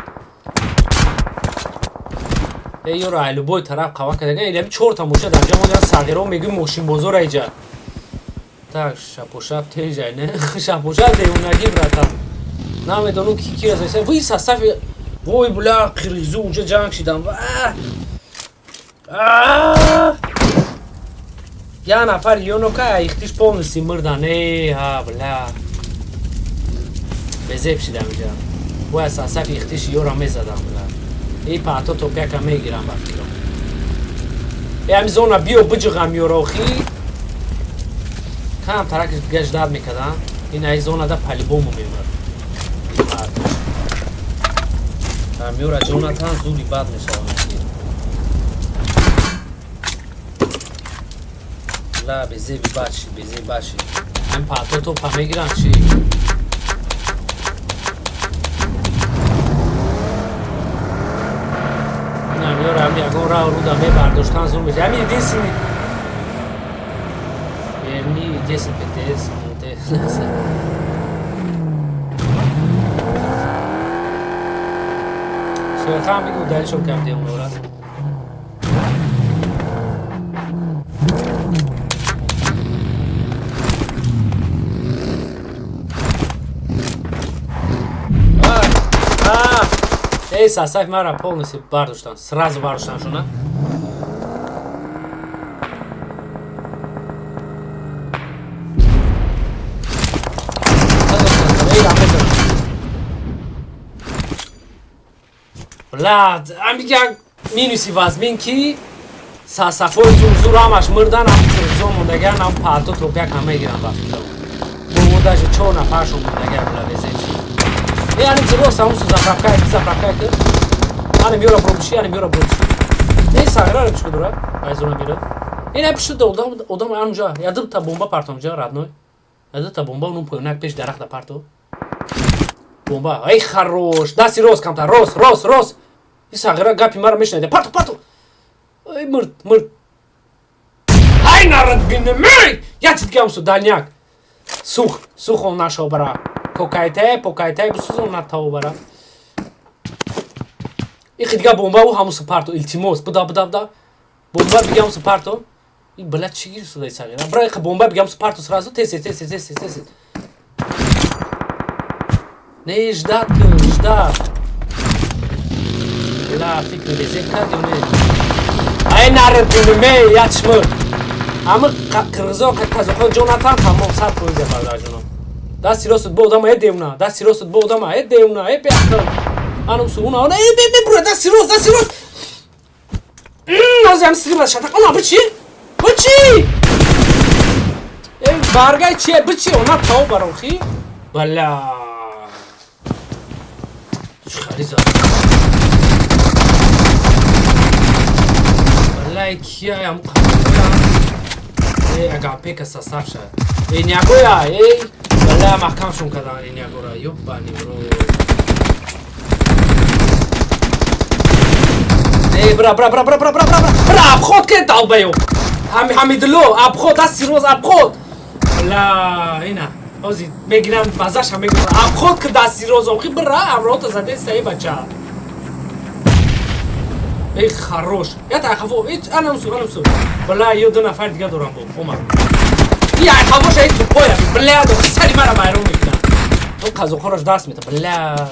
Эй, ёро ай любой тараф қава кардаган, илами чорта мошина дар ҷа мондан, сағиро мегӯи мошинбозор айҷа. Так, шапошап тежай, не? Шапошап девонагӣ, братан. Намедонам ки ки аз вай состави. Вой, бля, қирғизо унҷа ҷанг шидан. А! Я нафар ёнока ихтиш полностью мурдан. Эй, ха, бля. Безеб шидам инҷа. Бояд состави ихтиш ёра мезадам, бля. Эй паато топяка мегирам ба фикрам. Э ами зона биё биҷиғам ёрохи. Кам тарак гаш дад мекадан. Ин ай зона да по-любому мемар. Амёра Ҷонатан зури бад мешавад. Ла безеби бад шид, безеби бад шид. Ин паато топа мегирам чи? Ҳами ягон раҳ руда мебардоштан зур мешавад. Ҳами единственный верни 10 ПТС МТС. Шерхан бигу далишон кам девонора. Эй, состав мара полностью бардоштан, сразу бардоштан шуна. Бла, ами як минуси вазмин ки сасафои зур ҳамаш мурдан, ам қирғизо мондаган, ам паато топяк ҳама гиран ба фикрам. Бо даже 4 нафаршон мондаган бла безепси. Э, ани рост ҳамун заправка, заправка ки. Ани миёра пробуши, ани миёра пробуши. Э, сагра чӣ дора? Ай зона бира. Ин ай пушти одам, одам анҷа, ядим та бомба партом ҷа родной. Ядим та бомба унун поёнак пеш дарахта парто. Бомба. Эй, хорош. Дасти рост камта, рост, рост, рост. И сагра гапи мара мешнайда. Парто, парто. Эй, мурд, мурд. Ай нарад бинемей! Я титкам су дальняк. Сух, сух он нашо бара. Кокайте, покайте, бисузон натао бара. Ихи дига бомба у ҳамусу парто, илтимос. Буда, буда, буда. Бомба бигам су парто. И бла чӣ гир судай сагира. Бра ихи бомба бигам су парто сразу тез тез тез тез тез. Не ждат, ждат. Бла фикр безек кард ё не? Ай нарад бинемей, ячмыр. Ама қирғизо қазоқҳо ҷо натан тамом 100% бародарҷонам. Дасти ростат бо одама, э девна. Дасти ростат бо одама, э девна, э беақл. Анам суна, она э бе бе бро, дасти рост, дасти рост. Нози ам стрим шатақ. Она бичи? Бичи? Э баргай чи? Бичи? Она тау барохи? Бала. Чхали за. Бала кия ям Эй, агапека сасавша. Эй, нягоя, эй. Бала маҳкам шун кардан ин ягора. Ёбани бро. Эй, бра, бра, бра, бра, бра, бра, бра, бра, обход ке долбоёб. Ҳамидулло, обход, дасти рост обход. Бла, ина. Ози мегирам мазаша мегирам. Обход ки дасти рост охи бра, амрота заде саи бача. Эй, хорош. Я та хафо, эй, анам су, анам су. Бла, ё ду нафар дига дорам бо. Омар. Я хафош эй тупоя. Бля, до сари мара майрон мекна. Он қазоқҳоро даст мета. Бля.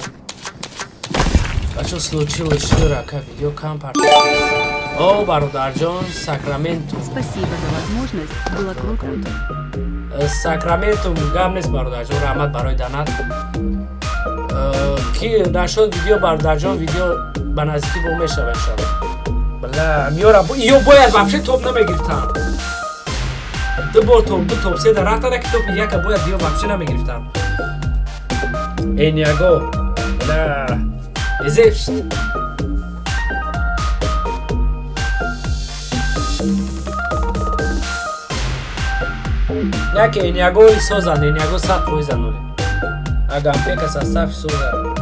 А что случилось, Шира? Как видео кампар? О, бародарҷон, Сакраментум. Спасибо за возможность, было круто. Сакраментум гап нест, бародарҷон, раҳмат барои донат. Ки нашуд видео, бародарҷон, видео ба наздикӣ бо мешава иншалло. Бля, миёра, ё бояд вообще топ намегирифтам. Ду бор топ, ду топ, се дар рафтана ки топи яка бояд ё вообще намегирифтам. Эниаго. Бля. Эзепшт. Яке Эниаго созан, Эниаго 100% ноли. Агампека состав созан.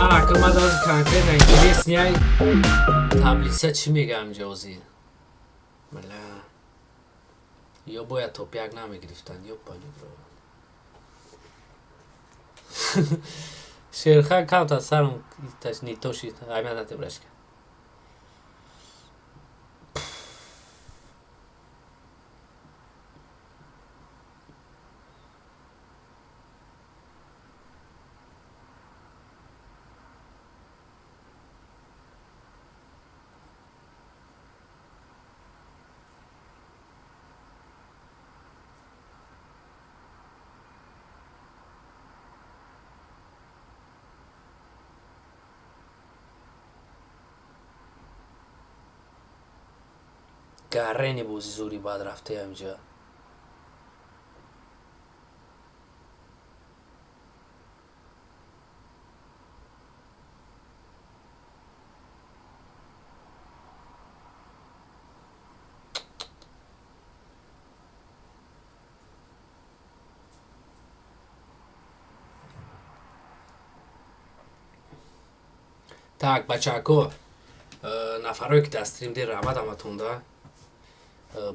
А, кама дози конкретно интересняй таблица чӣ мегам ҷози? Бля. Ё бояд топ як намегирифтан, ёбани бро. Шерхан камта сарам не то шид, аймя нате брашка. Гарени бози зури бад рафте ҳамҷа. Так, бачако, нафарое ки дар стрим дер, раҳмат ҳаматонда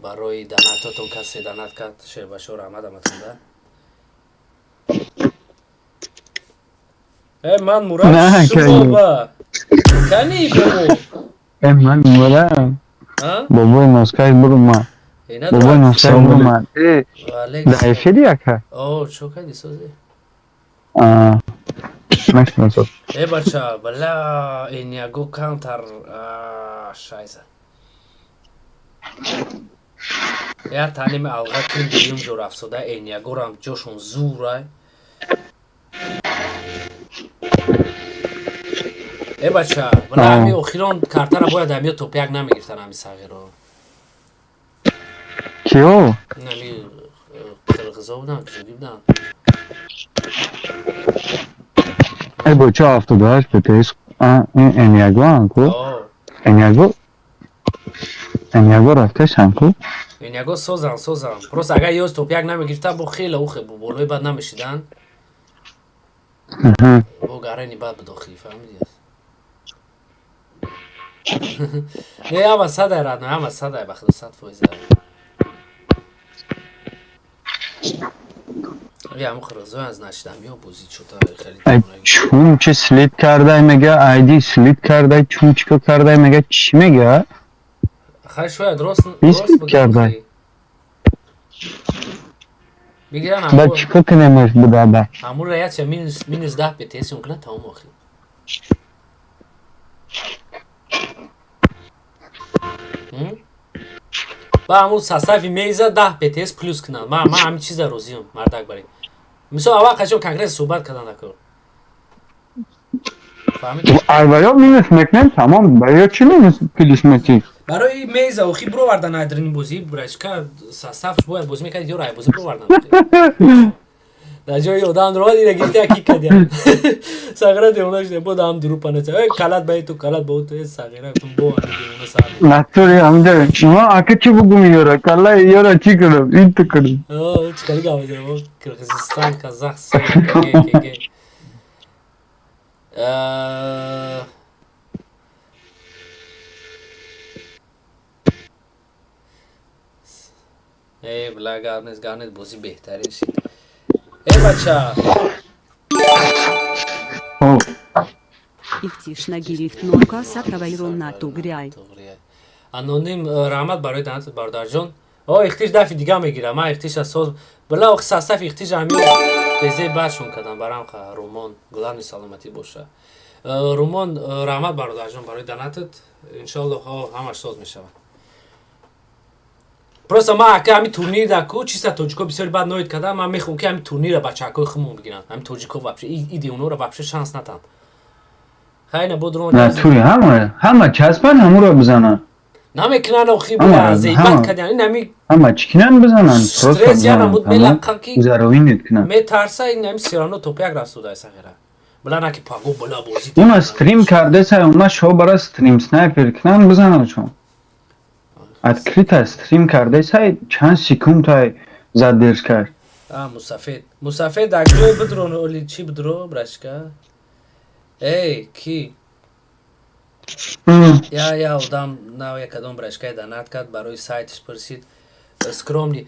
барои донатотон. Касе донат кард, шербашо, раҳмат ҳаматонда. Э, ман мурам шумоба кани бобо. Э, ман мурам. Бобои носкаш бурума, бобои носкаш бурума. Э, дар эфири ака? О, чо кади, созе? Мешиносад. Э, бача, бала, эняго кантар шайза. Я таними алға ким дуюм ҷо рафтода, эниягорам ҷошон зурай. Э, бача, бала, ҳами охирон картара бояд ҳамиё топ як намегирифтан, ҳами сағиро. Киё? Ҳами қирғизо буданд, куҷоги буданд? Э, бо чо 78 ПТС эниягоан ку? Энияго, энияго рафтешан ку? Энияго созан, созан. Просто агар ёз топ як намегирифтан, бо хеле ухе болои бад намешидан, бо гарени бад буд охи, фаҳмиди? Не, ҳама садай радно, ҳама садай, ба худо, 100%. Ҳамн қирғизоян, значит, ҳамиё бозӣ чота хеле. Чун чи слип кардай, мега, айди слип кардай, чун чико кардай, мега, чӣ мега? Хай, шояд рост. Слип кардай. Бигиран. Ба чико кунемаш буда? Ҳамура яча минус 10 ПТС кунад, тамом охи. Ба ҳамун состави меза 10 ПТС плюс кунад. Ма ҳамин чиза розиам, мардак бари. Мисол, аввал қачон конкрет суҳбат кардан накор. Ай, минус мекунем, тамом. Ба ё чӣ минус плюс мети? Барои меза охи бировардан айдрини бозӣ, брачка, составш бояд бозӣ мекард, ё рай бозӣ бировардан. Дар ҷои одам ро дида гирифта ки кадя. Сағира девона шуда, бо дам дуру панеца. Э, калат ба ту, калат ба ту, э, сағира ту бо девона сар. Натури ҳамҷа. Ма ака чӣ бугум ёра? Кала ёра чӣ кунам? Ин ту кунам. О, чӣ кали гап мезанам? Қирғизистон, Казахстон, КГ, КГ. Э, бла, гап нест, гап нест, бозӣ беҳтарин шид. Э, бача. Ихтиш нагирифт норка сатавайрон на тугряй. Аноним, раҳмат барои донатат, бародарҷон. О, ихтиш дафи дига мегирам. Ман ихтиша соз. Била, ох, состав ихтиш ҳамиё безе бадшон кардам барам. Ха, Румон, главный саломатӣ боша. Румон, раҳмат, бародарҷон, барои донатат. Иншоалло, ҳамаш соз мешавад. Просто ман ака ҳами турнир да ку чиста тоҷико бисёри бад ноид кардам. Ман мехоҳам, ки ҳами турнира бачаҳакои худмон бигиранд. Ҳами тоҷико вообще иди онора вообще шанс натанд. Хайна бодрон. Натури ҳама ҳама часпан, ҳамуро бизананд. Намекунанд охи, буда зейбат кардян ин ҳами. Ҳама чӣ кинанд, бизананд. Стресс яна буд, мелақа ки гузаровинед кунанд. Метарса, ин ҳами всё равно топ як рафтуда сағира. Била наки паго, била, бозӣ. Уна стрим кардеса, уна шо бара стрим снайпер кунанд, бизананд, чун открыто стрим кардесай, чанд секундтай задержка. А, мусафед. Мусафед, дар ҷой бидро, оли чӣ бидро, брашка? Эй, ки? Я одам нав якадом брашкаи донат кард, барои сайтиш пурсид. Скромный.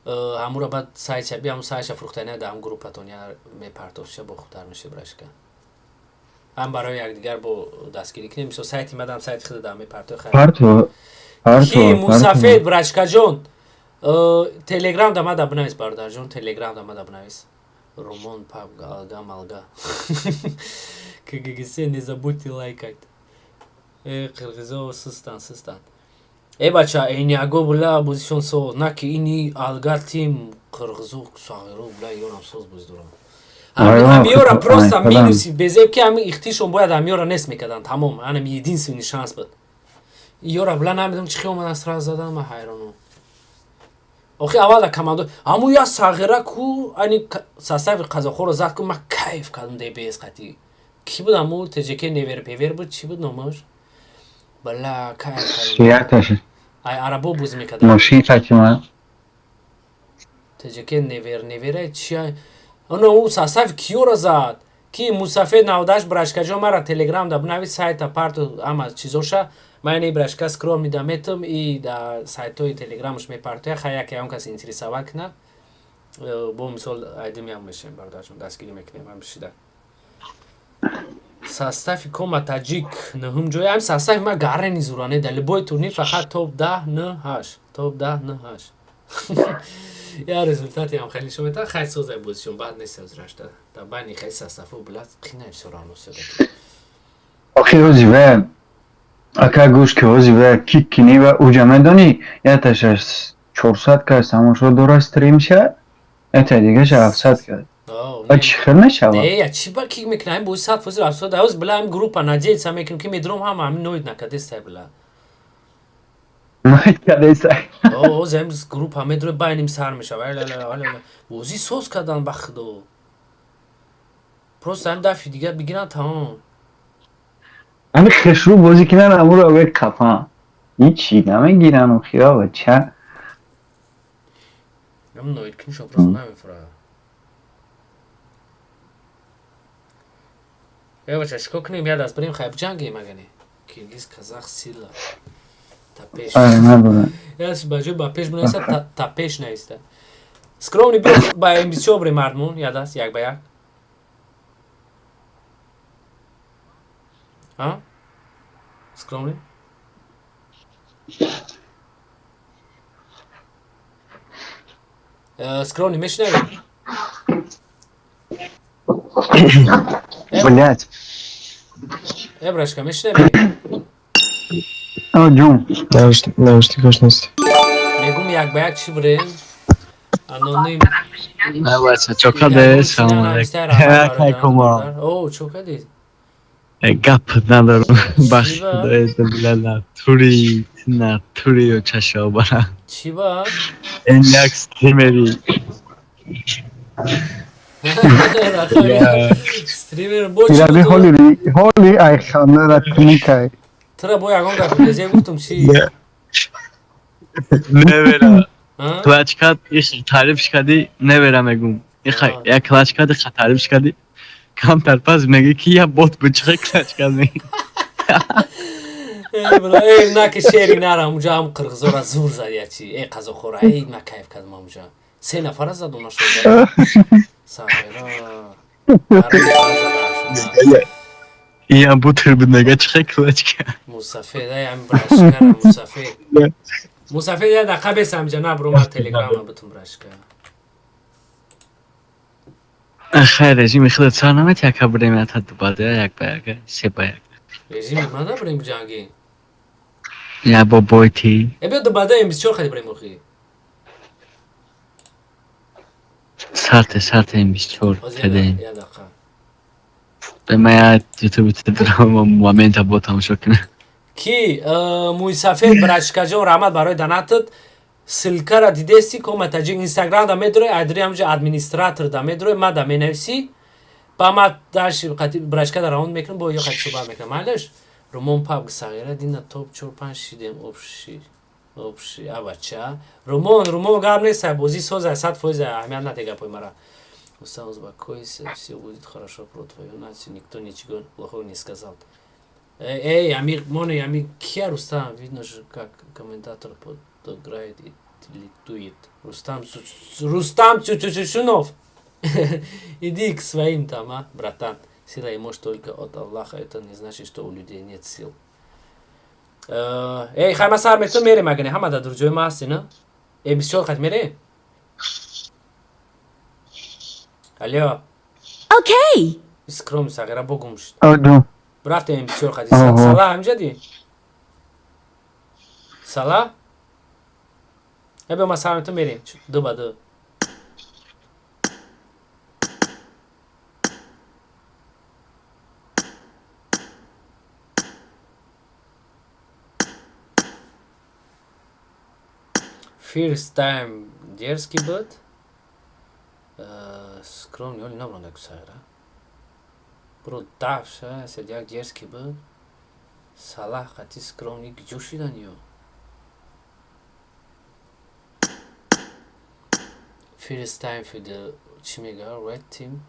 Ҳамура баъд сайтша би, ҳамун сайтша фурӯхтани дар ҳам группатон я мепартовша, бо хубтар меша, брашка. Ҳам барои якдигар бо дастгирӣ кунем. Мисол, сайти мадам, сайти худа дар мепартои хайр. Парто. Ки мусафед, брачкаҷон, телеграм да мада бинавис, бародарҷон, телеграм да мада бинавис. Румон паб алга малга КГГС, не забудьте лайкать. Э, қирғизо систан, систан. Э, бача, эниаго, була, бозишон соз на ки ини алга тим қирғизо сағиро, була, ёрам соз боз дорам. Ҳамиёра просто минуси безеб, ки ҳами ихтишон бояд ҳамиёра нест мекардан, тамом. Анам единственный шанс буд. Ёра била намедонам чӣ хел омадан сразу задан, ман ҳайронам. Охи аввал дар командо ҳамун я сағира ку ани состави қазоқҳоро зад ку, ман кайф кардам. ДБС қати ки буд, ҳамун ТЖК Невер Певер буд, чӣ буд номаш? Бала, кайф кардам. Якташ. Ай арабо бозӣ мекардам. Мошин қати ТЖК Невер Невера чи оно ӯ состави киёро зад, ки мусафед 98 брашкаҷо мара телеграм да бинавис, сайта парту ама чизоша. Ман ини брашка скромни да метам и да сайтҳои телеграмаш мепартоя. Хай, яке он кас интересовать кина, бо мисол айдимиам мешем, бародарҷон, дастгирӣ мекунем. Ам шида состави Кома Таҷик нӯҳум ҷой. Ам состави ма гарени зуране да любой турнир фақат топ 10 н ҳашт, топ 10 н ҳашт. Я результати ам хеле нишон метавад. Хай, созай бозишон баъд нест азрашта дар байни хеле составҳо билад қинай всё равно всё-таки. Охи ҳози ва ака гӯш ки, ҳози ва кик кинӣ ва уҷа медонӣ, яташа 400 кас тамошо дора стримша, ята дигаша 700 кас. Ва чӣ хел мешавад? Не, я чӣ ба кик мекунам? Ин бози 100% 700. Ҳоз била ҳам группа надеяться мекунем, ки медром ҳама ҳамин ноид накадестай била. Ноид кадестай. Ҳоз ҳам группа медро байним сар мешава. Бозӣ соз кардан, ба худо. Просто ҳам дафи дигар бигиран, тамом. Ҳами хешрӯ бозӣ кинан, амуро ве қафан. Ҳичи намегиран охира ча. Ам ноид киншо просто намефура. Э, бача, чикор кунем? Я даст бирем, хай, биҷангем, агане. Киргиз, казах, сила. Та пеш. Яс ба ҷои ба пеш бинависа, та пеш нависта. Скромни, биё ба М24 бирем, мардмон, я даст як ба як. А? Скромни? Скромни, мешунавӣ? Блять. Э, брашка, мешунавӣ? О, ҷун. Наушникош нест. Мегум, як ба як чӣ бирем? Аноним. Бача, чо каде? Салом алейкум. О, чо каде? Гап надорам. Бахши худои, на тури, на тури чашо бара. Чӣ ба? Ин як стримери. Стример бо чӣ? Ираби ҳоли ҳоли ай ханара куникай. Тура бо ягон гап безе гуфтум чӣ? Невера. Клачкат иш таъриф кади, невера мегум. Як клач кади, таъриф кади. Камтар пас меги ки я бот буд, чӣ клач кад меги. Э, на ки шери нара, унҷа ҳам қирғизора зур зад я чи. Э, қазоқхора, эй, ма кайф кардам унҷа. Се нафара зад она шо. Сағира. Ия бутер буд, мега чӣ клач кад. Мусафед, ай ам брашкара мусафед. Мусафед, я дақиқа бесам ҷа набро, ма телеграма бутум, брашка. Хай, режими худат сар намет, яка бирем, ята дубада як ба як, се ба як. Режими ма набирем ҷанги. Я бо бойти. Э, биё дубада М24 хади бирем охи. Сарте, сарте М24 кадем. Я дақиқа. Бе ма я ютуби драма момента бо тамошо кунам. Ки муйсафед брачкаҷон, раҳмат барои донатат. Ссылкара дидести, Кома Таҷик инстаграм да медрои, айдри ҳамҷа администратор да медрои, ма да менависӣ, ба ма даши брачка да равон мекунам, бо ё қати суҳбат мекунам, майлаш. Румон паб сағира дина топ чор панҷ шидем общий общий. Абача румон, румон, гап нест, бозӣ соза, 100% аҳамият наде гапои мара. Рустам, успокойся, все будет хорошо, про твою нацию никто ничего плохого не сказал. Эй, Амир, Мони, Амир, кия Рустам, видно же, как комментатор подыграет и литует. Рустам, Рустам Чучучунов, иди к своим там, а, братан. Сила и мощь только от Аллаха, это не значит, что у людей нет сил. Эй, хайма сар мету мерем, агане, ҳама да дурҷои ма ҳасти, на? Эй, 24 хат мерем? Алло. Окей. Скром сағира бо гум шуд. Оду. Рафтем М24 хати. Сала ҳамҷади? Сала? Э, бё ма сар мету мерем. Ду ба ду. First time дерзкий буд. Скромный оли наброн дак сайра. Бро дафша сед як дерзкий буд. Салах қати скромный гиҷо шидан ё? First time for the чӣ мега, red team.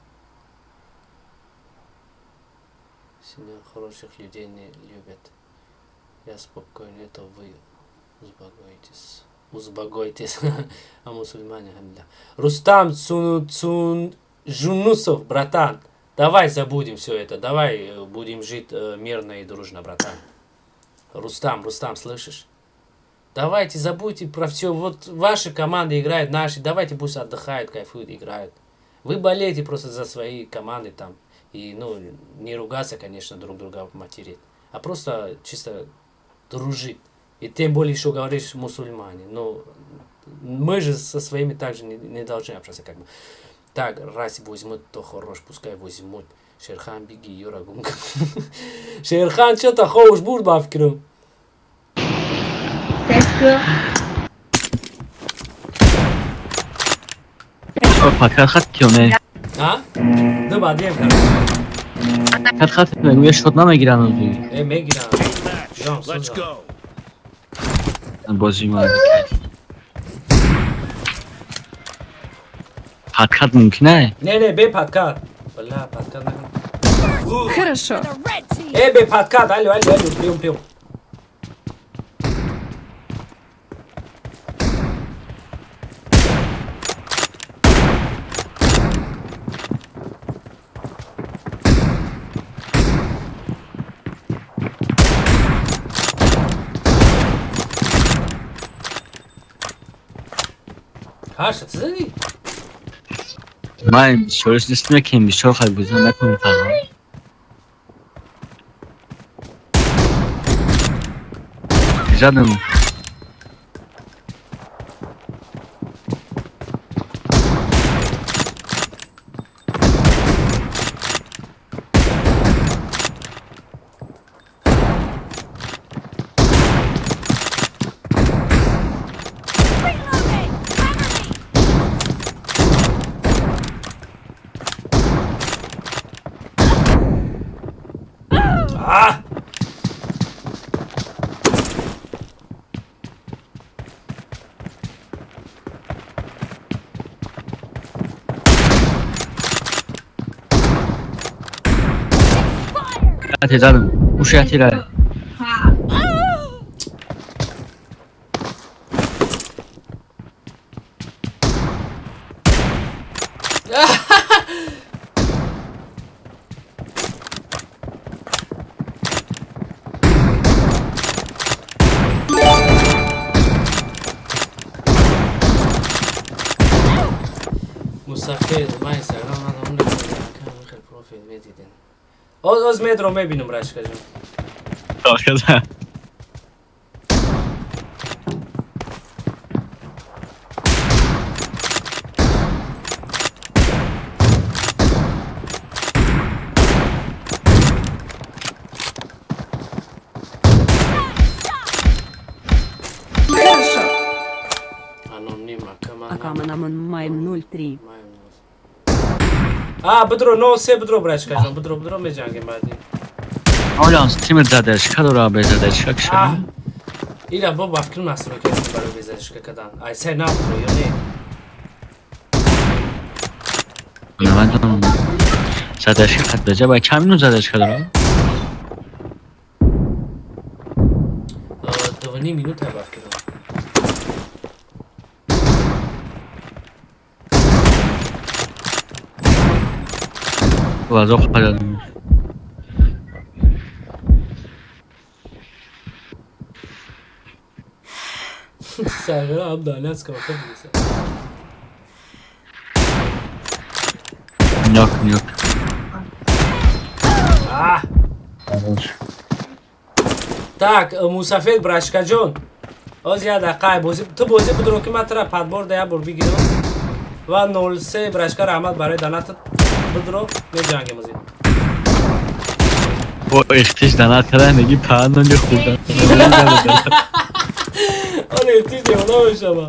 Сильно хороших людей не любят. Я спокойно, это вы успокойтесь. Успокойтесь. А мусульмане, алхамдулиллах. Рустам Цун, Цун Жунусов, братан. Давай забудем все это. Давай будем жить мирно и дружно, братан. Рустам, Рустам, слышишь? Давайте забудьте про все. Вот ваши команды играют, наши. Давайте пусть отдыхают, кайфуют, играют. Вы болеете просто за свои команды там. И, ну, не ругаться, конечно, друг друга материть, а просто чисто дружить. И тем более еще говоришь мусульмане. Ну, мы же со своими также не должны общаться, как бы. Так, раз возьмут, то хорош, пускай возьмут. Шерхан, беги, Юра, гумка. Шерхан, что-то хоуш бурд бафкиру. Let's go. Фақат хат киёне. А? Ду бадием, короче. Хат хат мегӯ, шот намегиранд озӣ. Э, мегирам. Ҷон, суза. Бозӣ ма. Подкат мумкин? Не, не, бе подкат. Бля, подкат накун. Хорошо. Э, бе подкат, алло, алло, алло, прием, прием. Хаша, ты задӣ? Ман бисёрш нест мекунем, бисёр хай бозӣ накунем фақат. Задам. Reloading! Cover me! А! Ате задам. Уши атира. Мусафед, ман инстаграм надорам, хел профил медиден. Оз оз медро мебинам, рашкаҷон. Дохила. Хорошо. Аноним акама. Акаманаман Майм 03. А, бидро, но се бидро, брачкаҷон, бидро, бидро, меҷангем баъди. Оля, стример задержка дора, бе задержка кша. Ира бо бафкру настройка барои безадержка кардан. Ай сай набудро ё не? Намедонам. Задержка хат беҷа, ба чанд минут задержка дора? 2,5 минута бафкру. Глазок пададам. Сагра абдалас кавка биса. Нёк, нёк. А! Так, мусафед брашкаҷон. Оз як дақиқа бозӣ, ту бозӣ бидро ки ман тура подбор да як бор бигирам. Ва 03 брашка, раҳмат барои донатат, бидро меҷангем озӣ. Бо ихтиш донат кардан меги панони хурдан. Оне ихтиш девона мешава.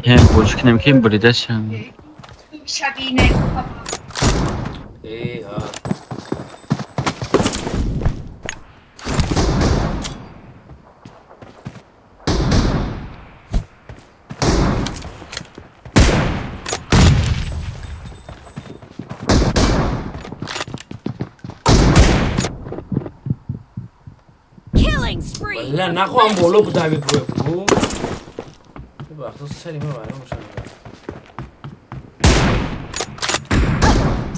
Ҳем бозӣ кунем, ки бурида шам. Э, ҳа. Killing spree. Валла нахоҳам боло будави буе бугу. Бахто сари ма вайрон мешавад.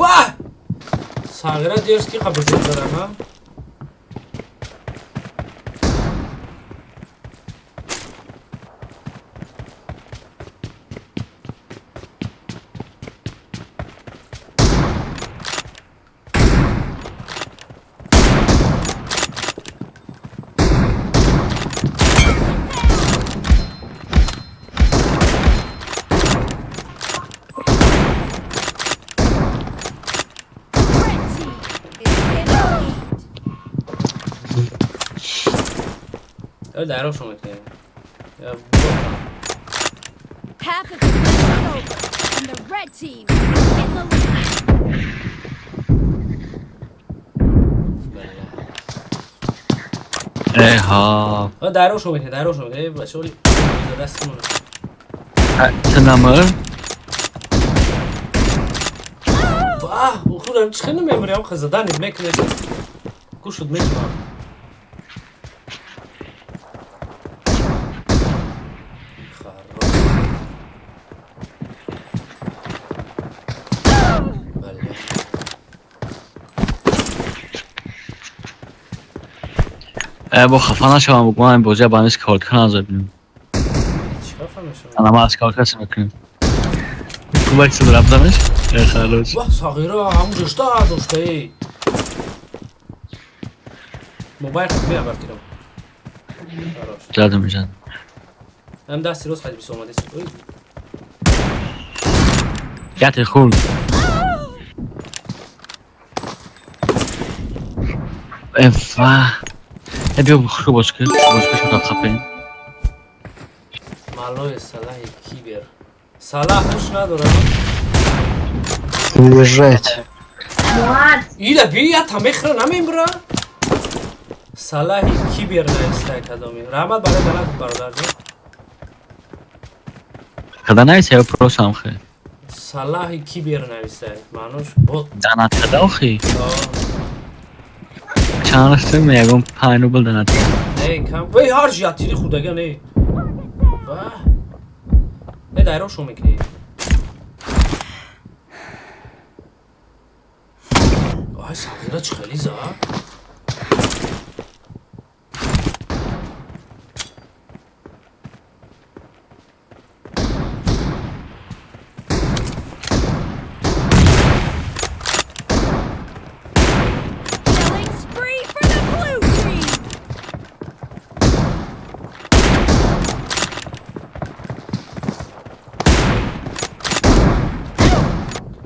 Ваҳ! Сағира дерс ки қабр дорам, ҳа? Red team is in the lead. Э, дайрошо мекунем. Я ботам. Half of the match is over, and the red team is in the lead. Бале. Э, ҳа. Э, дайрошо мекунем, дайрошо мекунем. Э, бачаҳо, дастимон. Ту намр? Ваҳ, ухурам чӣ хеле мемирам, хазадан мекунем. Кушуд мешавам. Хорош. Бале. Э, бо хафа нашавам, бугу ман бозия ба низ корткан азоб бинем. Чӣ хафа мешавам? Ана ман аз корткаси мекунем. Кумак шуд рафтанаш? Э, хорош. Ваҳ, сағира, ҳамун ҷошта дошта, эй. Мобайл хат меабар кирам. Хорош. Задам, задам. Ҳам дасти рост хати бисо омадест. Ой, Яте хурд. Э, ва. Э, биё хушо боз кун. Боз кун, шуд қапем. Малои Салаҳи кибер. Салаҳ ҳуш надорам. Лежать. Ила би я та мехра намембра. Салаҳи кибер нависта кадоми. Раҳмат барои донат, бародарҷон. Када нависа ё просто ам хе? Салаҳи кибер нависта. Маънош бот. Донат када охи? Чанд растем, ягон 5 рубл донат. Не, кам. Вей, ҳар жи атири худага не. Ваҳ. Э, дайро шо мекунӣ? Ай, сағира чӣ хеле за? Killing spree for the blue team.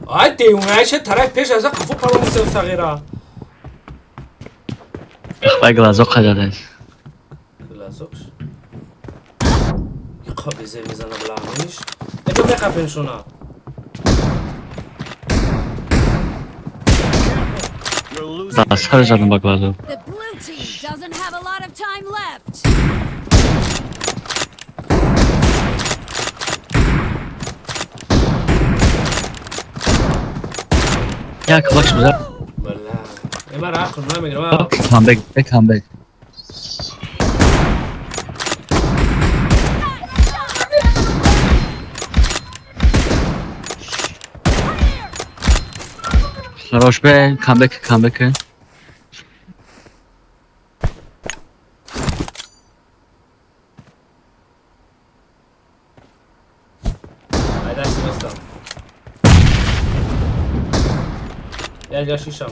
Ай, девонаиша тараф пеш аз қафо паромисев сағира. Вай глазок қададас. Глазокш. Иқа безе мезана баламиш. Эбо меқапем шуна. Ба сар задам ба глазок. The blue team doesn't have a lot of time left. Як клакш бизар. Бала. Э, ман ақл намегирам. Камбек, бе камбек. Хорош, бе, камбек, камбек. Ай, дасти ростам. Я я шишам.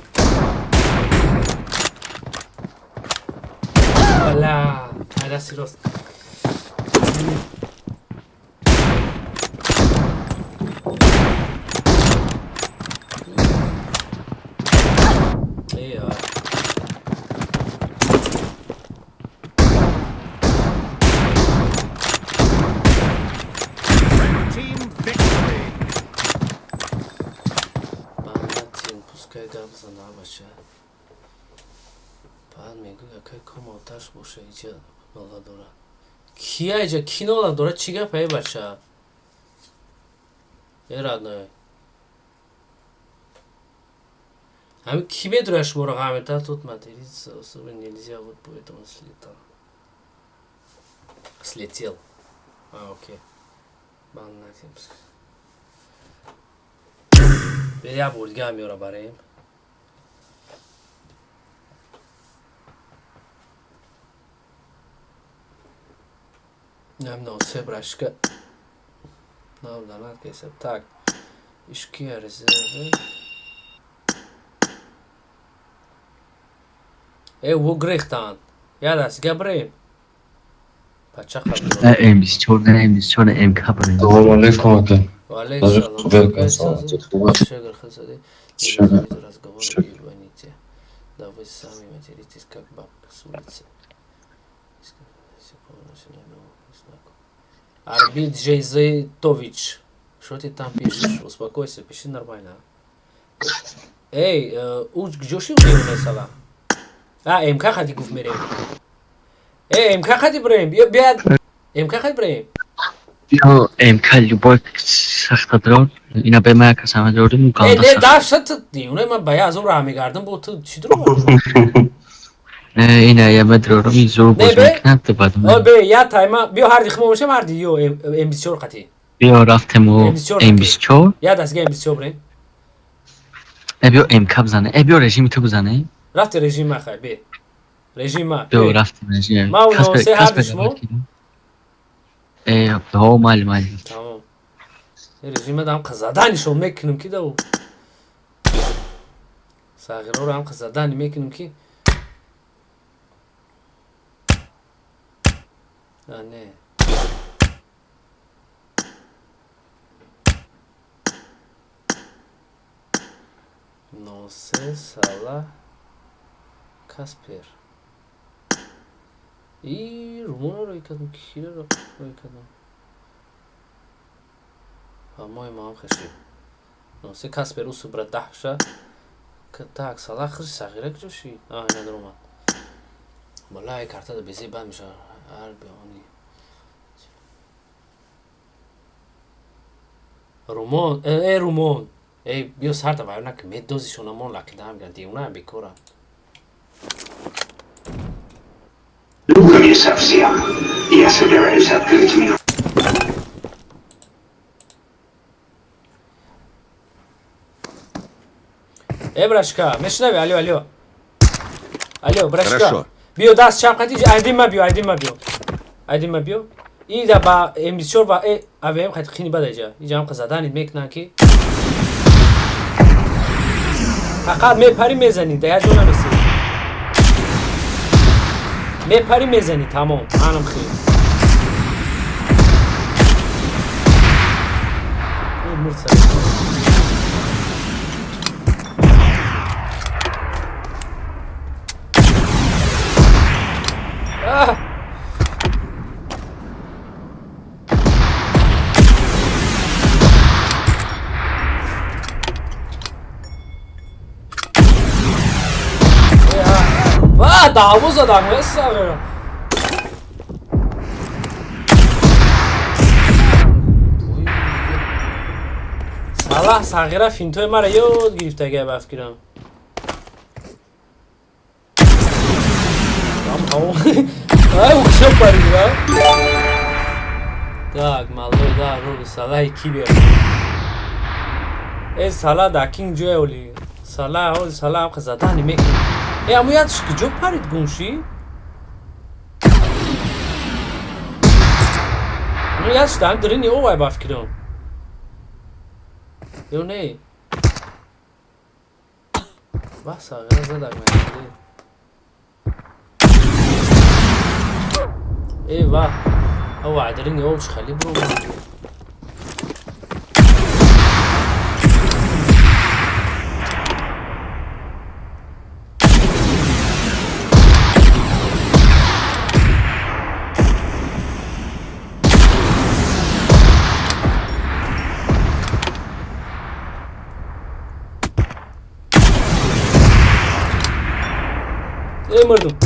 Бала. Ай, дасти рост. Э, а. бизана, бача. Баъд мегӯй, акай, комоташ боша, иҷа нола дора. Кия иҷа ки нола дора? Чӣ гап, эй бача? Э, родной. Ҳами ки медура шуморо ғамета тут материться особо нельзя, вот поэтому слетал. Слетел. А, окей. Бан натем. Я бор дига меёра барем. Нам се брашка. Нам данат кесеп. Так. Ишки резервы. Э, во грехтан. Я дас габрем. Пачаха. Не М24, не М24, не МК барем. Салом алейкум, ака. Ва алейкум салом. Шагар хазаде. Разговор ебаните. Да вы сами материтесь, как бабка с улицы. Арбит Джейзетович. Что ты там пишешь? Успокойся, пиши нормально. Эй, уч гҷоши сала? А, МК хади гуфт мерем. Эй, МК хади бирем. Биё, биё. МК хади бирем. Биё МК любой сахта дрон. Ина бе ма яка сама дорим Эй, ганда не сахт. дафша ту. Диуне ман ба я азоб раҳ мегардам, бо ту чӣ дурӯғ? Не, ина я медрорам ин зур Не, боз бе. мекунад ту баъд. О, бе, я тайма. Биё ҳарди химо бошем, ҳарди ё М24 қати. Биё рафтем о М24. М24. Я дастга М24 бирем. Э, биё МК бизане. Э, биё режими ту бизане. Рафти режим ма хай, бе. Режим ма. Биё бе. рафтем режим. Ма у Каспер носе ҳарди Каспер шумо? Э, ҳо майли майли. Тамом. Режима дам заданишон мекунем ки дау. Сағироро ҳам задани мекунем ки. А, не. Носе сала Каспер. И румонро рой кардам, киро рой кардам. По-моему, ҳам хеши. Носе Каспер усу брат даҳша. Так, сала хиш сағира куҷо? А, ина даромад. Балай карта да безе банд меша. Ҳар биони. Румон, э, э румон. Эй, биё сарта вайрон накун, медозишонамон лақидаам гиранд, девонаам бекорам. Ну, не совсем. Я собираюсь открыть мир. Э, брашка, мешнавӣ? Алло, алло. Алло, брашка. Хорошо. Биё даст чап қати, айдин ма биё, айдин ма биё. Айдин ма биё. И да ба М24 ва э АВМ хати хини бада иҷа. Иҷа ҳам заданид мекунанд ки фақат мепарӣ мезанӣ, да як ҷо намесӣ. Мепарӣ мезанӣ, тамом. Анам хел. Э, мурд сар. А! Ва, даъво задам, сағира. Салаҳ сағира финтои мара ёд гирифтагия ба фикрам. Ай, укшо парид, ба? Так, малой, да, рогу Салаҳи кибер. Э, Салаҳ да кинг ҷоя оли. Салаҳ, оли Салаҳ ҳам задани мекунад. Э, аму ядш куҷо парид гумши? Ну ядш дан дирини овай ба фикрам. Ё не? Ба сағира задак мекунад. Э, ва. Ова дирини ов хали бро. Мурдум.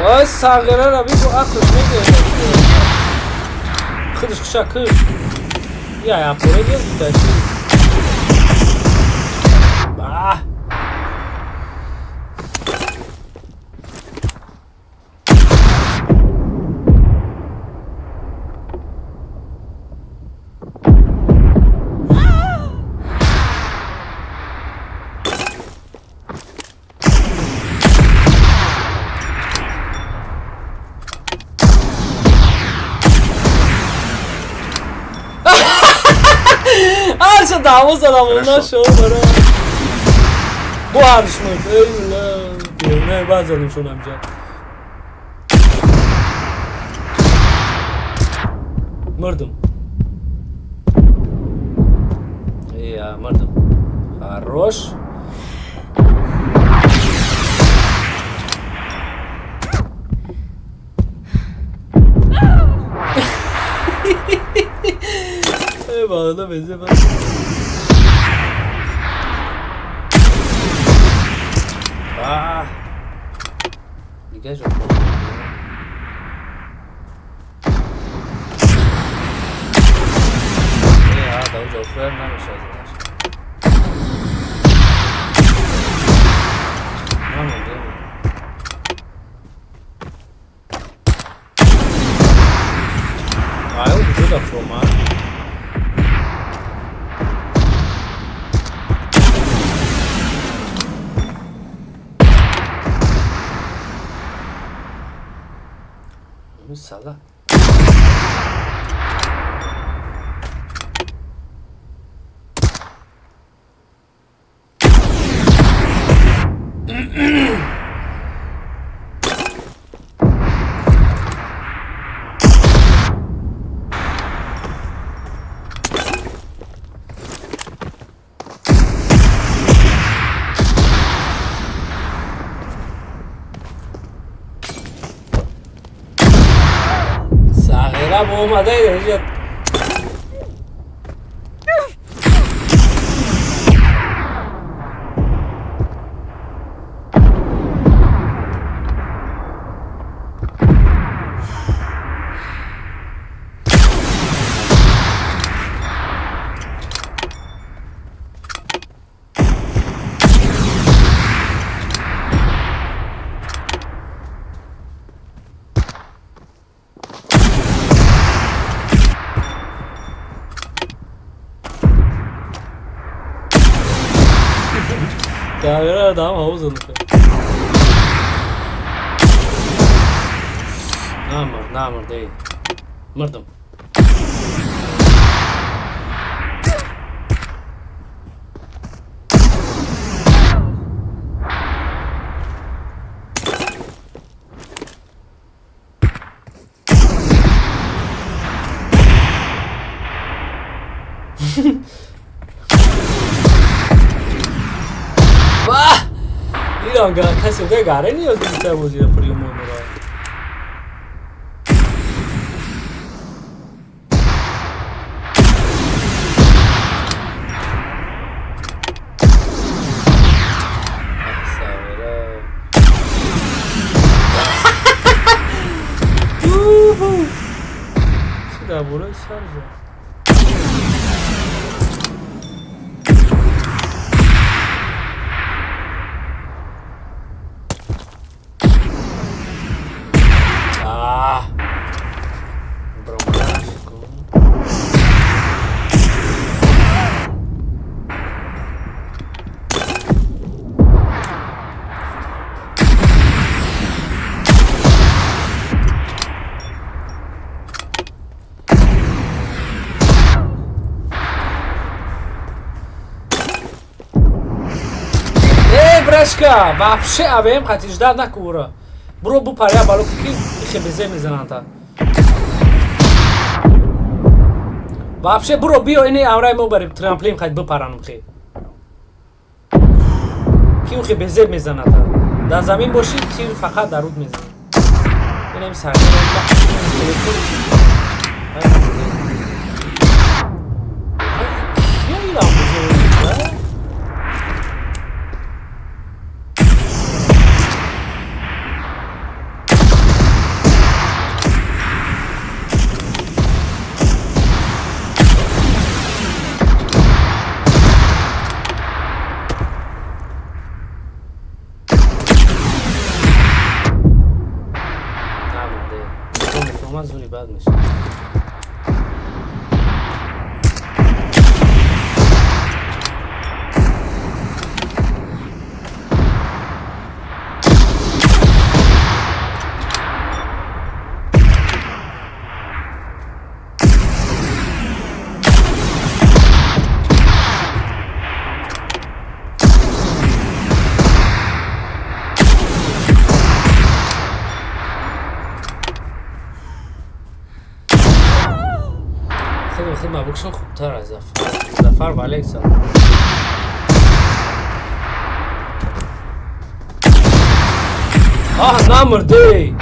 Ой, сағираро бигӯ, ақлш мегӯяд. Худаш киша киш. Я япоре гирифта. Баҳ. Арша даъво задам, нашо бара. Бу ҳаршмуд. Эй ла, не баъд задим шон ҳамҷа. Мурдум. Я мурдум. Хорош. Эй, бағана безе ба. Ah. Дига жо. Я, да уҷо фрер намеша задаш. Намонде. Ай, куҷо дафромад? Сала. Сағира омада инҷа. Сағира дам ҳавз задам. Намурд, намурд, эй. Мурдум. Ваҳ! Ирон касе де гаре ниёз бита бозира приёмои моро. Сағира. Уху! Чӣ дар бораи сар зад? Ah! Бромаш. Эй, брашка, вообще АВМ хатижда накура. Буро бу паря балу ки хебезе мезананда. Вообще буро биё ини амраи мо бари трамплин хайд бипаранум хе. Ки ухе безеб мезанад. Дар замин бошӣ тир фақат дар руд мезанад. Инам сағира. Зури бад мешавад. Мабукшон хубтар аз Зафар. Зафар ва Алекса. Аҳ, намурдӣ!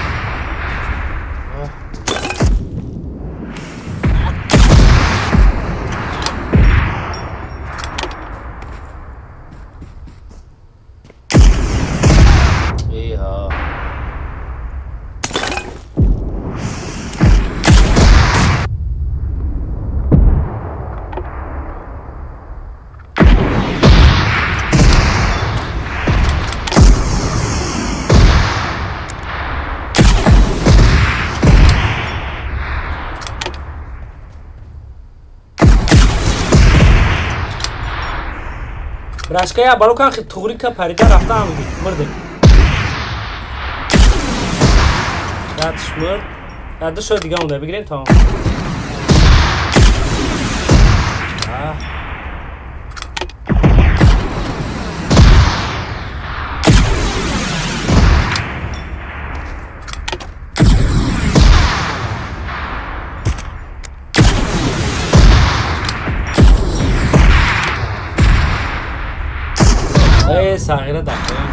Иҳа. Рашкая барокан хи туғрика парида рафта ҳам мурдем. Ятш мурд. Я ду шои дига монда бигирем тамом. Сағира дар поён.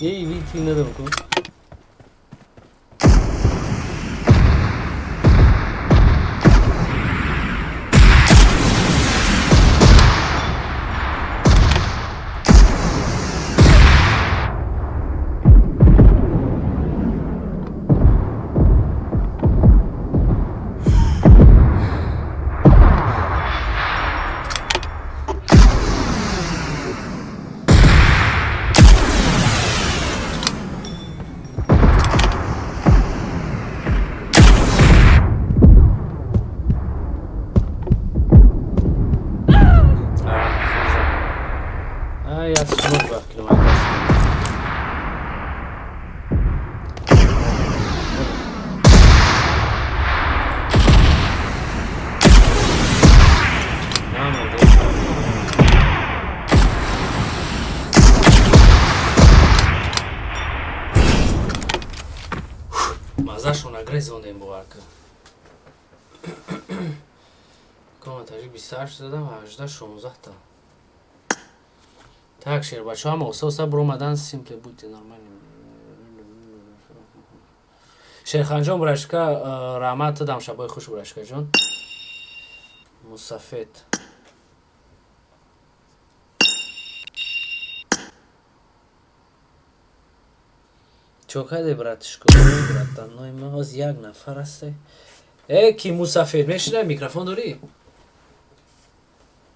Ей, вити надам ку. Мазашона грезондем боварка. Коматажи 28 задам, 18 16 та. Так, шербачо, ҳама оса оса буромадан симпле будьте нормальни. Шерханҷон бурашка, раҳмат дам шабои хуш бурашкаҷон. Мусафед. Чо каде братишко? Братаной ма ҳоз як нафар ҳасте. Э, ки мусафед мешинай микрофон дорӣ?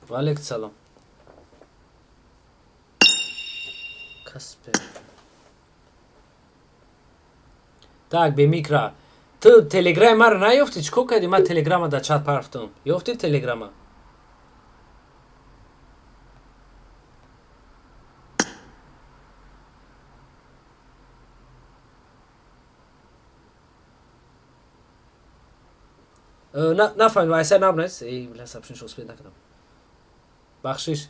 Ва алейкум салом. Каспер. Так, бе микро. Ту телеграми маро наёфтӣ? Чӣ кор кардӣ? Ман телеграма дар чат парафтам. Ёфтӣ телеграма? Нафаҳмидам, айса набнес. Эй, бля, сообщение успеть накардам. Бахшиш.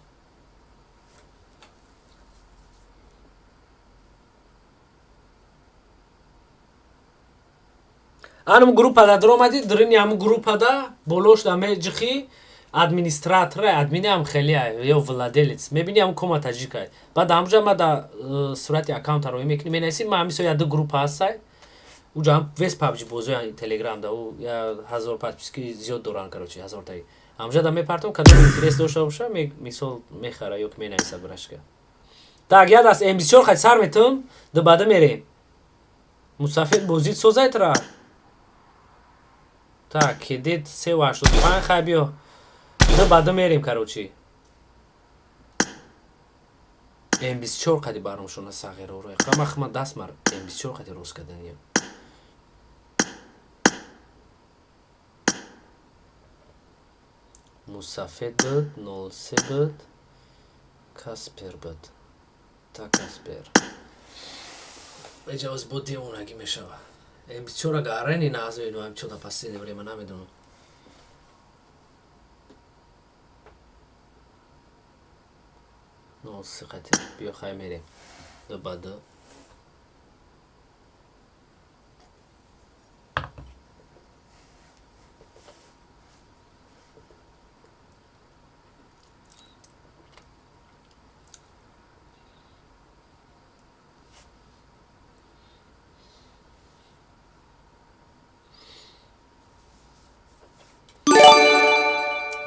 Анам группада даромадӣ, дарини ҳамун группада болош да меҷихӣ, администратора, админи ҳам хеле ё владелец. Мебини, ҳамун кома таҷикай. Баъд ҳамуҷа ма да сурати аккаунта роӣ мекунӣ, менависӣ, ма ҳамисо я ду группа ҳастай. Уҷа ҳам вес PUBG бозои Телеграм да, ӯ я 1000 подписки зиёд доранд, короче, ҳазортаи. Ҳамуҷа да мепартом, кадом интерес дошта боша, мисол мехара ё ки менависа брашка. Так, я даст М24 хати сар метум, ду бада мерем. Мусафир, бозит созай тра. Так, кедет 3,85, хай биё. Ду бада мерем, короче. М24 қади баромшона сағироро. Қамах ма даст мар М24 қади рост каданӣ. Мусафед буд, 03 буд, Каспер буд. Та Каспер. Эҷа оз бо девонагӣ мешава. М24 ага арени нағз мебинам, М4 да последнее время намедонам. 03 қати биё, хай мерем. Ду ба ду.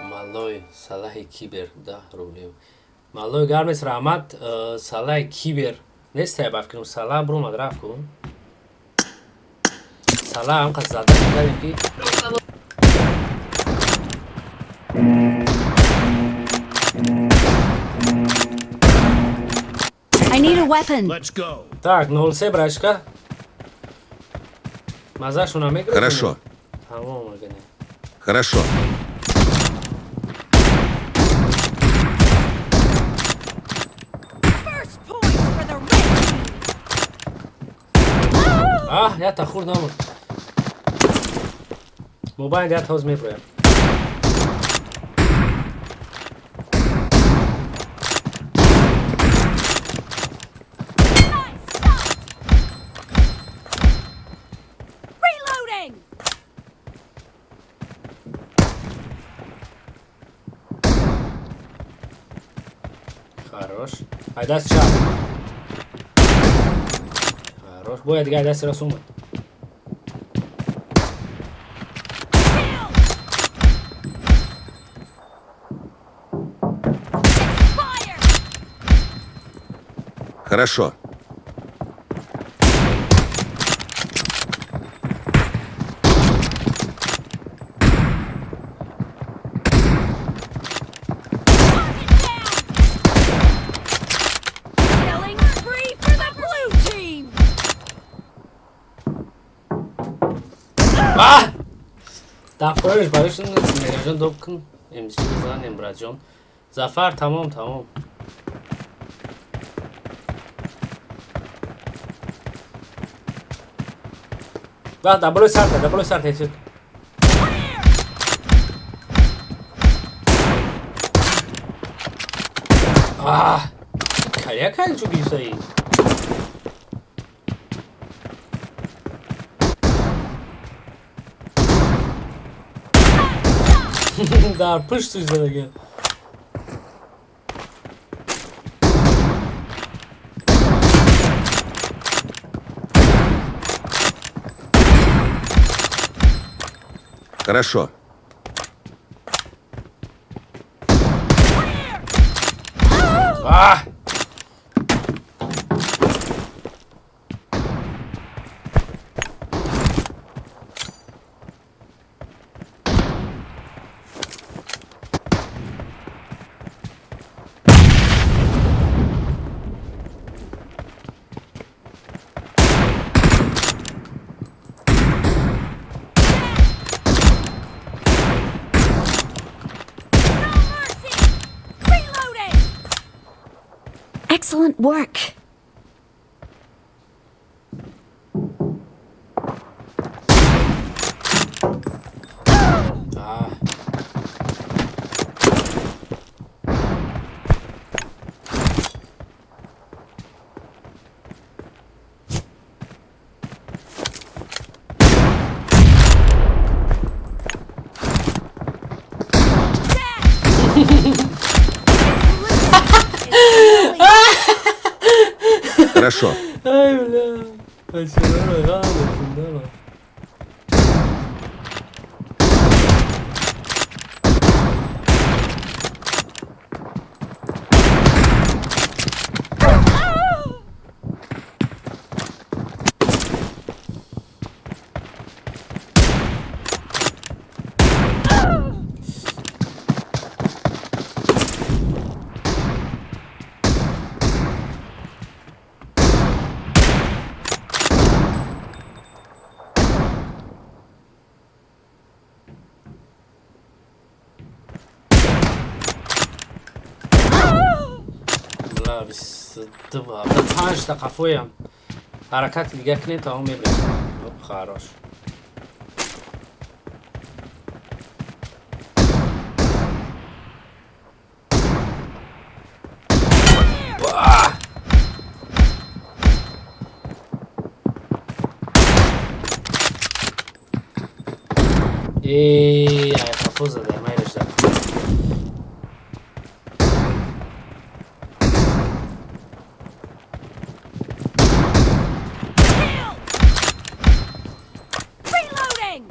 Малой Салаҳи Кибер 10 рублев. Малой, гармес, раҳмат. Салаҳи Кибер нестай, ба фикрам Салаҳ биромад, рафт ку. Салаҳ ҳамқад зада кардем ки. I need a weapon. Let's go. Так, 03, брашка. Мазашона мегирад? Хорошо. Тамом, агане. Хорошо. First point for the red team. Аҳ, ята хурд намуд. Мобайл ят ҳоз меброям. Nice shot. Reloading. Хорош. Ай даст чап. Хорош. Бояд дига ай дасти рост омад. Kill. Fire. Хорошо. Target down. Killing spree for the blue team. А! Да поёниш барои Меҳраҷон доб кун. МС занем, братҷон. Зафар, тамом, тамом. Ва, да болои сарта, да болои сарта эҳтиёт. Clear. А! Каря кай чу гирифтаи? Дар пуштиш задага. Хорошо. Clear. А! No mercy. Reloading. Excellent work. Хорошо. Ай, бля. Бачаҳоро ғам. Бла, 22 75-та қафоям. Ҳаракати дига кунед, тамом, мебирем. Хорош. Ба! Эй, ай қафо зада, майлаш да. Kill! Reloading!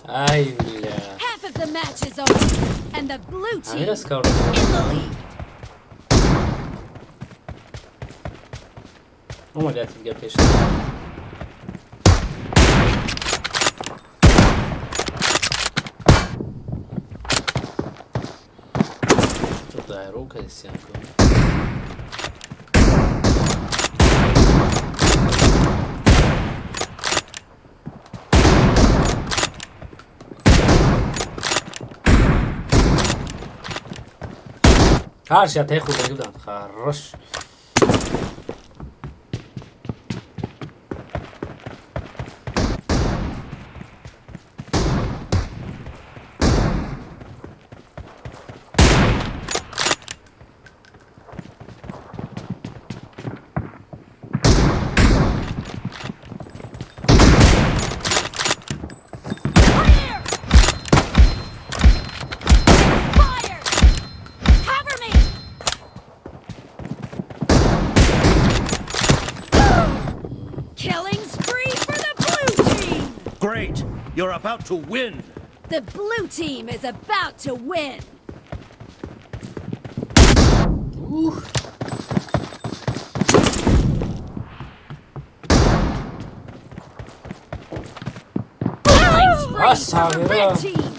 Ай, бля. Half of the match is over, and the blue team Ҳамирас in кор. the lead. Омад яки дига пеш. Ту дайру кардисиям ку. Ҳар шатаи хурдагӣ буданд. Хорош. Clear! Fire! Cover me! Killing spree for the blue team! Great. You're about to win. The blue team is about to win! Ух. Killing spree for the Аса, red team!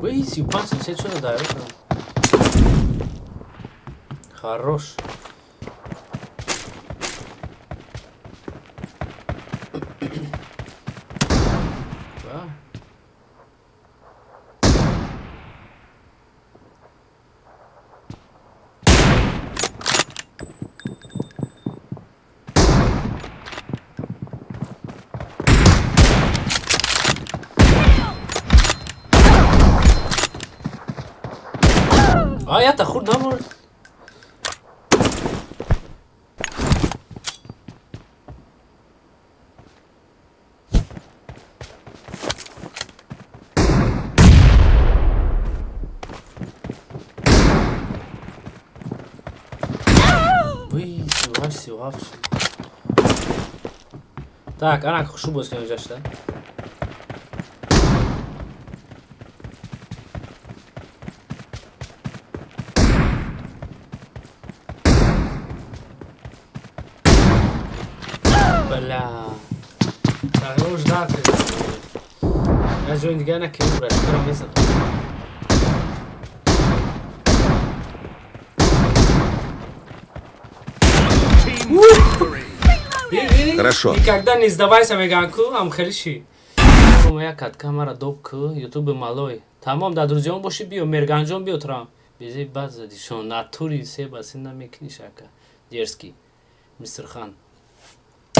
Вай, 35 70 шуда дайру кардам. Хорош. Ба. А, ята хурд набурд. Вай, 38, 37 шуд. Так, ана хушу боз кунем ҷашта. Бля. Тағйир ждать. Я ҷои дига накем, рашкарам мезанам. Team victory. Бибини? Хорошо. Никогда не сдавайся, меган ку, ам хеле ши. Як катка мара доб ку, ютуби малой. Тамом, дар друзьям боши, биё, Мерганҷон, биё трам. Бизи бад зади шон, натури се басин намекунӣ шака. Дерзкий. Мистер Хан.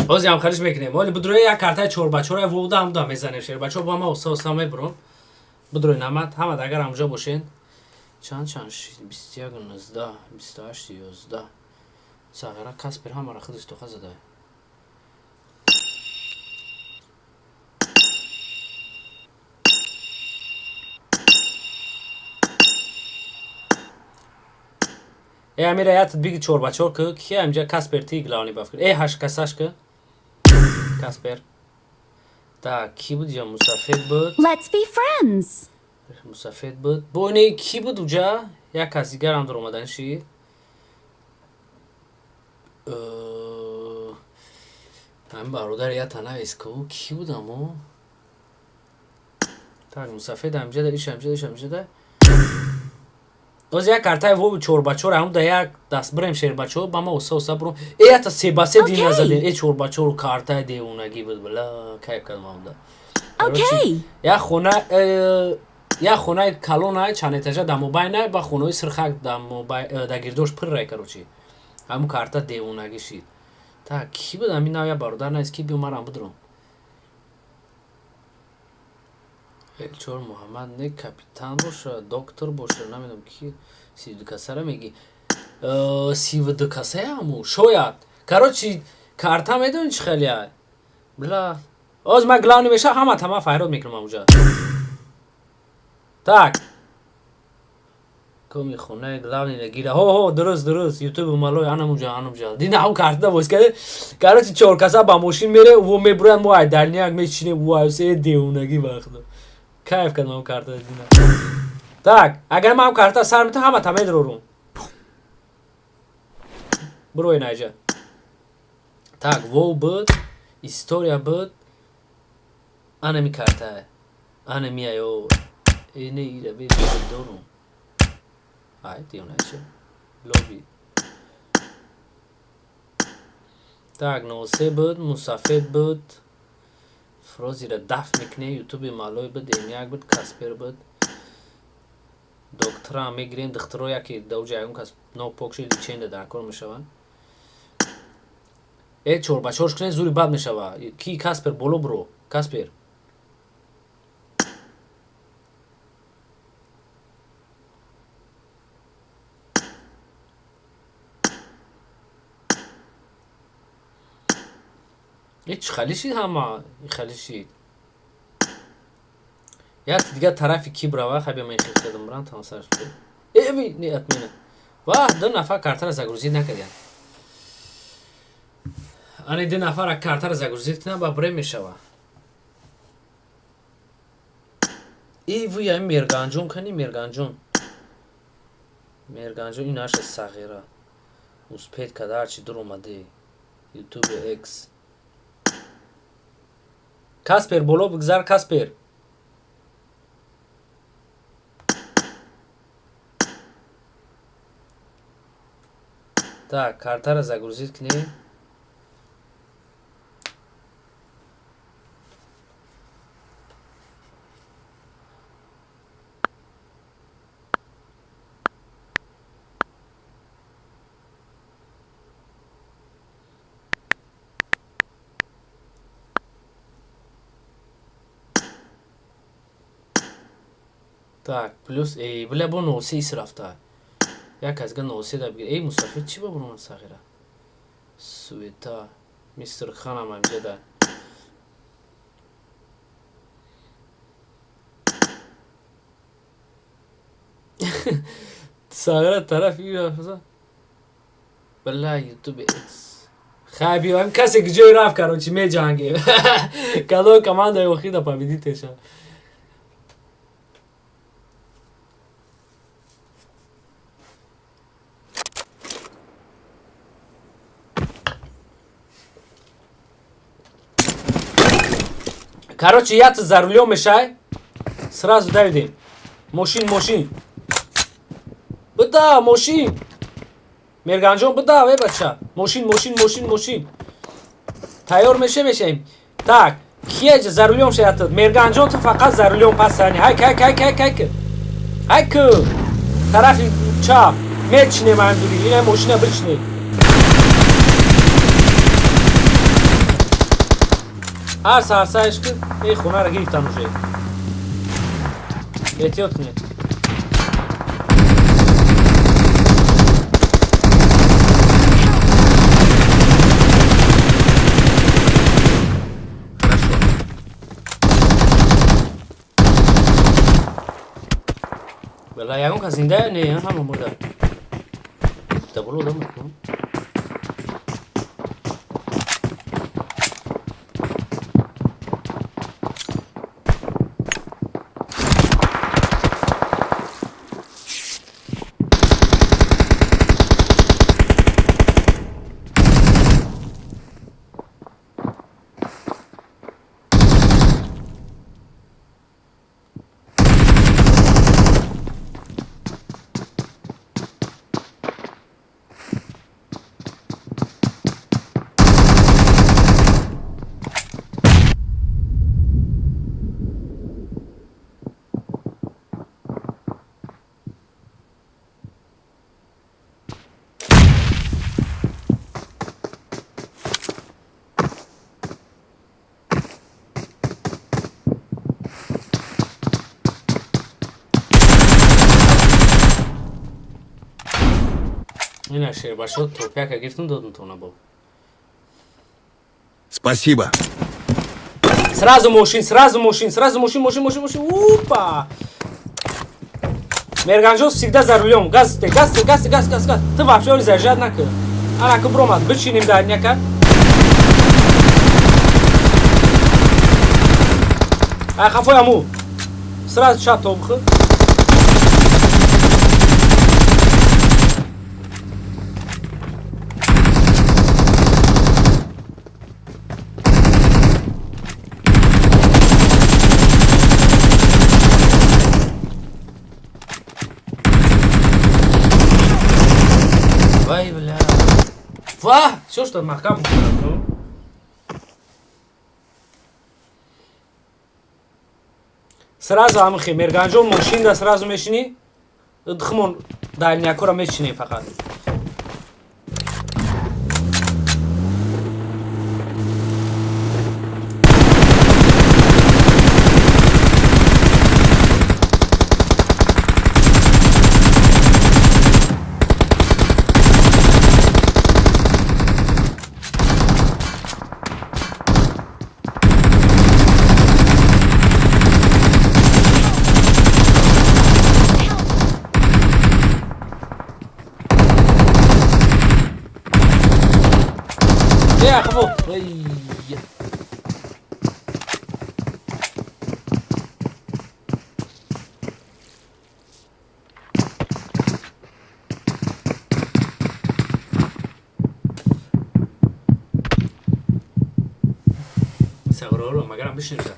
Ҳозир ҳамкориш мекунем. Оли будрои як картаи чорбачора вуда ҳамуда мезанем, шербачо бо ма оста оста мебурам. Будрои намад, ҳамад агар ҳамҷо бошен. Чанд чанд шид? 21 19 28 11. Сағира Каспер ҳамара худаш тоқа зада. Э Амира ятд биги чорбачор ки ки амҷа Каспер ти главный бафкр. Э ҳаш касаш ки Каспер. Так, ки буд ҷа мусафед буд. Let's be friends. Мусафед буд. Бо не ки буд уҷа? Як кас дигарам дар омадан шид. Ҳамин бародар ята навис ку ки будам о? Так, мусафед амҷа да, иш амҷа да, иш амҷа да. Оз як картаи воби чорбачор ҳам да як даст бирем шербачо ба ма оса оса бурум. Э ята себасе дин Окей. назадем. Э чорбачору картаи девонагӣ буд бла кайф кардам ҳамда. Окей. Як хона як хонаи калонай чанд этажа дар мобайнай ба хонаҳои сирхак дар мобай дар гирдош пиррай короче. Ҳамун карта девонагӣ шид. Так, ки буд ҳамин нав як бародар наист ки биё марам будурам. Элчор Муҳаммад не капитан боша, доктор боша, намедонам ки 32 касара меги. 32 касая ҳаму шояд. Короче, карта медони чӣ хеле бла. Оз ман главный меша ҳама тама файрод мекунам уҷа. Так. Коми хонаи главный нагира. Ҳо ҳо, дуруст дуруст. YouTube малой анам уҷа, анам уҷа. Дина ҳам карта войс карде. Короче, чор каса ба мошин мере, во мебуранд, мо ай дальняк мечинем, во се девонагӣ вақт. Кайф кардам карта дина. Так, агар ман карта сар метам ҳама та медрорум. Бирой наҷа. Так, воу буд, история буд. Анами карта. Анами аё. Эне ира бе дорум. Ай, девонача. Лоби. Так, носе буд, мусафед буд. Фрозира даф мекуне, ютуби малой буд, эмяк буд, Каспер буд. Доктора мегирем, духтаро яке дауҷа ягон кас нопок шид, личенда дар кор мешаванд. Э чорбачорш кунед, зури бад мешава. Ки Каспер боло буро, Каспер. Э чӣ хали шид ҳама? Хали шид. Як дигар тарафи ки брава, хаби ман хел кардам бран тамосаш. Э ви не отмена. Ваҳ, ду нафар картара загрузить накардян. Ани ду нафара картара загрузить кунам ба бре мешава. И ви ами Мерганҷон кани Мерганҷон. Мерганҷон ин наша сағира. Успеть када ҳарчи дур омаде. YouTube X. Каспер боло бигзар Каспер. Так, картара загрузить кунем. Так, плюс, эй, бля, бо носе ис рафта. Як аз га носе да бигир. Эй, мусафир чӣ ба бурумад сағира? Суета, мистер Ханам амҷа да. Сағира тараф и рафта. Бля, YouTube X. Хай биёем касе ки ҷой рафт, короче, меҷангем. Кадом командаи охир да победит мешавад. Короче, я за рулем мешай. Сразу давидем. Мошин, мошин. Буда, мошин. Мерганҷон, буда, э бача. Мошин, мошин, мошин, мошин. Тайёр меше мешаем. Так, кие за рулем шаят? Мерганҷон ту фақат за рулем пасани. Ҳайк, ҳайк, ҳайк, ҳайк, ҳайк. Ҳайк. Тарафи чап. Мечинем ҳамдури. Ина мошина бичине. Ҳар сарсаеш ки эй хонаро гирифтан уже. Эҳтиёт кунед. Хорошо. Бела, ягон кас зинда не, ҳама мурда. Таболо одам мекунам. Ина шербашо топяка гирифтум, додум тона бо. Спасибо. Сразу мошин, сразу мошин, сразу мошин, мошин, мошин, мошин. Упа! Мерганҷон всегда за рулем. Газ, газ, газ, газ, газ, газ. Ты вообще заезжать накун. Ана ку бромад, бичинем дальняка. Ай хафой аму. Сразу чап тобхы. Вай, бля. Ва! Все, что маҳкам. Ну. Сразу амхи, Мерганҷон мошинда сразу мешинӣ. Дхмон дальнякора мечинем фақат. Я хафо. Ай. Сағроро, магарам бишинем зад.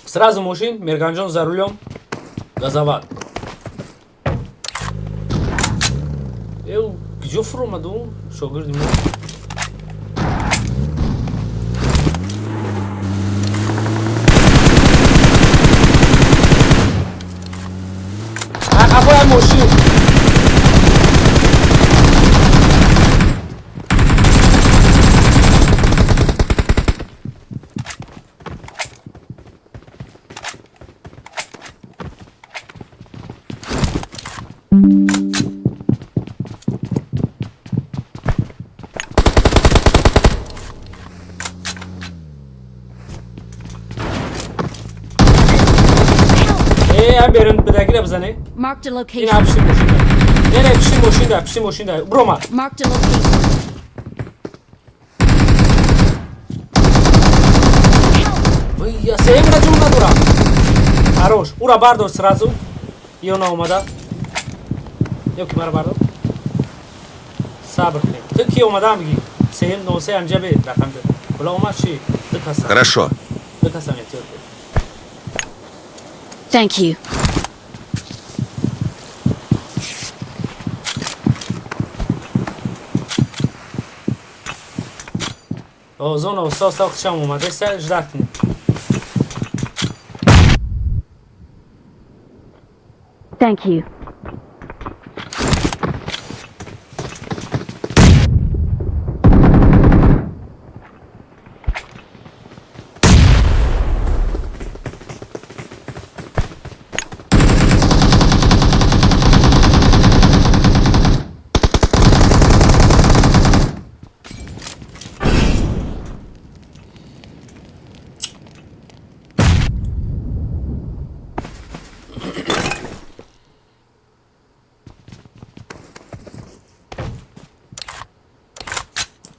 Сразу мошин, Мерганҷон за рулем. Газоват. Эв, куҷо фуромаду? Шогирди мо. Қафоя мошин. Э, ам берин бидагира бизане. Marked a Ин location. ам пишти мошин да. Не, не, пишти мошин да, пишти мошин да. Брома. Marked a location. Сеюмра ҷон надорам. Хорош. Ура бардор сразу. Ё наомада. Ё ки мара бардор. Сабр кунем. Ту ки омадам бигӣ. Сеюм носе амҷа бе рақамҷа. Ҳола омад чӣ? Ду каса. Хорошо. Ду касам эҳтиёт бе. Thank you. О, зона оста оста хушам омадеса, ждать кунем. Thank you.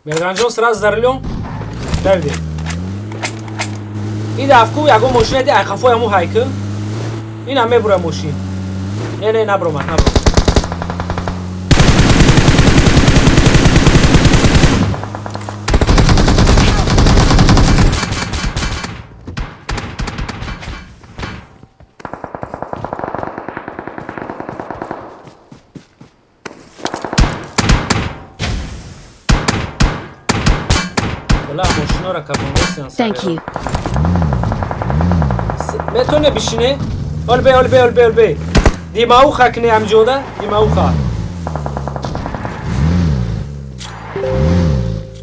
Мерганҷон, сразу за рулем. Давиде. И дафку ягон мошина ди айқафои ҳамун ҳайкл. Ина мебура мошин. Не, не, набромад, набромад. Вала мошинора кабондесиан. Thank you. Метоне бишине? Олбе, олбе, олбе, олбе. Димауха кне амҷода, димауха.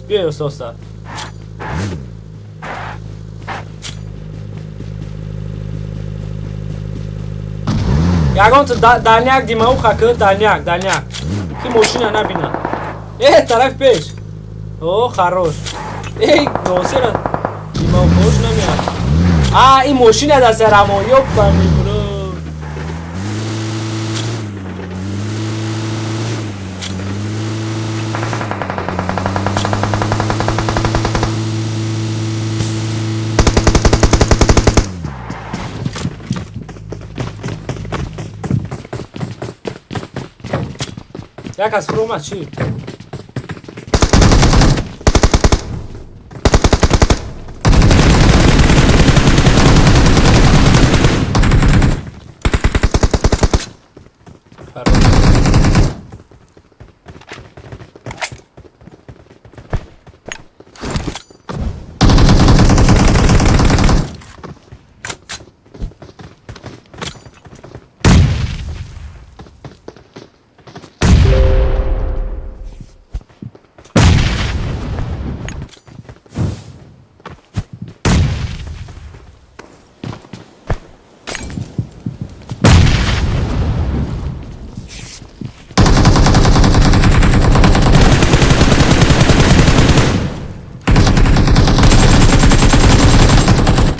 Биёй оста оста. Ягон ту дальняк димауха ки, дальняк, дальняк. Ки мошина набина. Э, тараф пеш. О, хорош. Эй, носера. Димаухош намеяд. А, ин мошина да серамо, ёпани бро. Як аз фуромад чӣ? Хорош.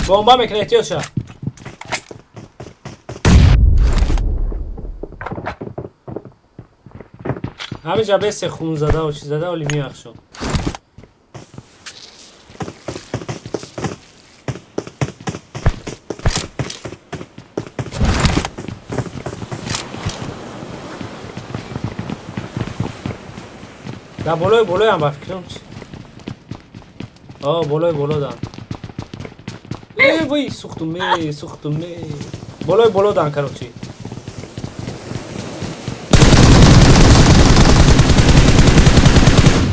Бомба мекунад, эҳтиёт ша. Ҳамиҷа бесе хун зада ва чиз зада, оли меяхшо. Дар болои болоям ба фикрам чи? О, болои боло дан. Э, вой, сухтум, э, сухтум, э. Болои боло дан, короче.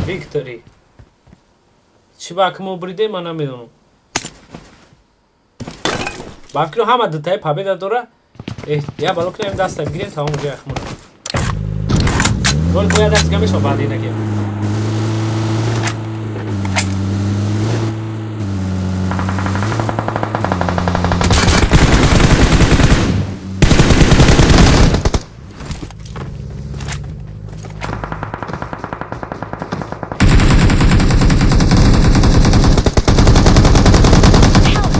Victory. Чӣ ба мо буридем, ман намедонам. Ба фикрам ҳама дутаи победа дора. Э, я бало кунем даста бигирем, тамом ҷои ахмона. Гол бояд даст гамешо баъди накем. Help! Watch out!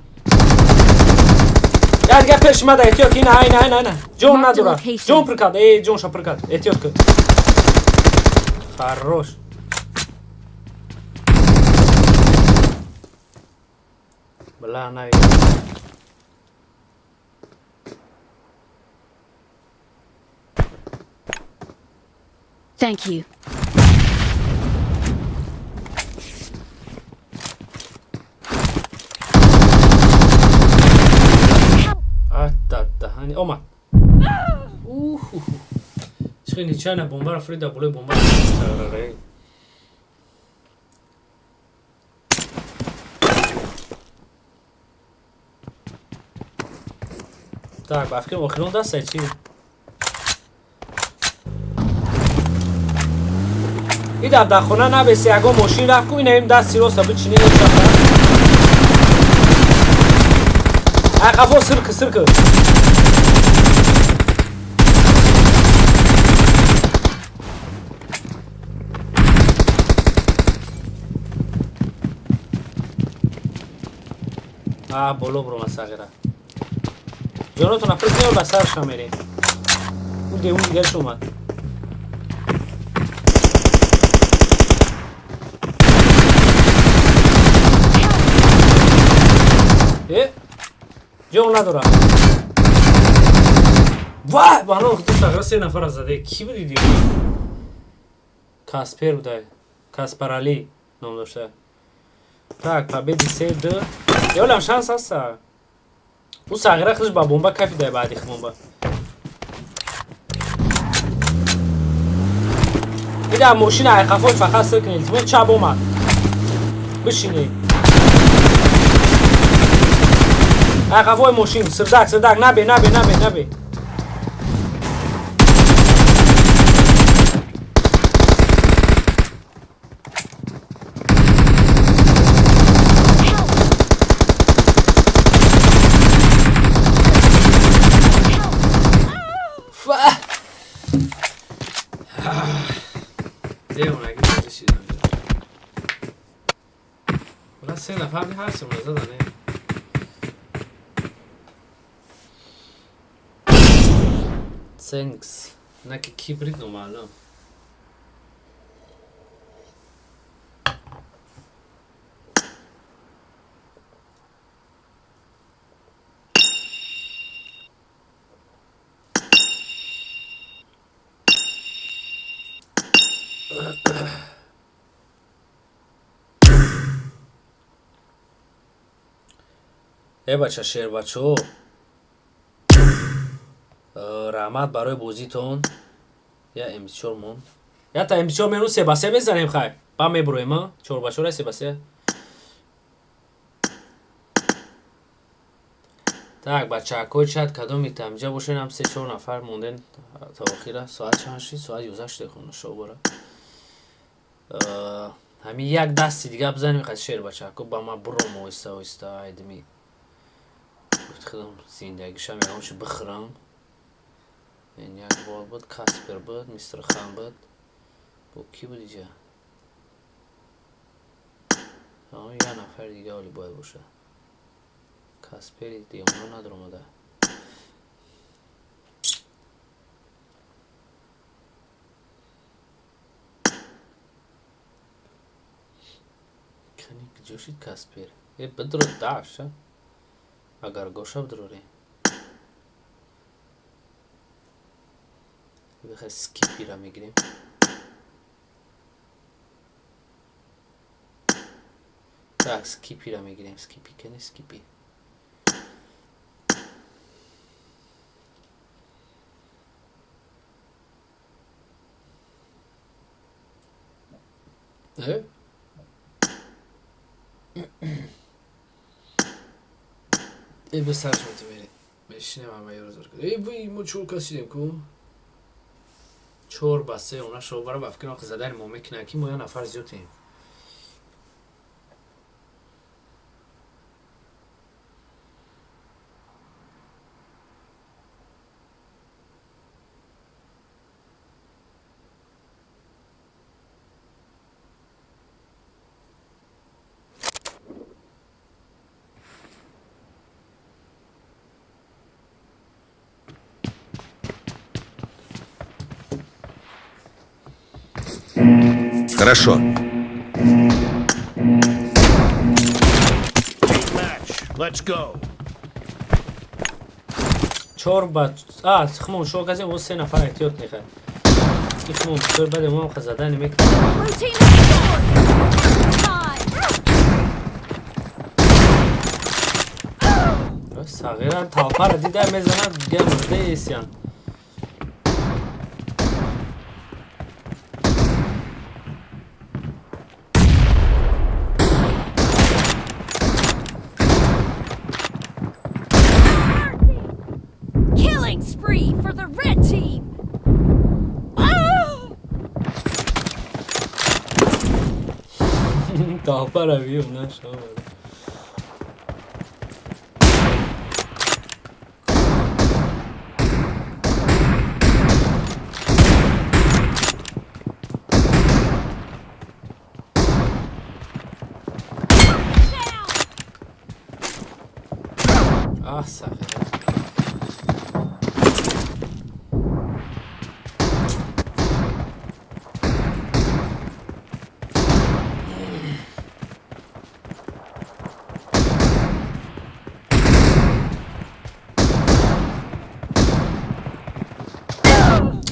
Help! Пеш мада эҳтиёт, ина, ина, ина, ина. Ҷон надора. Ҷон пур кард. Э, ҷонша пур кард. Эҳтиёт кун. Хорош. Бла, нави. Thank you. Даҳани омад. Уху. Чихе нечаянно бомбаро фирида болои бомба. Так, ба фикрам охирон даста чи? И дар хона набеси, ягон мошин рафт ку, инаим дасти роста бичини нечафа. Ай қафо сирки, сирки. А, боло брома сағира. Ҷонотон априк меёр ба сарша мерем. Ӯ девун дигарш омад. Э? Ҷон надора. Вай, ба ном худо сағира се нафара заде. Ки буди дига? Каспер будай. Каспарали ном дошта. Так, победи 3-2. Ёлам шанс ҳаста. Ӯ сағира худаш ба бомба кафидай баъди бомба. Ида мошина айқафош фақат сир кунед. Илтимос чап омад. Бишинед. Айқафои мошин, сирдак, сирдак, набе, набе, набе, набе. Девонаги бозӣ шидам. Бла се нафар ҳар се задан. Thanks. Наки кибрид номаълум. Э бача шербачо, раҳмат барои бозитон. Я МС4 монд. Я та МС4 меру се ба се мезанем хай. Ба мебуроем, а? 4 ба 4 се ба се. Так, бачаҳакои чат кадоми тамҷа бошен ҳам 3-4 нафар монден то охира. Соат чанд шид? Соат 11 шуд хона шобора. Ҳамин як дасти дига бизанем қад шер бачаҳако ба ма буром оҳиста оҳиста айдими. Гуфт худам зиндагишам ягон чи бихӯрам. Ин як бол буд, Каспер буд, мистер Хан буд. Бо ки буд иҷа? Як нафари дига оли бояд бошад. Каспери девона надаромада. Кани куҷо шид Каспер? Э, бидро даша. Агар гоша бидроре. Бихай скипира мегирем. Так, скипира мегирем. Скипи кани скипи. Э? Э, бисарш метимери. Бешинем ама ёрзор. Э, вай, мо чор кас шидем ку? 4-3 она шобара ба фикрам задани мо мекунад ки мо як нафар зиёдем. Хорошо. Team match. Let's go. Чор ба а хмон шо казем, о, се нафар эҳтиёт мехоҳад. Ихмон бисёр баде, мо задан мекунем. Blue team has scored for the first time. Сағира толпара дида, мезанад, дига мурда эсян. Killing spree for the red team. Ah! Толпара бьем нашего. Down. Аҳ, сағира.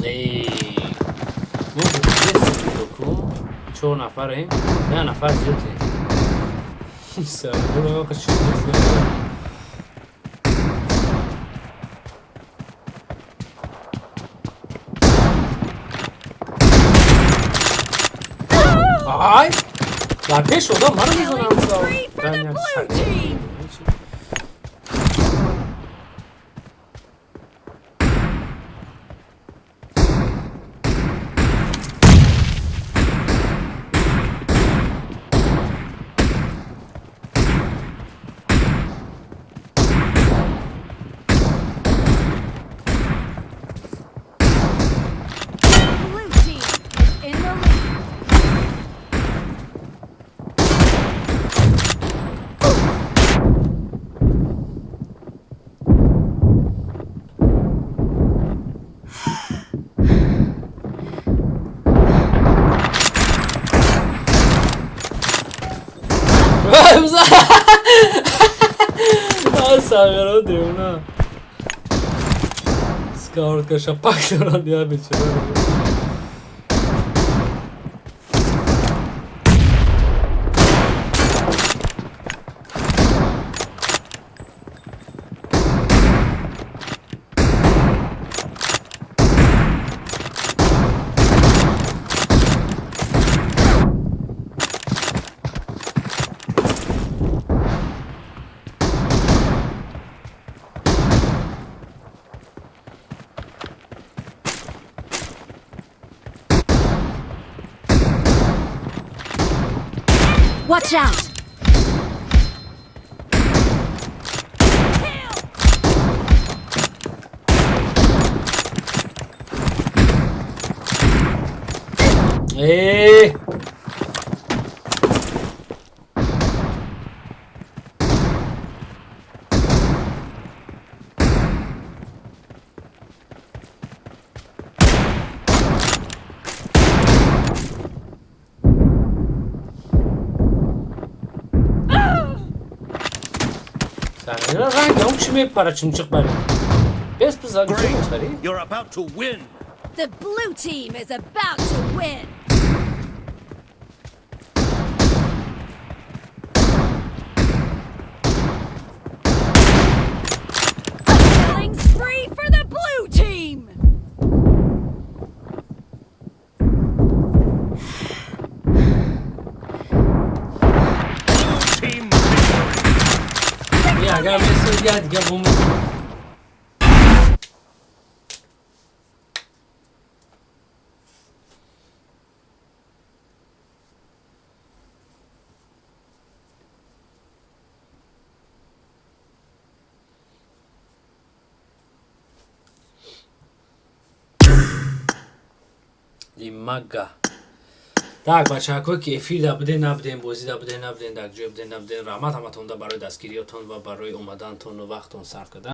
Эй, мо ку чор нафарем, як нафар зиёдем. Сағира. Чӣ? Ай! Дар пеш одам маро мезанам. Killing spree for the blue team. Blue team is in the lead. Сағира девона. Сковородка шапак дорад, я бечора. Watch out! Kill! Э! Сағира, ранг он чӣ мепара, чимчиқ бари? Бес бизан чӣ Great. мехарӣ? You're about to win. The blue team is about to win. A killing spree for the blue team. Blue team victory. Я агар месоз, я дига бум. Лимага. Так, бачаҳакое ки эфир да буден, набуден, бозӣ да буден, набуден, дар ҷое буден, набуден, раҳмат ҳаматонда барои дастгириётон ва барои омадантону вақтон сарф кардан.